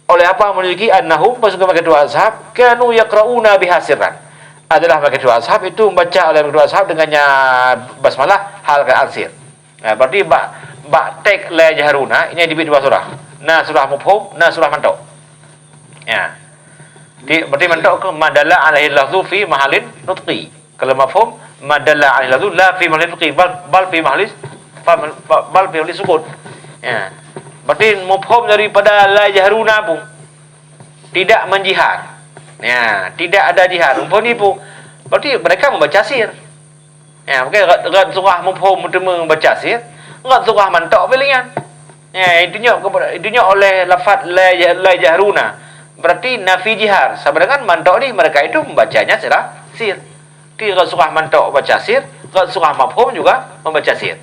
oleh apa menunjuki? Annahum, bahwasanya mereka dua ashab, kanu yaqra'una biha sirran, adalah mereka dua ashab itu membaca oleh mereka dua ashab dengannya basmalah hal keadaan sir. Ya, berarti bak, bak teks la yajharuna, ini dibit dua surah. Na surah mufhum, na surah mantuk. Ya. Di, berarti mantuk ke ma dalla alaihi lafzu fi mahallin nutqi. Kalau mafhum, ma dalla alaihi lafzu la fi mahallin nutqi, bal, bal fi mahalli, bal, bal fi mahalli sukun. Ya. Berarti mafhum daripada la yajharuna pun tidak menjihar. Ya, tidak ada jihar. Mafhum ni pun. Berarti mereka membaca sir. Ya, bukan rot, rot surah mafhum meuteumé baca sir, rot surah mantuk pilihan. Ya, itu nyok, itu nyok oleh lafaz la, la yajharuna. Berarti nafi jihar. Sama dengan mantuk ni, mereka itu membacanya secara sir. Ti rot surah mantuk baca sir, rot surah mafhum juga membaca sir.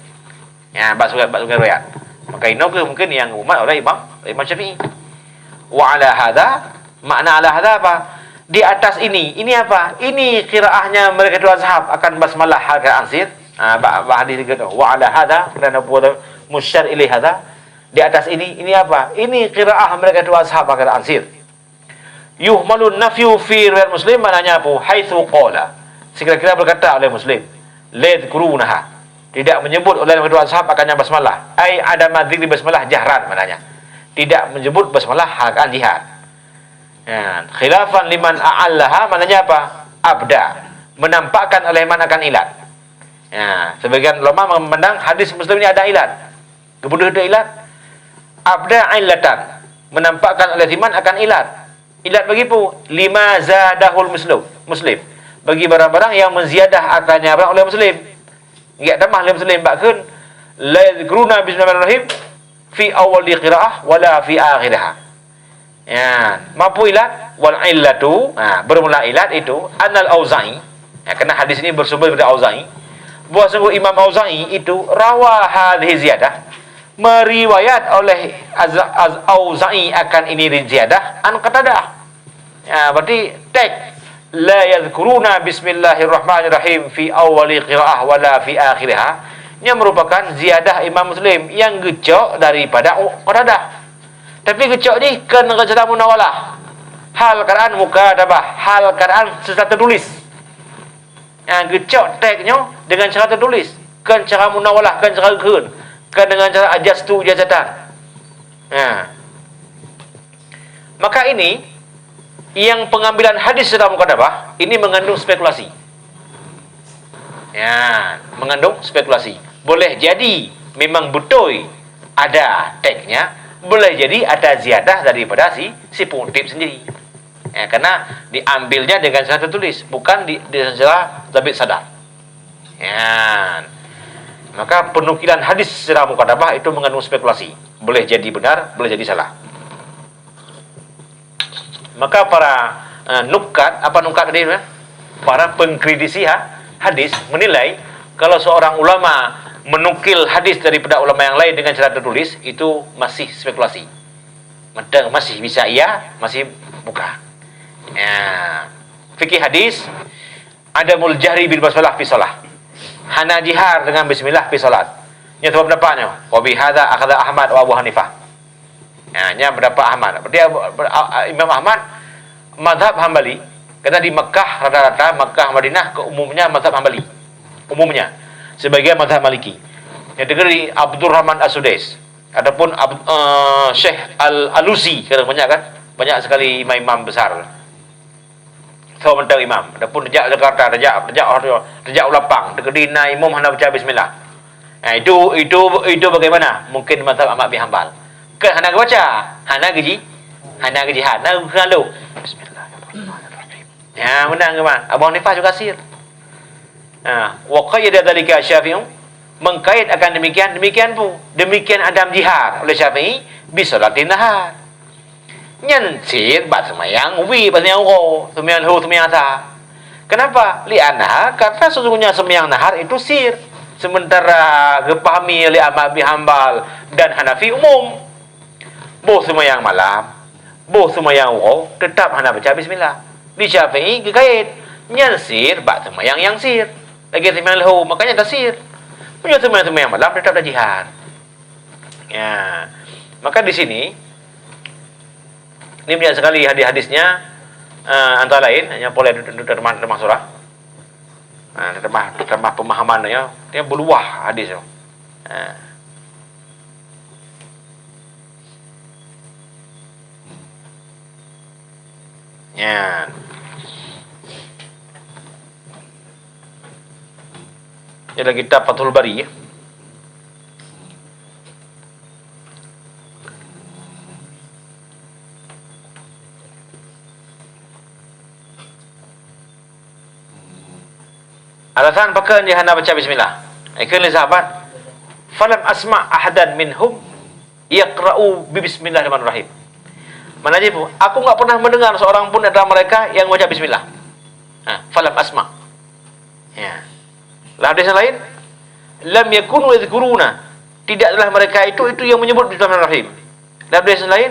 Ya, bak surat, bak surat riwayat. Maka inoe ke mungkin yang umat oleh Imam, Imam Syafi'i. Wa ala hadza, makna ala hadza apa? Di atas ini, ini apa? Ini qiraahnya mereka dua ashab akan basmalah hal keadaan sir. Ha, bak, bak hadis gitu. Wa ala hadza, kerana buat musyar ilaih hadza. Di atas ini, ini apa? Ini qiraah mereka dua ashab hal keadaan sir. Yuhmalun nafyu fi riwayat Muslim, maknanya apa? Haitsu qala. Sekira-kira berkata oleh Muslim, la yadzkurunaha. Tidak menyebut oleh kedua ashab akannya basmalah. Ai adama dzikri basmalah jahran, maknanya. Tidak menyebut basmalah hal keadaan jihar. Ya, khilafan liman a'allaha, maknanya apa? Abda, menampakkan oleh man akan ilat. Ya, sebagian ulama memandang hadis Muslim ini ada ilat. Kemudian ada ilat. Abda illatan, menampakkan oleh si man akan ilat. Ilat bagi pu, lima zadahul muslim, Muslim. Bagi barang-barang yang menziyadah akan yang oleh Muslim. Geujak tamah lé Muslim bak kheun, "La yadhkuruna bismillahirrahmanirrahim fi awwali qiraah wala fi akhiriha." Ya, ma pu ilat, wal illatu, ha, bermula ilat itu, annal Auza'i. Ya, karena hadis ini bersumber dari Auza'i. Bahwa sungguh Imam Auza'i itu rawa hadhihi ziyadah, meriwayat oleh Az-, Az-, Auza'i akan ini ziyadah, an Qatadah. Ya, berarti teks, "La yadhkuruna bismillahirrahmanirrahim fi awwali qiraah wala fi akhiriha." Nyan merupakan ziyadah Imam Muslim nyang geucok daripada Qatadah. Tapi geucok jih kon ngon cara munawalah. Hal keadaan mukatabah, hal keadaan secara tertulis. Ya, geucok teks nyoe dengan cara tertulis, kon cara munawalah, kon cara geukheun, kon dengan cara ajastu ijazatan. Ya. Maka ini, yang pengambilan hadis secara mukatabah, ini mengandung spekulasi. Ya, mengandung spekulasi. Boleh jadi memang betul ada teksnya, boleh jadi ada ziyadah daripada si, si pengutip sendiri. Ya, karena diambilnya dengan cara tertulis, bukan di, dengan cara zabit sadar. Ya. Maka penukilan hadis secara mukatabah itu mengandung spekulasi. Boleh jadi benar, boleh jadi salah. Maka para, eh, nukat, apa nukat tadi, eh? Para pengkritisi ha-, hadis menilai kalau seorang ulama menukil hadis daripada ulama yang lain dengan cara tertulis, itu masih spekulasi. Mantong masih bisa iya, masih buka. Ya. Fikih hadis, adamul jahri bil basmalah fi shalah. Hana jihar dengan bismillah fi shalat. Nyoe sabab pendapat nyoe. Wa bihadza akhadha Ahmad wa Abu Hanifah. Ya, nyan pendapat Ahmad. Berarti Abu, a, a, Imam Ahmad mazhab Hambali. Karena di Mekah rata-rata, Mekah, Madinah, ke umumnya mazhab Hambali. Umumnya. Sebagian mazhab Maliki. Yang dekat di Abdurrahman As-Sudais. Ataupun Ab-, eh, Syekh Al-Alusi, kan banyak kan? Banyak sekali imam-imam besar. Soe mantong imam. Adapun tajak Jakarta, tajak, tajak, tajak u lapang, teukeudi na imum hana baca bismillah. Ha, itu, itu, itu bagaimana? Mungkin mazhab Ahmad bin Hanbal. Kan hana geubaca, hana geuji-, hana geujihar, hana geukheun lom. Bismillahirrahmanirrahim. Ya, meunan geumat. Abu Hanifah juga sir. Ha, wa qayyada dzalika Syafi'i, mengkait akan demikian, demikian pu-, demikian adam jihar oleh Syafi'i, bi shalatin nahar. Nyan sir bak seumayang wie, bak seumayang uroe, seumayang lhô, seumayang asa. Kenapa? Li'annaha, karena sesungguhnya seumayang nahar itu sir. Sementara geupahami oleh Ahmad bin Hanbal dan Hanafi umum. Boh seumayang malam, boh seumayang uroe, teutap hana baca bismillah. Di Syafi'i geukait, nyan sir bak seumayang nyang sir. Lagèe seumayang lhô, makanya tasir. Meunyoe seumayang-seumayang malam, teutap tajihar. Ya. Maka di sini, ini banyak sekali hadis-hadisnya, eh, antara lain, nyang poleh untuk terjemah, terjemah surah. Ha, terjemah, terjemah pemahaman nyoe, dia berluah hadis nyoe. Ha. Nyan. Nyoe dalam kitab Fathul Bari, ya. Alasan pakon jih hana baca bismillah? Ikheun lé sahabat, "Falam asma' ahadan minhum yaqra'u bi bismillahirrahmanirrahim." Makna jih, "Aku enggak pernah mendengar seorang pun di antara mereka yang baca bismillah." Ha, "falam asma'." Ya. Dalam hadis yang lain, "Lam yakunu yadhkuruna." Tidaklah mereka itu, itu yang menyebut bismillahirrahmanirrahim. Dalam hadis yang lain,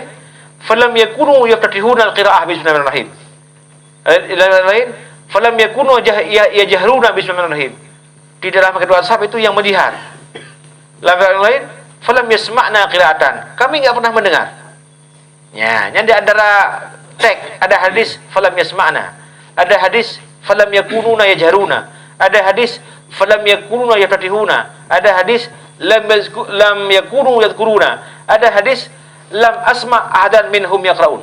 "Falam yakunu yaftatihuna al-qira'ah bismillahirrahmanirrahim." Eh, dalam yang lain, "Falam yakunu jah-, ya-, yajahruna bismillahirrahmanirrahim." Tidaklah mereka dua ashab itu yang menjihar. Dalam yang lain, "Falam yasma'na qira'atan." Kami enggak pernah mendengar. Ya, nyan di antara teks, ada hadis, "Falam yasma'na." Ada hadis, "Falam yakununa yajharuna." Ada hadis, "Falam yakununa yaftatihuna." Ada hadis, "Lam yazku-, lam yakunu yadhkuruna." Ada hadis, "Lam asma' ahadan minhum yaqra'un."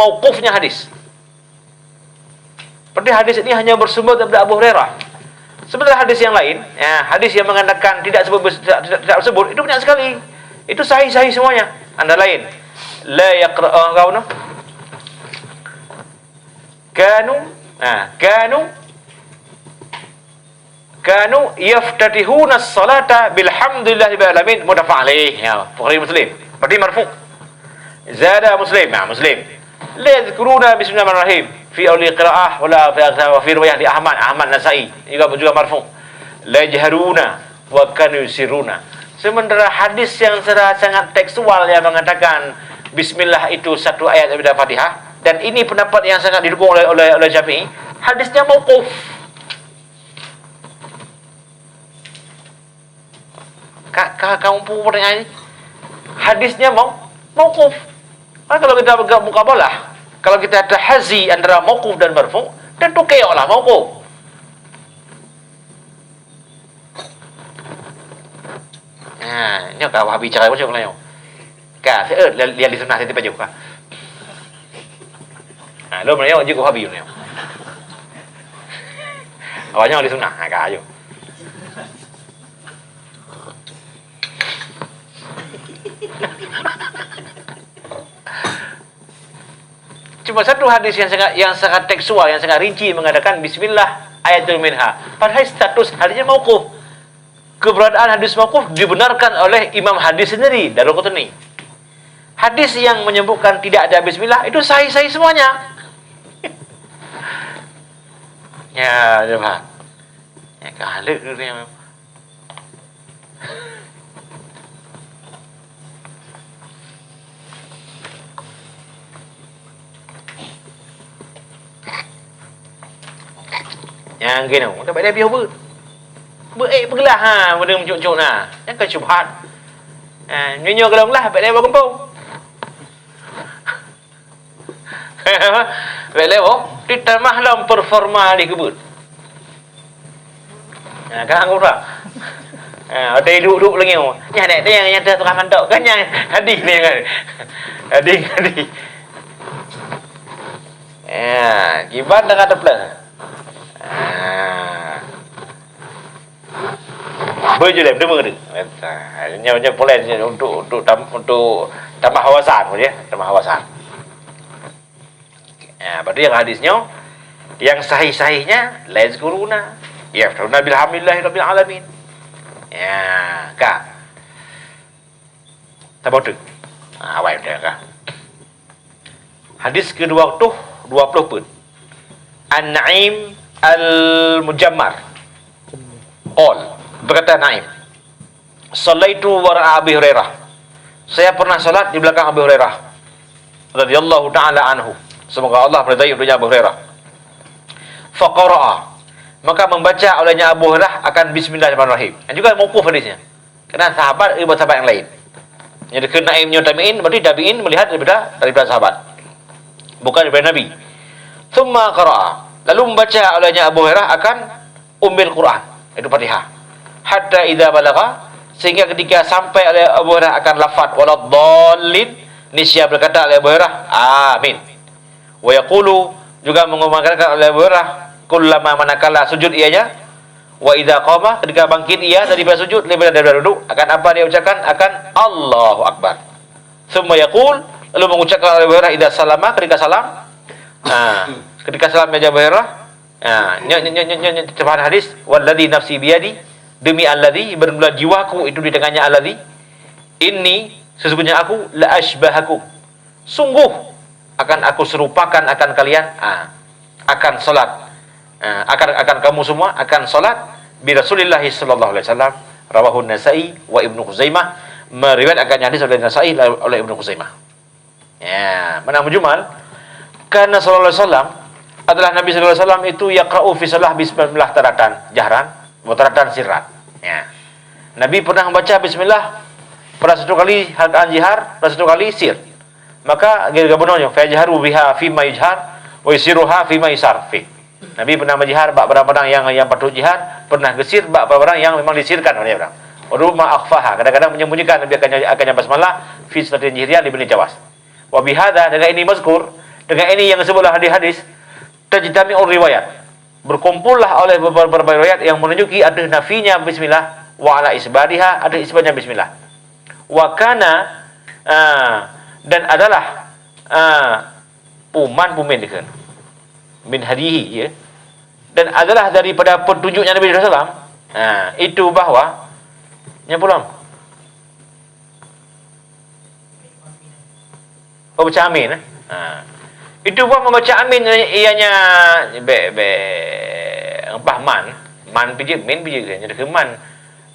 mauqufnya hadis. Berarti hadis ini hanya bersumber daripada Abu Hurairah. Sementara hadis yang lain, ya, hadis yang mengatakan tidak sebut, tidak, tidak, tidak sebut, itu banyak sekali. Itu sahih-sahih semuanya. Antara lain, la yaqra-, oh, kau noh. Kanu, ha, kanu, kanu yaftatihuna salata bilhamdulillahi rabbil alamin, muttafaq alaih. Ya, Bukhari Muslim. Berarti marfu'. Zada Muslim, ya, Muslim. La yadhkuruna bismillahirrahmanirrahim fi awwalil qira'ah wala fi akhirih, wa fi riwayah li Ahmad, Ahmad Nasa'i. Juga, juga marfu'. La yajharuna wa kanu yusirruna. Sementara hadis yang secara sangat tekstual yang mengatakan bismillah itu satu ayat daripada Fatihah, dan ini pendapat yang sangat didukung oleh, oleh, oleh Syafi'i, hadisnya mauquf. Ka, ka, kamu pun pertanyaan ini. Hadisnya mau, mauquf. Kan kalau kita buka mukabalah, kalau kita tahazi antara mauquf dan marfu', tentu keok lah mauquf. Ha, nyoe ka Wahabi cara macam mana nyoe? Ka, eh, li, li ahli sunnah siti pajoh ka. Ha, lom nyoe jeuet Wahabi nyoe. Awak nyoe ahli sunnah, ha, ka, ayo. Cuma satu hadis yang sangat, yang sangat tekstual, yang sangat rinci mengatakan bismillah ayatul minha. Padahal status hadisnya mauquf. Keberadaan hadis mauquf dibenarkan oleh imam hadis sendiri, Daruqutni. Hadis yang menyebutkan tidak ada bismillah itu sahih-sahih semuanya. Ya, coba. Ya, kali dunia memang. Nyang keunoe, udah bak Nabi beuet. Beuet, eh, peuglah, ha, benda mencok-cok na. Nyang ka syubhat. Ha, nyoe-nyoe kalau lah, bak Nabi bak kumpul. Bèk lé boh, ditamah lom performa di keubeut. Ha, kan aku tak. Ha, ada duduk-duduk lagi. Nyan dek, nyan, nyan teuh tukang kantok. Kan nyan hadis ni kan. Hadis, hadis. Ha, kiban tengah teupleng. Ha. Beujulem, deungoe tu. Nyoe, nyoe pulai nyoe untuk, untuk tam-, untuk tambah wawasan, ya, tambah wawasan. Ya, berarti yang hadis nyoe, yang sahih-sahihnya, la yazkuruna, yaftaruna bilhamdulillahi rabbil alamin. Ya, ka. Saboh teuk. Ha, awai teuka. Hadis kedua puluh, dua puluh peuet. An-Na'im Al-Mujammar. Qol, berkata Na'im, "Shallaitu wara'a Abi Hurairah." Saya pernah salat di belakang Abu Hurairah radhiyallahu ta'ala anhu. Semoga Allah meridai untuknya Abu Hurairah. Faqara'a, maka membaca olehnya Abu Hurairah akan bismillahirrahmanirrahim. Yang juga mauquf hadisnya. Karena sahabat, eh, sahabat yang lain. Yang dikena Na'im nyoe tabi'in, berarti tabi'in melihat daripada, daripada sahabat. Bukan daripada Nabi. Thumma qara'a. Lalu membaca olehnya Abu Hurairah akan Ummil Quran, itu Fatihah. Hatta idza balagha, sehingga ketika sampai oleh Abu Hurairah akan lafaz waladdallin, niscaya berkata oleh Abu Hurairah, "Amin." Wa yaqulu, juga mengumandangkan oleh Abu Hurairah, Kullama, manakala sujud ianya, wa idza qama, ketika bangkit ia daripada sujud, daripada, daripada duduk, akan apa dia ucapkan? Akan Allahu Akbar. Tsumma yaqul, lalu mengucapkan oleh Abu Hurairah, idza salama, ketika salam. Ha, ketika salam ya Abu Hurairah. Ha, nyoe, nyoe, nyoe, nyoe, nyoe, nyoe terjemahan hadis, "Walladzi nafsi biyadi," demi alladzi, bermula jiwaku itu di tangannya alladzi, "Inni, sesungguhnya aku, la asybahakum." Sungguh akan aku serupakan akan kalian, ah, akan salat. Ah, akan, akan kamu semua akan salat bi Rasulillah sallallahu alaihi wasallam. Rawahu Nasai wa Ibnu Khuzaimah. Meriwayatkan hadis oleh Nasai, oleh Ibnu Khuzaimah. Ya, mana mujmal? Karena sallallahu alaihi wasallam adalah Nabi sallallahu alaihi wasallam itu yaqra'u fi salah bismillah taratan jahran wa taratan sirran. Ya. Nabi pernah membaca bismillah pada satu kali hakaan jihar, pada satu kali sir. Maka, geuboh nyoe, "Fa yajharu biha fima yujhar, wa yusirruha fima yusar fi." Nabi pernah menjihar bak barang-barang yang, yang patut jihar, pernah geusir bak barang-barang yang memang disirkan oleh orang. Wa rubama akhfaha, kadang-kadang menyembunyikan Nabi akan, akan nyabas malah fi salatin jihriyah li Bani Jawas. Wa bihadza, dengan ini mazkur, dengan ini yang disebutlah hadis-hadis, tajtami'ur riwayat. Berkumpullah oleh beberapa riwayat yang menunjuki ada nafinya bismillah wa ala isbatiha, ada isbatnya bismillah. Wa kana, ah, dan adalah, ah, puman pumin dikheun. Min hadihi, ya. Dan adalah daripada petunjuknya Nabi sallallahu alaihi wasallam. Ha, itu bahwa, nya pulang. Oh, baca amin, eh? Ha. Itu pun membaca amin, ianya bek, bek, bah man. Man pijak, min pijak, jadi ke man.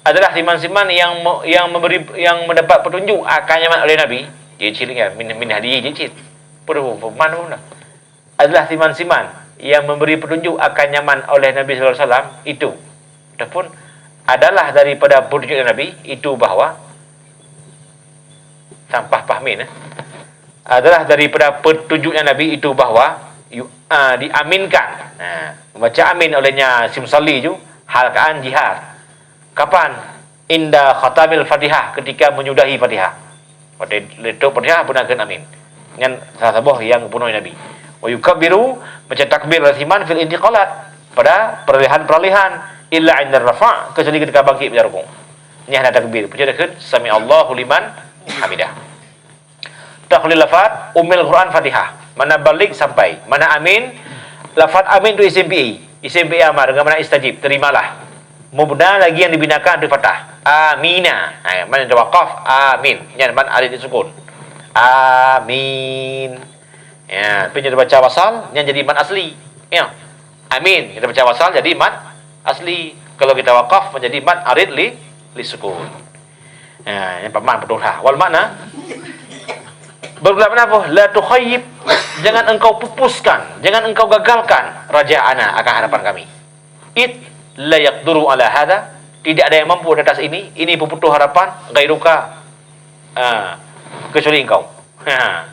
Adalah siman-siman yang me-, yang memberi, yang mendapat petunjuk akan nyaman oleh Nabi. Jadi ciri kan, min, min hadihi jadi ciri. Pedu, man pun dah. Adalah siman-siman yang memberi petunjuk akan nyaman oleh Nabi sallallahu alaihi wasallam itu. Ataupun adalah daripada petunjuk Nabi itu bahwa sampah pahmin, eh, adalah daripada petunjuknya Nabi itu bahwa yu-, ah, diaminkan. Nah, membaca amin olehnya si musalli tu, hal kaan jihar. Kapan? Inda khatamil Fatihah, ketika menyudahi Fatihah. Watèe leutôp Fatihah, beuna kheun amin. Nyan salah saboh nyang geupunoe Nabi. Wa yukabbiru, baca takbir lasiman fil intiqalat, pada peralihan-peralihan, illa inda rafa', kecuali ketika bangkit pada rukuk. Nyan hana takbir, baca kheun sami'allahu liman hamidah. Takhlil lafaz, ummil Quran Fatihah. Makna balig sampai. Makna amin, lafaz amin tu isim fi'il. Isim fi'il amar dengan makna istajib, terimalah. Mubna lagi yang dibinakan tu fathah. Amina. Ha, man tawaqaf, amin. Nyan man arid disukun. Amin. Ya, tapi nyan dibaca wasal, nyan jadi man asli. Ya. Amin. Kita baca wasal jadi man asli. Kalau kita wakaf menjadi man arid li, li sukun. Ya, yang paman betul ha. Wal makna, bergula mana apa? La tukhayyib, jangan engkau pupuskan, jangan engkau gagalkan raja'ana, akan harapan kami. Id la yaqduru ala hadha, tidak ada yang mampu di atas ini, ini peputus harapan, ghairuka, ah, kecuali engkau. Ha.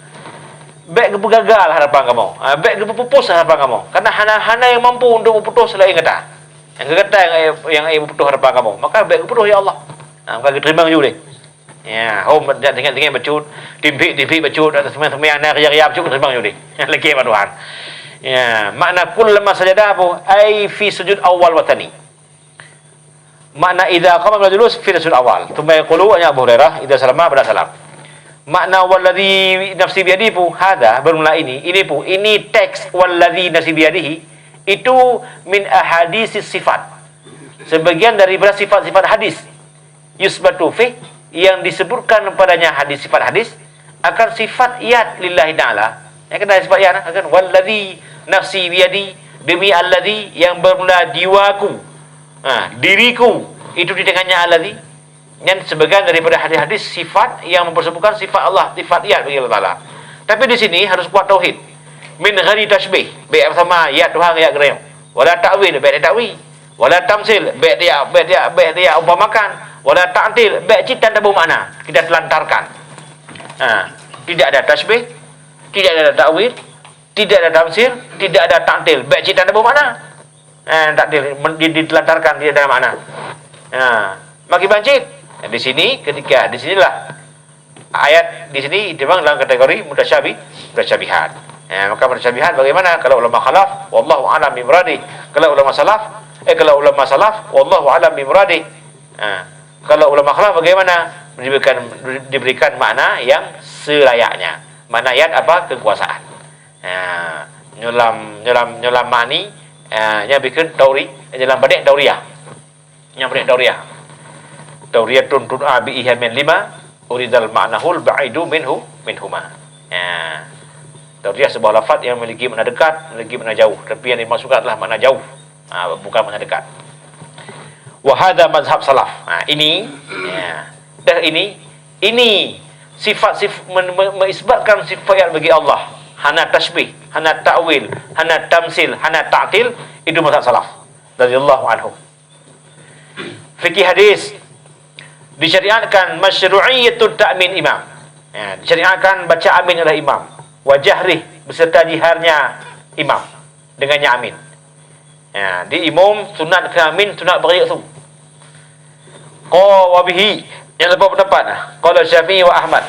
Bèk geupeugagal harapan kamoe. Ha, bèk geupupus harapan kamoe. Karena hana, hana yang mampu untuk memutus selain gata. Nyang gata yang, yang, yang memutus harapan kamoe. Maka bèk geupupus, ya Allah. Ha, maka geuteurimong ju deh. Ya, hom, tinggai-tinggai bacut, timpik-timpik bacut, atau semuanya-semuanya, na ria-ria bacut, geuteurimong ju deh. Lagi bak Tuhan. Ya, makna kullama sajada apa? Ai fi sujud awal wa tsani. Makna idza qama minal julus fi sujud awal. Tsumma yaqulu, ya Abu Hurairah, idza salama, pada salam. Makna walladzi nafsi biyadihi pu, hadza, bermula ini, ini pu, ini teks walladzi nafsi biyadihi, itu min ahaditsis sifat. Sebagian daripada sifat-sifat hadis. Yusbatu fih, yang disebutkan padanya hadis, sifat hadis, akan sifat yad lillahi ta'ala. Yang kena sifat yad, kan? Walladzi nafsi biyadi, demi alladzi yang bermula jiwaku. Ha, diriku, itu di tangannya alladzi. Nyan sebagian daripada hadis-hadis sifat yang mempersebutkan sifat Allah, sifat yad bagi Allah Ta'ala. Tapi di sini harus kuat tauhid. Min ghairi tashbih, bèk sama yad Tuhan, yad geureung. Wala ta'wil, bèk ta'wil. Wala tamsil, bèk dia, bèk dia, bèk dia umpamakan. Wala ta'til, bèk cit tan taboh makna. Kita telantarkan. Ha, tidak ada tashbih, tidak ada ta'wil, tidak ada tamsil, tidak ada ta'til. Bèk cit tan taboh makna. Ha, ta'til, men-, di-, ditelantarkan, tidak ada makna. Ha, makin banci. Di sini, ketika, di sinilah ayat di sini memang dalam kategori mutasyabih, mutasyabihat. Ya, maka mutasyabihat bagaimana? Kalau ulama khalaf, wallahu a'lam bi muradih. Kalau ulama salaf, eh, kalau ulama salaf, wallahu a'lam bi muradih. Ha, kalau ulama khalaf bagaimana? Diberikan, diberikan makna yang selayaknya. Makna yad apa? Kekuasaan. Ha, nyoe lam, nyoe lam, nyoe lam ma'ni, ha, nyan bikreun tauri, nyoe lam padek tauriyah. Nyan padek tauriyah. Tauriyatun tud'a bi ihya min lima, uridal ma'nahul ba'idu minhu, minhuma. Ha. Tauriyah sebuah lafaz yang memiliki makna dekat, memiliki makna jauh, tapi yang dimaksudkan adalah makna jauh. Ha, bukan makna dekat. Wa hadza mazhab salaf. Ha, ini, ya. Dah ini, ini sifat sif-, men-, men-, menisbatkan sifat bagi Allah. Hana tashbih, hana ta'wil, hana tamsil, hana ta'til, itu mazhab salaf. Radhiyallahu anhum. Fikih hadis, disyariatkan masyru'iyatut ta'min imam. Ya, disyariatkan baca amin oleh imam. Wa jahrih, beserta jiharnya imam. Dengannya amin. Ya, di imum sunat keu amin, sunat bagi su. Qa wa bihi, yang lepas pendapat. Qala Syafi'i wa Ahmad.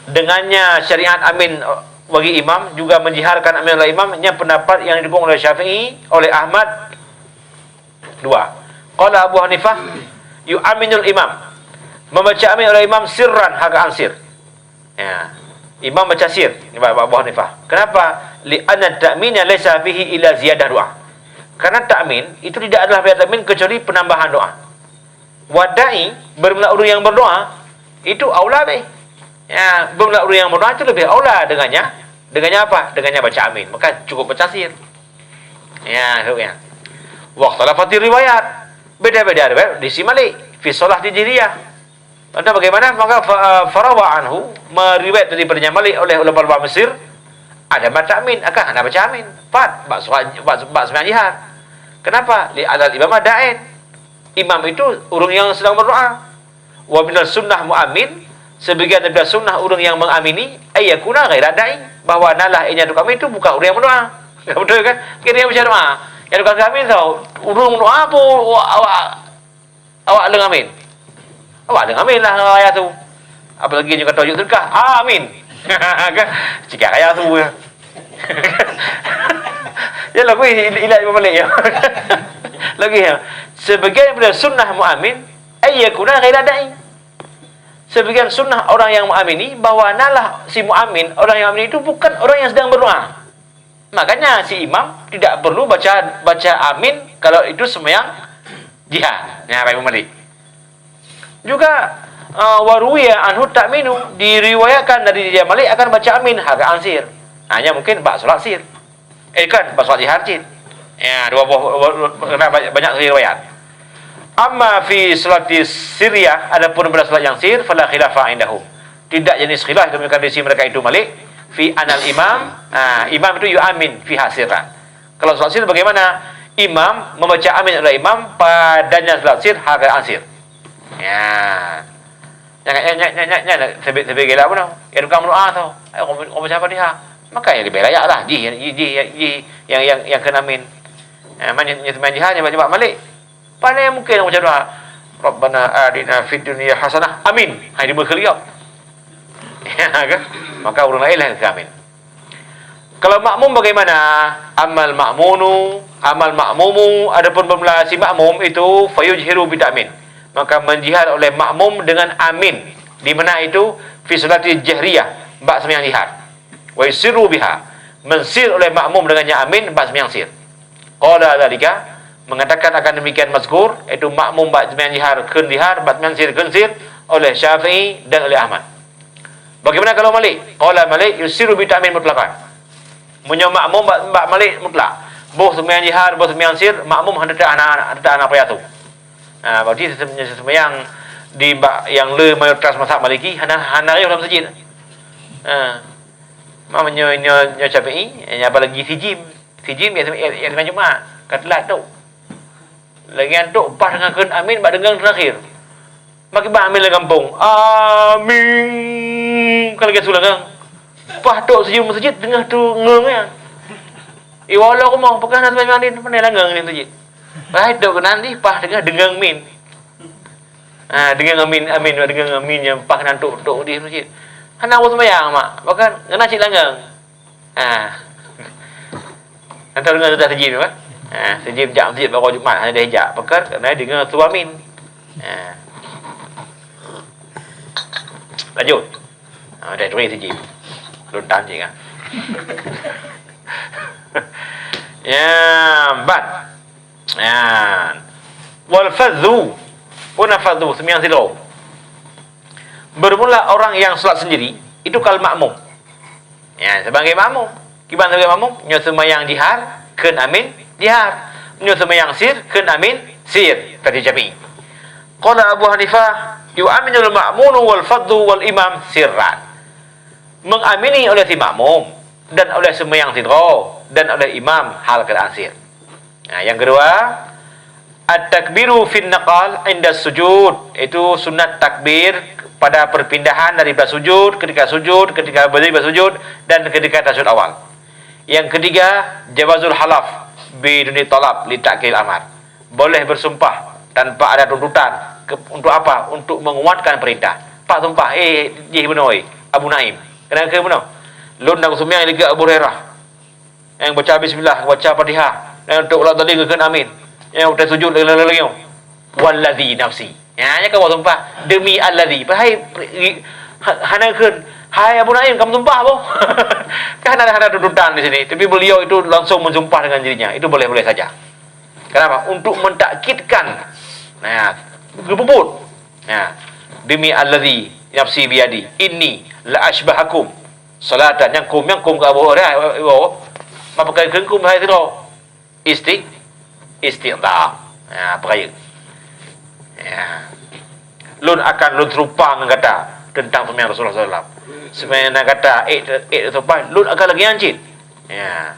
Dengannya syariat amin bagi imam, juga menjiharkan amin oleh imam, yang pendapat yang didukung oleh Syafi'i, oleh Ahmad, dua. Qala Abu Hanifah, yu'aminul imam. Membaca amin oleh imam sirran, harkaan sir. Ya. Imam baca sir, ni bak Abu Hanifah. Kenapa? Li anna ta'mina laisa fihi illa ziyadah doa. Karena takmin itu tidak adalah pada takmin kecuali penambahan doa. Wa da'i, bermula ureuëng yang berdoa, itu aula bih. Ya, bermula ureuëng yang berdoa itu lebih aula dengannya. Dengannya apa? Dengannya baca amin. Maka cukup baca sir. Ya, itu ya. Wa ikhtalafati riwayat. Beda-beda riwayat di si Malik. Fi shalah di Jiriyah. Entah bagaimana, maka fa-, farawa anhu, meriwayat daripadanya Malik oleh ulama-ulama Mesir, ada baca amin, akan ada baca amin. Fat, bak surat, bak, bak sembahyang jihar. Kenapa? Li adal imam da'in. Imam itu ureuëng yang sedang berdoa. Wa minal sunnah mu'amin, sebagian daripada sunnah ureuëng yang mengamini, ay yakuna ghaira da'i, bahwa nalah inya tukang amin itu bukan ureuëng yang berdoa. Betul kan? Kira yang baca doa. Yang tukang amin tahu, ureuëng doa pun awak, awak Awak leueng amin. Awak leueng amin lah raya tu. Apalagi nyoe kata yuk sedekah. Amin. Kan? Cik raya tu. Ya lagu ilat balik ya. Lagi ya. Sebagian daripada sunnah mu'amin, ay yakuna ghaira da'i. Sebagian sunnah orang yang mengamini bahwa nalah si mu'amin, orang yang mengamini itu bukan orang yang sedang berdoa. Makanya si imam tidak perlu baca, baca amin kalau itu sembahyang jihar. Nah, Imam Malik. Juga, uh, waruwiya anhu ta'minu, diriwayatkan dari dia Malik akan baca amin harkaan sir. Hanya mungkin bak solat sir. Eh, kan, bak solat jihar cit. Ya, dua boh, dua, dua, dua, banyak, banyak riwayat. Amma fi salati sirriyah, adapun pada salat yang sir, fala khilafa indahum. Tidak jenis khilaf demikian di sisi mereka itu Malik, fi anal imam, ha, imam itu yu'amin fiha sirran. Kalau salat sir bagaimana? Imam membaca amin oleh imam padanya salat sir, harkaan sir. Ya. Nyan, nyan, nyan, nyan, nyan, sabé, sabé gila pun. Ya, tukang berdoa tu. Ayo, kau, kau baca Fatihah. Maka yang lebih layak lah. Jih, jih, jih, jih, yang, yang, yang kena amin. Ya, man, yang, yang, yang jihad, yang baca Malik. Pandai mungkin orang baca doa, "Rabbana atina fid dunya hasanah." Amin. Hai, dia berkhilaf. Ya, kan? Maka orang lain lah yang amin. Kalau makmum bagaimana? Amal makmunu, amal makmumu, adapun pemula si makmum itu, fayujhiru bita'min. Maka menjihar oleh makmum dengan amin. Di mana itu? Fi salati jahriyah, bak sembahyang jihar. Wa yusirru biha, mensir oleh makmum dengannya amin, bak sembahyang sir. Qala dzalika, mengatakan akan demikian mazkur, yaitu makmum bak sembahyang jihar kheun jihar, bak sembahyang sir kheun sir, oleh Syafi'i dan oleh Ahmad. Bagaimana kalau Malik? Qala Malik, yusiru bi ta'min mutlaqan. Meunyoe makmum bak, bak Malik mutlak. Boh sembahyang jihar, boh sembahyang sir, makmum hana ta-, hana, hana ta-, hana payah tu. Ha, berarti sesem-, sembahyang di bak nyang le mayoritas mazhab Maliki hana, hana rayoh lam masjid. Ha. Meunyoe, nyoe, nyoe Syafi'i, apalagi si jim. Si jim ya, ya, ya, Jumaat, ka teulat tu. Lagi nyan trok paih teungoh kheun amin bak deungon terakhir. Bak kiban amin lam gampông. Amin. Bukan lagèe su langgang. Paih trok sijeuem masjid teungoh tu ngeung nyan. Iwoe lom rumoh, peugah na seumayang amin, pandai langgang nyan masjid. Paih trok keunan dih, paih teungoh deungon amin. Ha, deungon amin, amin, deungon amin nyang paih keunan trok, trok dih masjid. Hana seumayang mak, bahkan ngena cit langgang. Ha. Hantom deungoe teuntang si Jim, kan? Ha, si Jim jak meuseujid bak uroe Jumat, hana deh jak. Pakon? Karena deungoe su amin. Ha. Lanjut. Ha, dah turi si Jim. Lôn tan cit, kan? Ya, ban. Nyan. Wal fadhu. Peue na fadhu? Seumayang sidroe. Bermula orang yang salat sendiri, itu kal makmum. Ya, sebagai makmum. Kiban sebagai makmum, nyoe seumayang jihar, kheun amin, jihar. Nyoe seumayang sir, kheun amin, sir. Kata Syafi'i. Qala Abu Hanifah, yu'aminul ma'munu wal fadhu wal imam sirran. Mengamini oleh si makmum dan oleh seumayang sidroe dan oleh imam hal keuadaan sir. Nah, yang kedua, at-takbiru fin naqal inda sujud, itu sunat takbir pada perpindahan daripada sujud, ketika sujud, ketika berdiri pada sujud, dan ketika tasyahud awal. Yang ketiga, jawazul halaf biduni talab li ta'kil amar. Boleh bersumpah tanpa ada tuntutan. Ke-, untuk apa? Untuk menguatkan perintah. Pak sumpah, "Eh, jih bunoe, Abu Naim. Kena ke bunoe? Lôn na kuseumayang lagèe Abu Hurairah." Nyang baca bismillah, baca Fatihah. Nyang untuk ulang tadi geukheun amin. Nyang utai sujud lagi-lagi. Walladzi nafsi. Ya, nyan ka sumpah. Demi alladzi. Padahai ha-, hana kheun, "Hai Abu Naim, kamu sumpah boh." Kan ada, ada tuntutan di sini. Tapi beliau itu langsung mensumpah dengan dirinya. Itu boleh-boleh saja. Kenapa? Untuk mentakkidkan. Nah, geubeubuet. Nah, demi alladzi nafsi biyadi, inni la asybahakum salatan, nyang kum, nyang kum ka Abu Hurairah, oh, ma pakai keu kum hai sidroe. Isti-, isti'dha. Ya, apa kaya? Ya. Lôn akan lôn serupa ngon gata tentang seumayang Rasulullah sallallahu alaihi wasallam. Seumayang gata, eh, eh, serupa, lôn akan lagèe nyan cit. Ya.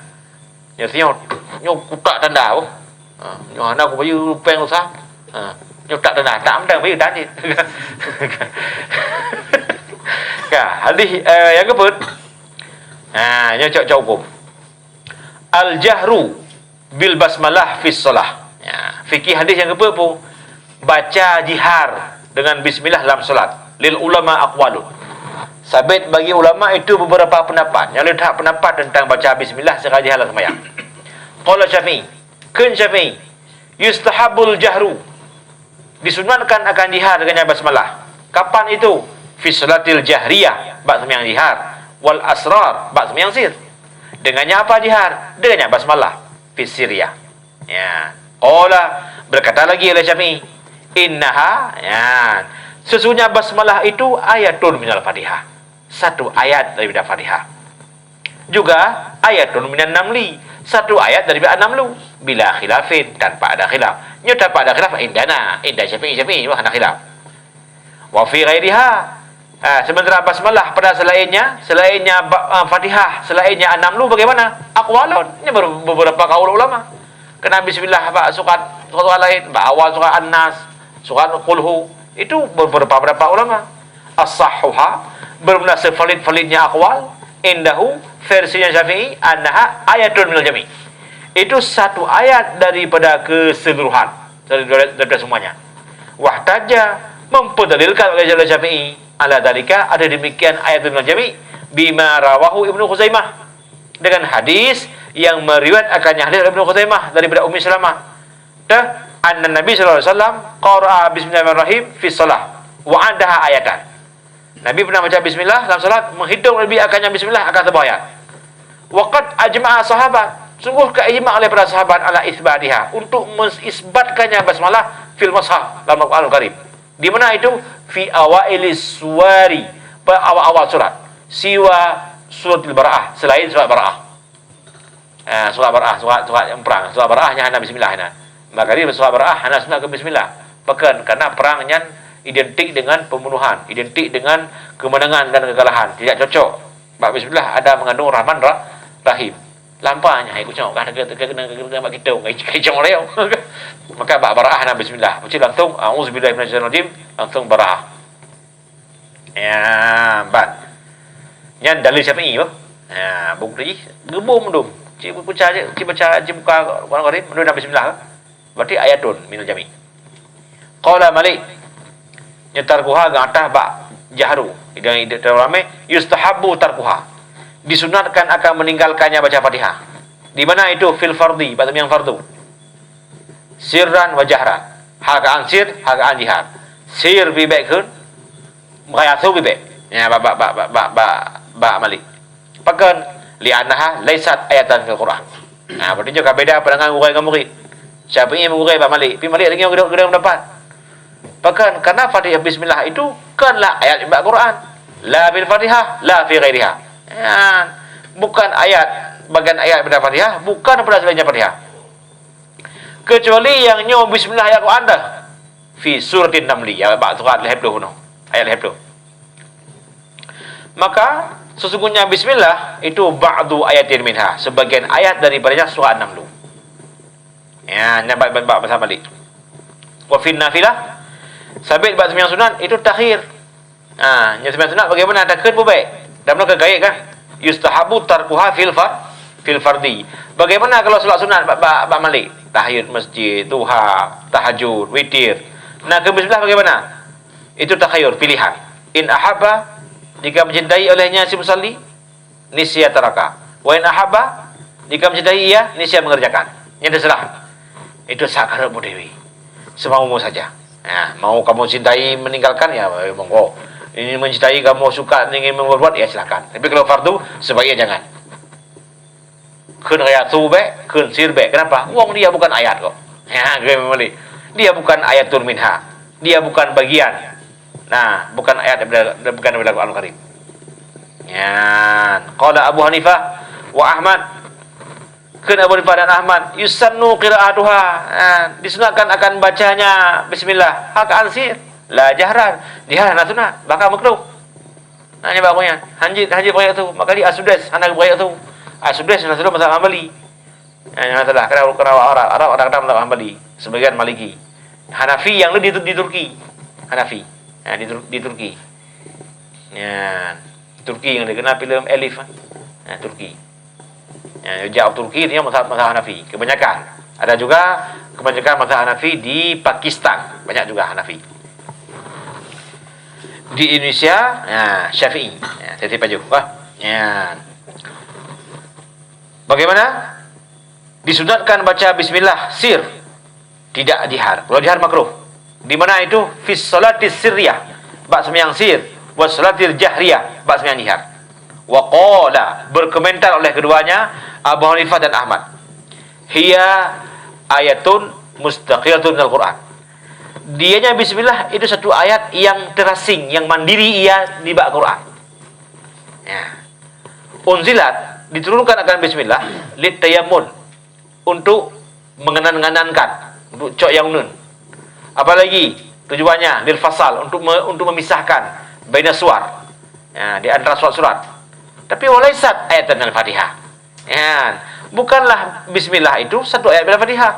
Nyoe sinyoe, nyoe kutak tanda, oh. Ha, nyoe hana kubayeue péng usah. Ha, nyoe tak tanda, tak mantong bayeue dan cit. Ka, hadis, eh, nyang keupeuet. Ha, nyoe cok-cok huköm. Al-jahru bil basmalah fis shalah. Ya, fikih hadis nyang keupeuet peue? Baca jihar dengan bismillah lam salat. Lil ulama aqwalun. Sabit bagi ulama itu beberapa pendapat. Nyang le that pendapat tentang baca bismillah secara jihar lam seumayang. Qala Syafi'i. Kheun Syafi'i, "Yustahabul jahru." Disunatkan akan jihar dengan basmalah. Kapan itu? Fi salatil jahriyah, bak seumayang jihar. Wal asrar, bak seumayang sir. Dengannya apa jihar? Dengannya basmalah. Fi sirriyah. Ya. Qala, berkata lagi oleh Syafi'i, "Innaha," ya, sesungguhnya basmalah itu ayatun minal Fatihah. Satu ayat daripada Fatihah. Juga ayatun minan namli, satu ayat daripada an-namlu. Bila khilafin, tanpa ada khilaf. Nyoe tanpa ada khilaf indana, inda Syafi'i, Syafi'i, wah, hana khilaf. Wa fi ghairiha. Ah, sementara basmalah pada selainnya, selainnya ba-, ah, Fatihah, selainnya an-namlu bagaimana? Aqwalun. Ini ber-, beberapa kaul ulama. Kena bismillah bak surat, surat lain, bak awal surat An-Nas, surat Qul Hu. Itu beberapa pendapat ulama. As-sahhuha, benar-benar sevalid-validnya aqwal, indahu, versinya Syafi'i, annaha ayatun minal jami'. Itu satu ayat daripada keseluruhan, dari, dari, daripada semuanya. Wahtajja, memperdalilkan oleh Syafi'i, ala dzalika, ada demikian ayatun minal jami', bima rawahu Ibnu Khuzaimah, dengan hadis yang meriwayatkannya hadis Ibnu Khuzaimah daripada Ummi Salamah. Tah, anna Nabi sallallahu alaihi wasallam qara'a bismillahirrahmanirrahim fi shalah wa addaha ayatan. Nabi pernah baca bismillah dalam salat, menghitung Nabi akannya bismillah akan sebuah ayat. Wa qad ajma'a sahabat, sungguh ka ijma oleh para sahabat ala isbatiha, untuk mengisbatkannya basmalah fil mushaf, dalam Al-Qur'anul Karim. Di mana itu? Fi awailis suwari, pada awal-awal surat. Siwa suratil Bara'ah, selain surat Bara'ah. Ah, surat Bara'ah, surat, surat yang perang. Surat Bara'ah nyan hana bismillah nyan. Maka di surat Bara'ah hana sunat keu bismillah. Pakon? Karena perang nyan identik dengan pembunuhan, identik dengan kemenangan dan kekalahan. Tidak cocok. Bak bismillah ada mengandung rahman ra-, rahim. Lampanya hai kucok kah teuka-teuka kena, kena, kena bak kitong, kai, kai cong leo. Maka bak Bara'ah hana bismillah. Baca langsung, "A'udzubillahi minasyaitonirrajim," langsung Bara'ah. Ya, ban. Nyan dalil Syafi'i, bah. Ya, bukti geubom dum. Cik baca, cik baca, cik buka Quran Karim, meunan bismillah. Berarti ayatun minal jami'. Qala Malik, nyan tarkuha geuatah bak jahru. Idang, idang ramé, yustahabbu tarkuha. disunatkan akan meninggalkannya baca Fatihah. Di mana itu? Fil fardhi, bak seumayang fardu. Sirran wa jahran. Hal keuadaan sir, hal keuadaan jihar. Sir pih bèk kheun, meukhayal su pih bèk. Ya, bak, bak, bak Malik. Pakon? Li'annaha laisat ayatan fil Qur'an. Nah, berarti nyoe ka beda pandangan gurèe ngon murit. Syafi'i meugurèe bak Malik, tapi Malik lagèe nyoe geude-, geude pendapat. Pakon? Karena Fatihah, bismillah itu konlah ayat bak Quran. La fil Fatihah, la fi ghairiha. Ya, bukan ayat, bagian ayat pada Fatihah, bukan pada selainnya Fatihah. Kecuali nyang nyoe bismillah ayat Quran dah. Fi suratin Namli, ya, bak surat lhèe ploh nyoe. Ayat lhèe ploh. Maka, sesungguhnya bismillah itu ba'du ayatin minha, sebagian ayat daripadanya surat An-Namlu. Ya, nyan bak, bak, bak mazhab Malik. Wa fin nafilah, sabit bak seumayang sunat itu takhir. Ha, nyang seumayang sunat bagaimana? Takheun pih bèk. Dan meunyoe ka gaib kan? Yustahabu tarkuha fil far-, fil fardi. Bagaimana kalau salat sunat bak, bak, bak Malik? Tahiyat masjid, duha, tahajud, witir. Nah, keu bismillah bagaimana? Itu takhayur, pilihan. In ahabba, jika mencintai olehnya si musalli, nisya taraka. Wa in ahabba, jika mencintai ia, nisya mengerjakan. Nyan terserah. Itu hak kareuna dewi. Semaumu saja. Ya, mau kamu cintai meninggalkan, ya, monggo. Ini mencintai kamu suka ingin membuat, ya, silakan. Tapi kalau fardu, sebaiknya jangan. Kheun raya su bèk, kheun sir bèk. Kenapa? Wong dia bukan ayat kok. Ya, kheun Malik. Dia bukan ayatun minha. Dia bukan bagian. Nah, bukan ayat daripada, bukan daripada Al-Quran Karim. Nyan. Qala Abu Hanifah wa Ahmad. Kheun Abu Hanifah dan Ahmad, yusannu qira'atuha. Ha, disunatkan akan bacanya bismillah. Hal keuadaan sir. La jahran. Jihar hana sunat. Bahkan makruh. Nah, nyoe bak gobnyan. Hanjeuet, hanjeuet bak ayat su. Makali Asudais hana bak ayat su. Asudais hana su mazhab Hambali. Nah, nyan masalah. Karena, karena Arab, Arab ada kadang mazhab Hambali. Sebagian Maliki. Hanafi nyang le di, di Turki. Hanafi. Nah, di Tur-, di Turki. Nyan. Turki nyang dikenal filem Elif. Nah, Turki. Ya, jak Turki dia mazhab, mazhab Hanafi. Kebanyakan. Ada juga kebanyakan mazhab Hanafi di Pakistan. Banyak juga Hanafi. Di Indonesia, ya, Syafi'i. Ya, tiep-tiep aju. Wah. Ya. Bagaimana? Disunatkan baca bismillah sir. Tidak jihar. Kalau jihar makruh. Di mana itu? Fis salati sirriyah, bak seumayang sir, wa salatil jahriyah, bak seumayang jihar. Wa qala, berkomentar oleh keduanya, Abu Hanifah dan Ahmad. Hiya ayatun mustaqillatun minal Qur'an. Dianya bismillah itu satu ayat yang terasing, yang mandiri ia nibak Quran. Ya. Unzilat, diturunkan akan bismillah, lit tayammun, untuk mengenan-ngenankan, untuk cok nyang uneun. Apalagi tujuannya lil fasal, untuk me-, untuk memisahkan baina suwar, ya, di antara surat-surat. Tapi walaisat ayatan minal Fatihah. Ya, bukanlah bismillah itu satu ayat daripada Fatihah.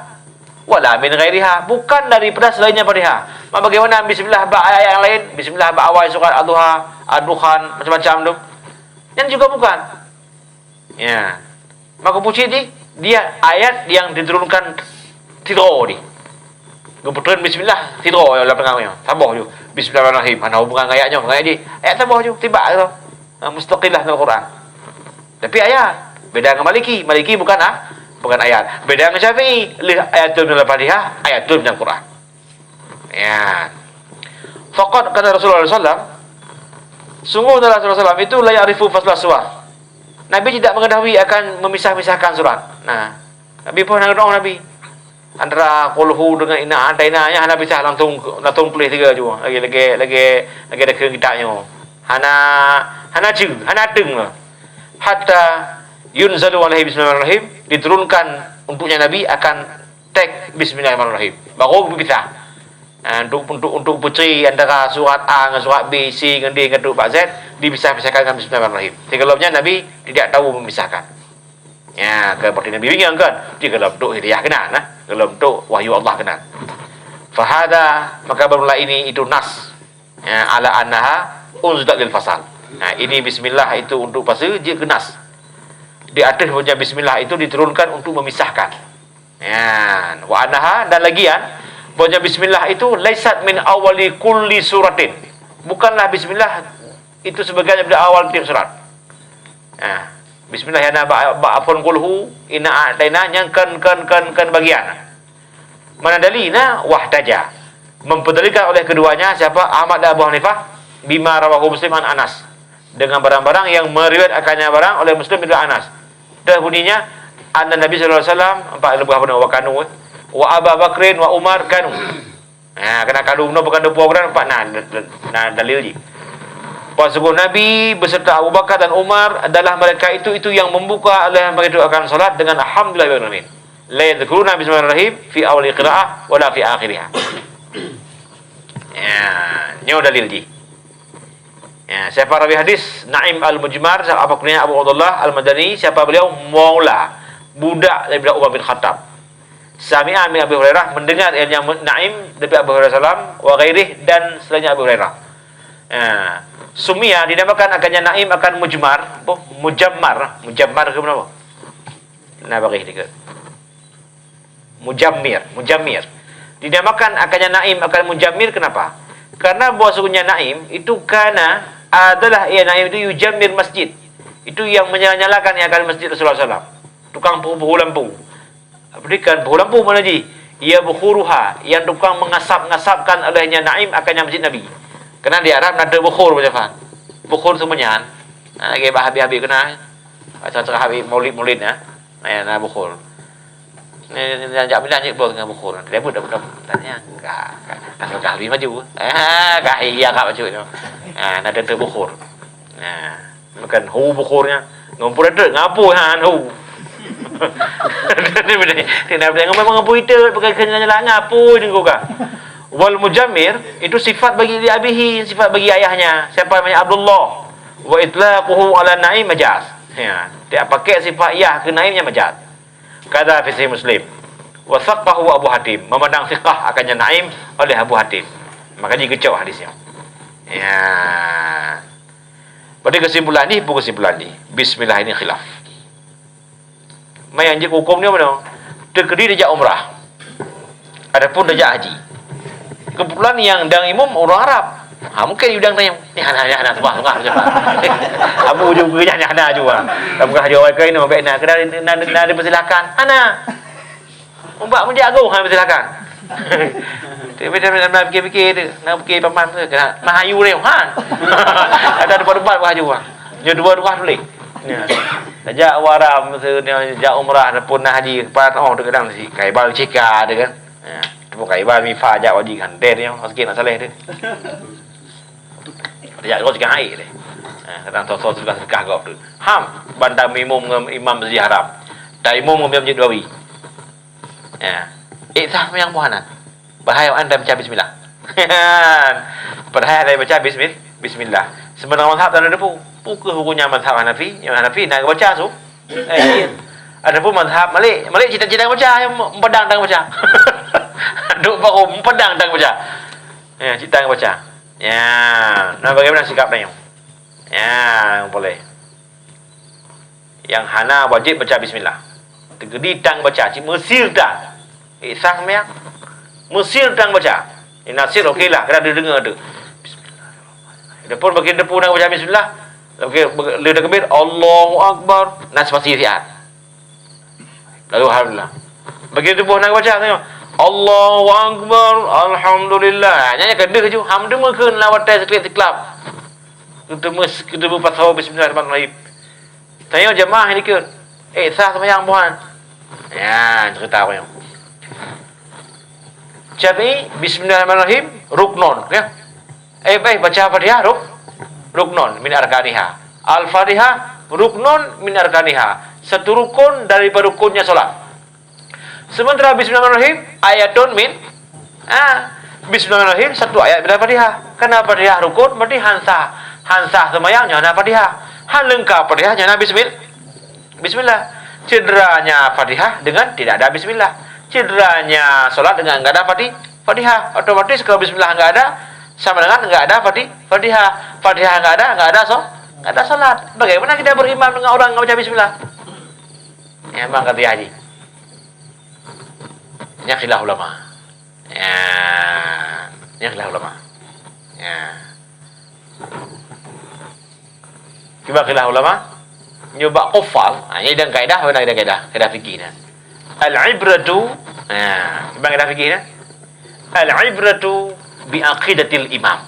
Wala min ghairiha, bukan daripada selainnya Fatihah. Mak bagaimana bismillah bak ayat yang lain? Bismillah bak awai surat Ad-Duha, Ad-Dukhan, macam-macam tu. Yang juga bukan. Ya. Maka puji di, dia ayat yang diturunkan sidroe di. Geupeutreun bismillah, sidroe lam teungoh nyoe. Saboh ju. Bismillahirrahmanirrahim. Hana hubungan ngon ayat nyoe, ngon ayat di. Ayat saboh ju, tibak tu. Ha, mustaqillah dalam Quran. Tapi ayat. Beda ngon Maliki. Maliki bukan, ah, bukan ayat. Beda ngon Syafi'i. Leh ayatun minal Fatihah, ayatun minal Quran. Ya. Faqad kana Rasulullah sallallahu alaihi wasallam, sungguh Rasulullah sallallahu alaihi wasallam itu la ya'rifu fasla suwar. Nabi tidak mengetahui akan memisah-misahkan surat. Nah, Nabi pun hana geudong Nabi. Antara qul hu dengan inna a'taina nyan hana pisah langsung, langsung tuléh tiga ju. Lagi, lagi, lagi, lagi ada kitab nyoe. Hana, hana ceu, hana teung lah. Hatta yunzalu alaihi bismillahirrahmanirrahim, diturunkan untuknya Nabi akan teks bismillahirrahmanirrahim. Baru dipisah. Ha, untuk, untuk, untuk peucre antara surat A ngon surat B, C ngon D ngon tu bak Z, dipisah-pisahkan dengan bismillahirrahmanirrahim. Sigohlom nyan Nabi tidak tahu memisahkan. Ya, kan berarti Nabi bingung kan? Dia kalau bentuk hidayah kena, nah. Kalau bentuk wahyu Allah kena. Fahada, maka bermula ini itu nas. Ya, ala annaha unzilat lil fasal. Nah, ini bismillah itu untuk pasu, jeuet keu nas. Di ateueh bahwasanya bismillah itu diturunkan untuk memisahkan. Ya, wa annaha, dan lagian, bahwasanya bismillah itu laisat min awali kulli suratin. Bukanlah bismillah itu sebagian daripada awal tiap surat. Ya. Bismillah ya na bak, bak afwan qulhu, inna a'taina nyang kan, kan, kan, kan bagian. Mana dalilnya? Wahtaja. Memperdealilkan oleh keduanya siapa? Ahmad dan Abu Hanifah, bima rawahu Muslim an Anas. Dengan barang-barang yang meriwayatkannya barang oleh Muslim dari Anas. Dah bunyinya, anna Nabi sallallahu alaihi wasallam, empat lebah beuna wa kanu, eh. Wa Aba Bakrin wa Umar kanu. Ha, kena kadu bunoe bukan dua puluh orang, empat, nah, na, na dalil jih. Bahwa sungguh Nabi beserta Abu Bakar dan Umar adalah mereka itu, itu yang membuka, adalah mereka itu akan salat dengan alhamdulillah rabbil alamin. La yadzkuruna bismillahirrahmanirrahim fi awwali qiraah wala fi akhiriha. Ya, nyoe dalil jih. Ya, siapa rawi hadis? Naim Al-Mujmar, siapa, apa kunyah, Abu Abdullah Al-Madani, siapa beliau? Maula, budak daripada Umar bin Khattab. Sami'a min Abi Hurairah, mendengar, ianya Naim daripada Abu Hurairah salam, wa ghairih, dan selainnya Abu Hurairah. Ya. Sumia, dinamakan akannya Naim akan Mujmar, boh, Mujammar. Mujammar ke kenapa? Nah, bagi dikit. Mujammir, Mujammir. Dinamakan akannya Naim akan Mujammir, kenapa? Karena bahwasanya Naim itu karena adalah ia Naim itu yujammir masjid. Itu yang menyala-nyalakan, yang akan masjid Rasulullah sallallahu alaihi wasallam. Tukang puhu-puhu lampu. Berikan puhu lampu mana ji? Ia bukhuruha, yang tukang mengasap-ngasapkan olehnya Naim akannya masjid Nabi. Karena di Arab ada bukhur macam mana? Bukhur tu menyan. Ha, lagi bah habis-habis kena. Macam tengah habis maulid-maulid ya. Nah, ya, nah bukhur. Ni, ni, ni, jak bilang je bos dengan bukhur. Dia pun dah, dah, dah, tanya. Kah, kah, kah, kah, lebih maju. Ah, kah, iya, kah, maju tu. Ah, nak tentu bukhur. Nah, makan hu bukhurnya. Ngumpul ada, ngapu, ha, hu. Dia boleh, dia nak bilang, memang ngapu itu, bukan kena jalan, ngapu ni kau kah. Wal mujammir, itu sifat bagi li abihi, sifat bagi ayahnya. Siapa namanya? Abdullah. Wa itlaquhu ala Naim majaz. Ya, dia pakai sifat yah ke Naimnya majaz. Kada fi Sahih Muslim. Wa saqqahu Abu Hatim, memandang siqah akannya Naim oleh Abu Hatim. Maka jigeucok hadisnya. Ya. Pada kesimpulan ni, apa kesimpulan ni? Bismillah ini khilaf. Mai anjing hukum ni mana? Teukeudi dijak umrah. Adapun dijak haji. Kebetulan yang dang imum orang Arab. Ha, mungkin you dang tanya, "Ni hana, ni hana, teuba, teuba, teuba." Abu ujung ke ni hana juga. Kamu kah jawab kau ini, sampai nak kena, nak, nak dipersilakan. Hana. Umbak menjago, hana dipersilakan. Tapi dia nak fikir-fikir tu, nak fikir paman tu, kena mahayu dia, han. Ada debat-debat wahyu, ha. Dia dua-dua tulis. Ya. Tajak waram tu, dia jak umrah, ataupun nak haji, kepala tengok tu kadang si Kaibal Cika tu kan. Ya. Tu pun Kaibal Mifa jak wajib kan. Deh dia, sikit nak saleh tu. Dia jak terus ikan air deh. Ha, kadang thon-thon sedekah-sedekah gob tu. Ham, ban taimum ngon imam Masjid Haram. Taimum ngon Masjid Nabawi. Ya. Eh, sah yang buah nan. Bahaya anda baca bismillah. Padahal ada baca bismil-, bismillah. Sebenarnya mazhab tak ada depu. Bukan hukumnya mazhab Hanafi. Yang Hanafi nak baca tu. Eh, iya. Adapun mazhab Malik, Malik cita-cita baca, yang pedang tang baca. Duk baru pedang tang baca. Ya, cita baca. Ya, nah bagaimana sikap nyoe? Ya, boleh. Yang hana wajib baca bismillah. Teukeudi tang baca, cit meusir tang. Eh, sah meuyak. Meusir tang baca. Di nasir okey lah, kena didengar tu. Bismillahirrahmanirrahim. Depan bagi depan nak baca bismillah. Okey, le takbir, Allahu Akbar. Nas pasti siat. Lalu alhamdulillah. Bagi tubuh nak baca tengok. Allahu Akbar, alhamdulillah. Nyan kan deuh ju. Ham deuma keu lawat tai seklip-seklap. Ketemu, ketemu pasal bismillahirrahmanirrahim. Tanya jemaah ni ke? Eh, sah sembahyang buhan. Ya, cerita apa yang? Jadi, bismillahirrahmanirrahim, ruknun, ya. Eh, baik, baca Fatihah, ruk-, ruknun min arkaniha. Al-Fatihah, ruknun min arkaniha. Satu rukun daripada rukunnya solat. Sementara bismillahirrahmanirrahim, ayatun min, ah, bismillahirrahmanirrahim, satu ayat bila Fatihah. Karena Fatihah rukun, berarti han sah. Han sah sembahyang, nyan hana Fatihah. Han lengkap Fatihah, nyan hana bismil-, bismillah. Cederanya Fatihah dengan tidak ada bismillah. Cederanya solat dengan enggak ada Fati-, Fatihah. Otomatis kalau bismillah enggak ada, sama dengan enggak ada Fati-, Fatihah. Fatihah enggak ada, enggak ada so-, enggak ada solat. Bagaimana kita berimam dengan orang enggak baca bismillah? Ya, memang kata haji. Ini khilaf ulama. Ya, ini khilaf ulama. Ya. Kiban khilaf ulama? Nyoe bak qafal, ha, nyoe idang kaedah, idang kaedah, kaedah fikih nyan. Al-ibratu, ha, idang kaedah fikih nyan. Al-ibratu bi aqidatil imam.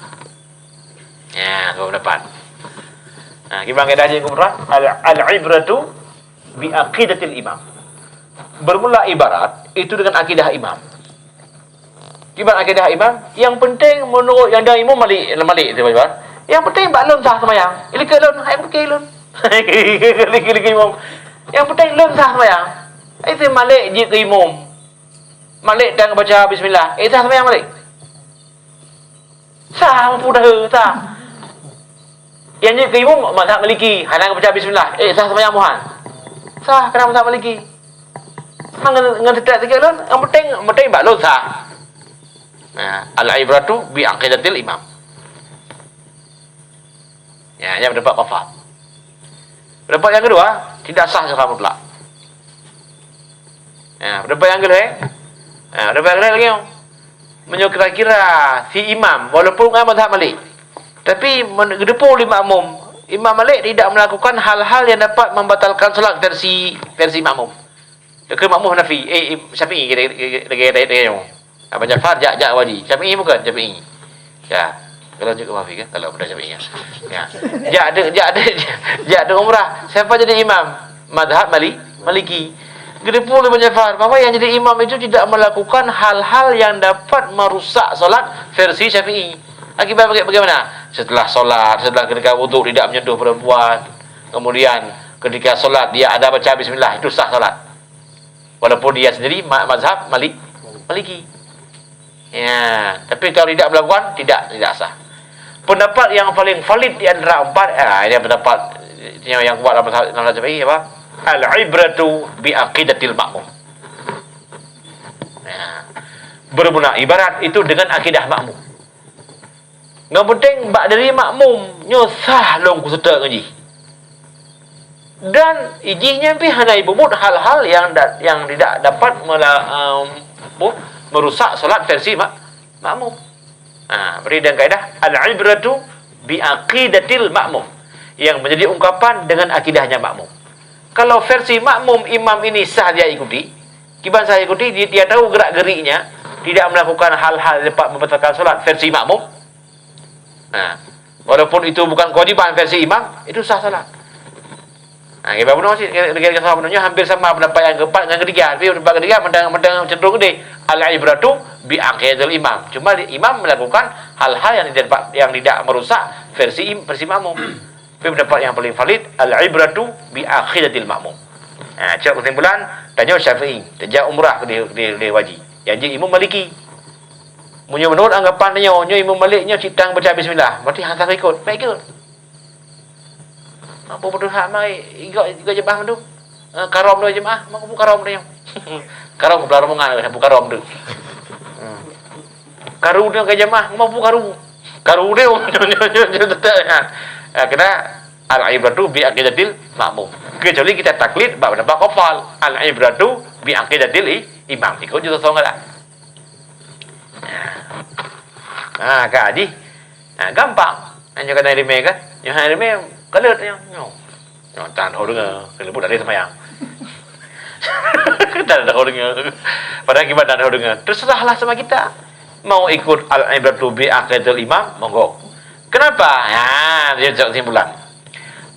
Ya, dua pendapat. Ha, kiban kaedah jih kumrah, al-, al-ibratu bi aqidatil imam. Bermula ibarat itu dengan akidah imam. Kiban akidah imam, yang penting menurut nyang da imum malik, malik tu, Pak. Yang penting bak lôn sah semayang. Ilikot lôn, hai mungkin lôn. Ilikot imum. Yang penting lôn sah semayang. Itu malik jeuet keu imum. Malik dan baca bismillah. Eh, sah semayang malik. Sah, mampu dah, sah. Yang jeuet keu imum mazhab Maliki, hana baca bismillah. Eh, sah semayang muhan. Sah, kena mazhab Maliki. Ngon, ngon seutôt sikit lôn, yang penting, penting bak lôn sah. Nah, al-ibratu bi aqidatil imam. Ya, yang pendapat qafal. Pendapat yang kedua, tidak sah secara mutlak. Ya, pendapat yang kedua, ya, pendapat yang kedua lagi, meunyoe kira-kira si imam, walaupun ngon mazhab Malik, tapi men-, geudeupu lé makmum, Imam Malik tidak melakukan hal-hal yang dapat membatalkan salat versi, versi makmum. Ke makmum Hanafi, eh, eh, Syafi'i, lagi, lagi, lagi, lagi, lagi, Abu Ja'far, jak, jak Waji. Syafi'i bukan? Syafi'i. Ya. Kalau juga Hanafi kan? Kalau bukan Syafi'i ya. Ya. Jak tu, jak tu, jak tu umrah. Siapa jadi imam? Mazhab Mali-, Maliki. Geudeupu lé Abu Ja'far bahawa yang jadi imam itu tidak melakukan hal-hal yang dapat merusak salat versi Syafi'i. Akibat baga-, bagaimana? Setelah salat, setelah ketika wuduk tidak menyentuh perempuan. Kemudian ketika salat dia ada baca bismillah, itu sah salat. Walaupun dia sendiri ma-, mazhab Malik-, Maliki. Ya, tapi kalau tidak melakukan, tidak, tidak sah. Pendapat yang paling valid di antara empat, ah, ini pendapat yang, yang kuat dalam mazhab Imam Syafi'i apa? Al-ibratu bi aqidatil makmum. Ya. Bermula ibarat itu dengan akidah makmum. Nyang penting bak diri makmum nyoe sah lôn kuseutôt ngon jih. Dan ijih nyan pih hana ibubuet hal-hal yang da-, yang tidak dapat mela-, em, bu-, merusak salat versi mak-, makmum. Ha, beri dan kaedah, al-ibratu bi aqidatil makmum. Yang menjadi ungkapan dengan akidahnya makmum. Kalau versi makmum imam ini sah dia ikuti, kiban sah ikuti, dia, dia tahu gerak-geriknya, tidak melakukan hal-hal yang dapat membatalkan salat versi makmum. Nah, walaupun itu bukan kewajiban versi imam, itu sah salat. Nah, kiban bunoe sih, lagi-lagi salah bunoe nyoe hampir sama pendapat yang keempat dengan ketiga. Tapi pendapat ketiga mantong, mantong cenderung gede. Al-ibratu bi aqidatil imam. Cuma imam melakukan hal-hal yang tidak, yang tidak merusak versi im-, versi makmum. Tapi pendapat yang paling valid, al-ibratu bi aqidatil makmum. Ha, cok kesimpulan, tanyoe Syafi'i, tajak umrah di, di, di Waji. Yang jeuet imum Maliki. Meunyoe menurut anggapan tanyoe, nyoe Imam Malik nyoe cit tang baca bismillah, berarti hana salah ikut. Baik ikut. Mampu beutôi hak mai, igok, igok jemaah mandum. Eh, karom dua jemaah, mampu karom dia. Karom kepala rombongan, mampu karom tu. Hmm. Karu dia ke jemaah, mampu karu. Karu dia, tetap, ha. Ha, kena al-ibratu bi aqidatil makmum. Kecuali kita taklid bak pendapat qafal. Al-ibratu bi aqidatil i-, imam. Ikut je song lah. Ha, ka jih. Ha, gampang. Hanya kata rimeh kan? Nyoh hai rimeh, kalut nyoh. Nyoh. Nyoh, tan ho dengar. Kena buat ada semayang. Tan ada ho dengar. Padahal kiban tan ho dengar. Terserahlah sama kita. Mau ikut al-ibratu bi aqidatil imam, monggo. Kenapa? Ha, dia cok kesimpulan.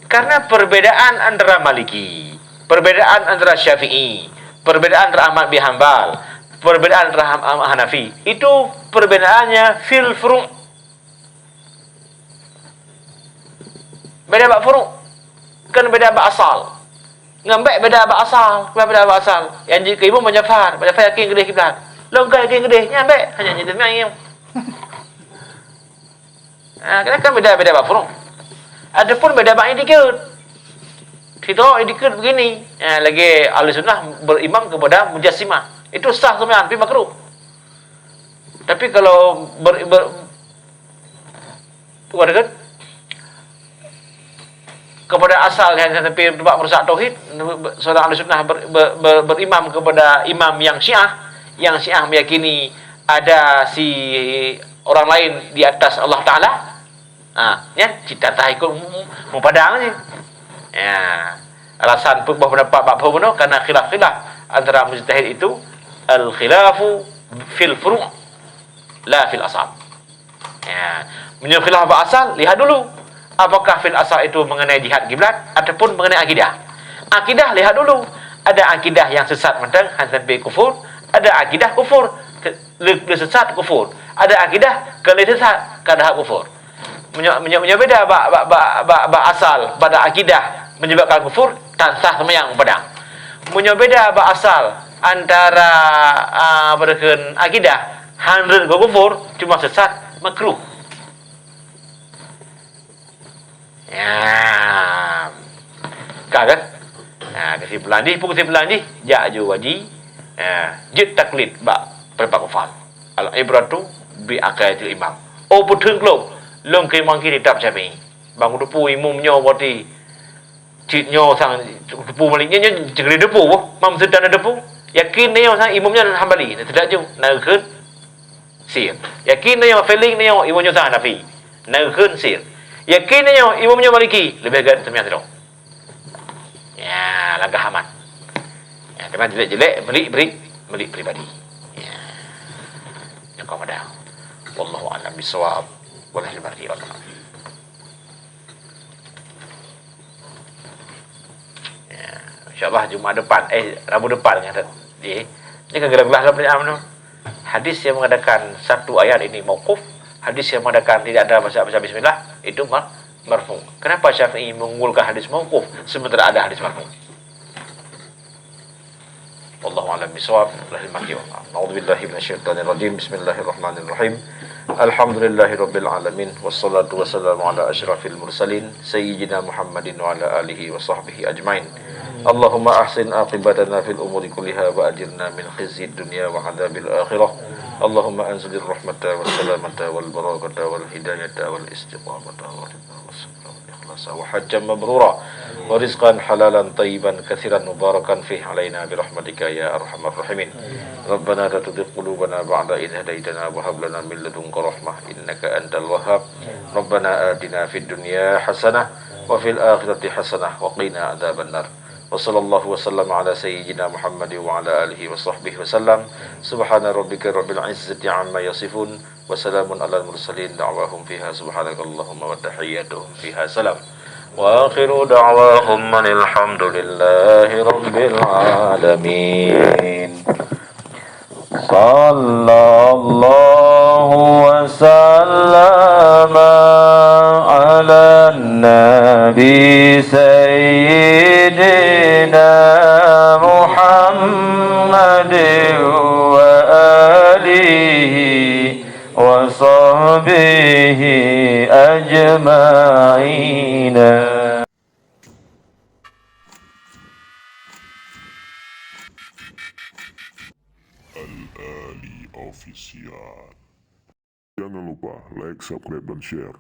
Karena perbedaan antara Maliki, perbedaan antara Syafi'i, perbedaan antara Ahmad bin Hanbal, perbedaan antara Ham-, Ahmad Hanafi, itu perbedaannya fil furu'. Beda bak furu', bukan beda bak asal. Ngon bèk beda bak asal, beda bak asal. Yang jeuet keu imum Abu Ja'far, Abu Ja'far yakin keudeh kiblat. Lôn ka yakin keudeh, nyan bèk, hanya nyan demi ayam. Ha, kan, kan beda, beda bak furu'. Adapun beda bak i'tikad. Sidroe i'tikad begini. Ha, lagi ahli sunnah berimam kepada mujassimah. Itu sah sebenarnya, tapi makruh. Tapi kalau ber-, ber-, bukan dekat, kepada asal yang sampai tempat merusak tauhid, seorang ahli sunnah ber-, ber-, ber-, berimam kepada imam yang Syiah, yang Syiah meyakini ada si orang lain di atas Allah Taala, ha, ya, cita tah ikut mu-, mu-, mupadang je. Ya. Alasan peuboh pendapat bak phôn bunoe karena khilaf-khilaf antara mujtahid itu, al-khilafu fil furu' la fil asal. Ya, meunyoe khilaf bak asal, lihat dulu apakah fil asal itu mengenai jihad kiblat ataupun mengenai akidah. Akidah lihat dulu, ada akidah yang sesat mantong hana sampai kufur, ada akidah kufur, ke- le, le sesat kufur, ada akidah ke le sesat ka dahab kufur. Meunyoe, meunyoe, meunyoe beda bak, bak, bak, bak, bak asal pada akidah menyebabkan kufur, tan sah seumayang padang. Meunyoe beda bak asal antara, ah, beureukheun akidah, han rhot keu kufur, cuma sesat, makruh. Ya. Ka kan? Ha, kesimpulan jih, peue kesimpulan jih? Jak ju haji. Ha, jeuet taklid bak pendapat kufar. Al-ibratu bi aqaidatil imam. Oh, peuteun glom. Lôn keu imam kiri tab Syafi'i. Bang depu imum nyoe berarti cit nyoe sang depu malik nyoe, nyoe cengkeri depu boh. Mam sedang depu. Yakin nyoe sang imum nyoe Hambali. Tidak ju. Na kheun sir. Yakin nyoe feeling nyoe imum nyoe sang Hanafi. Na kheun sir. Yakin nyoe imum nyoe Maliki. Lebih gét seumiyang sidroe. Ya, langkah aman. Ya, teuma jelek-jelek, meuli bri, meuli pribadi. Ya. Nyang ka pada. Wallahu a'lam bishawab. Wallahil muwaffiq. Ya, insyaallah Jumaat depan, eh, Rabu depan nyan. Eh, ni kan gelah-gelah dalam pertanyaan tu. Hadis yang mengatakan satu ayat ini mauquf, hadis yang mengatakan tidak ada baca, baca bismillah, itu mar-, marfu. Kenapa Syafi'i mengunggulkan hadis mauquf sementara ada hadis marfu? Wallahu a'lam bishawab. Lahil mati wa A'udzubillahi minasyaitonir rajim. Bismillahirrahmanirrahim. Alhamdulillahirabbil alamin. Wassalatu wassalamu ala asyrafil mursalin, sayyidina Muhammadin wa ala alihi wa sahbihi ajmain. Allahumma ahsin aqibatana fil umuri kulliha wa ajirna min khizyid dunya wa adzabil akhirah. Allahumma anzilir rahmata was salamata wal barakata wal hidayata wal istiqamata wal ridha was sabra wal ikhlasa wa hajjan mabrura wa rizqan halalan thayyiban katsiran mubarakan fih alaina bi rahmatika ya arhamar rahimin. Rabbana la tuzigh qulubana ba'da idh hadaytana wa hab lana min ladunka rahmah innaka antal wahhab. Rabbana atina fid dunya hasanah wa fil akhirati hasanah wa qina adzabannar. Wa sallallahu wa sallama ala sayyidina Muhammad wa ala alihi wa sahbihi wa sallam. Subhana rabbika rabbil izzati amma yasifun. Wa salamun alal mursalin. Da'wahum fiha subhanakallahumma wa tahiyyatuhum fiha salam. Wa akhiru da'wahum anil hamdulillahi rabbil alamin. Sallallahu wa sallama ala nabi sayyidina Muhammad wa alihi wa sahbihi ajma'in. Al-Ali Official. Jangan lupa like, subscribe, dan share.